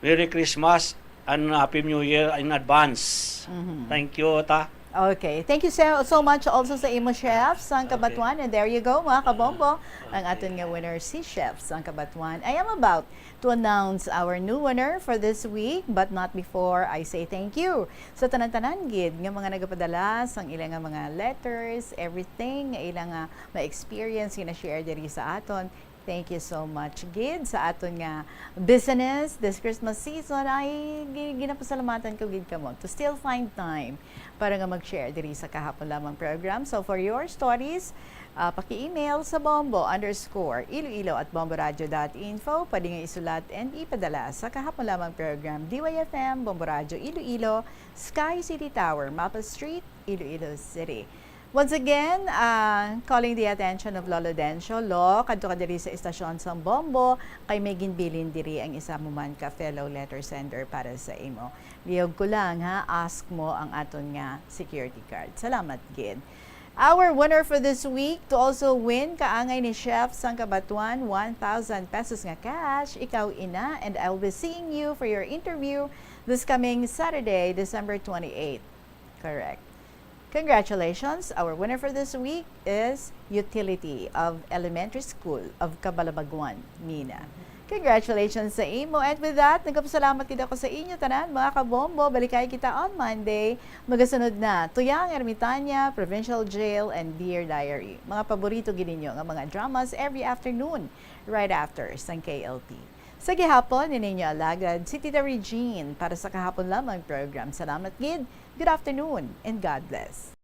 Merry Christmas and Happy New Year in advance. Mhm. Thank you, ta. Okay. Thank you so, so much also sa imo chef sang Okay. Kabatuan. And there you go, mga kabombo. Ang Okay. aton nga winner si Chef sang Kabatuan. I am about to announce our new winner for this week, but not before I say thank you sa tanan-tanan gid nga mga nagapadala sang ila nga mga letters, everything nga ila nga ma-experience, gina-share diri sa aton. Thank you so much gid sa aton nga business this Christmas season. Ay, gi- ginapasalamatan ko gid kamo to still find time para nga mag-share diri sa Kahapon Lamang program. So for your stories, ah, paki-email sa bombo underscore iloilo at bomboradio dot info. Pwede nga isulat and ipadala sa Kahapon Lamang program, D Y F M, Bombo Radio Iloilo, Sky City Tower, Mapa Street, Iloilo City. Once again, ah, calling the attention of Lolo Dencio, Lo, kadto ka diri sa estasyon sang Bombo, kay may ginbilin diri ang isa mo man ka fellow letter sender para sa imo. Lihog ko lang, ha, ask mo ang aton nga security guard. Salamat gid. Our winner for this week to also win kaangay ni Chef sang Kabatuan, one thousand pesos nga cash. Ikaw ina, and I'll be seeing you for your interview this coming Saturday, December twenty-eight. Correct. Congratulations. Our winner for this week is Utility of Elementary School of Cabalabaguan, Mina. Congratulations sa imo. And with that, nagpasalamat gid ako sa inyo tanan, mga kabombo. Balikay kita on Monday. Magasunod na Tuyang Ermitaña, Provincial Jail, and Dear Diary. Mga paborito gid ninyo nga mga dramas every afternoon, right after sang K L T. Sa gihapon, ini inyo alagad, si Tita Regine para sa Kahapon Lamang program. Salamat gid. Good afternoon and God bless.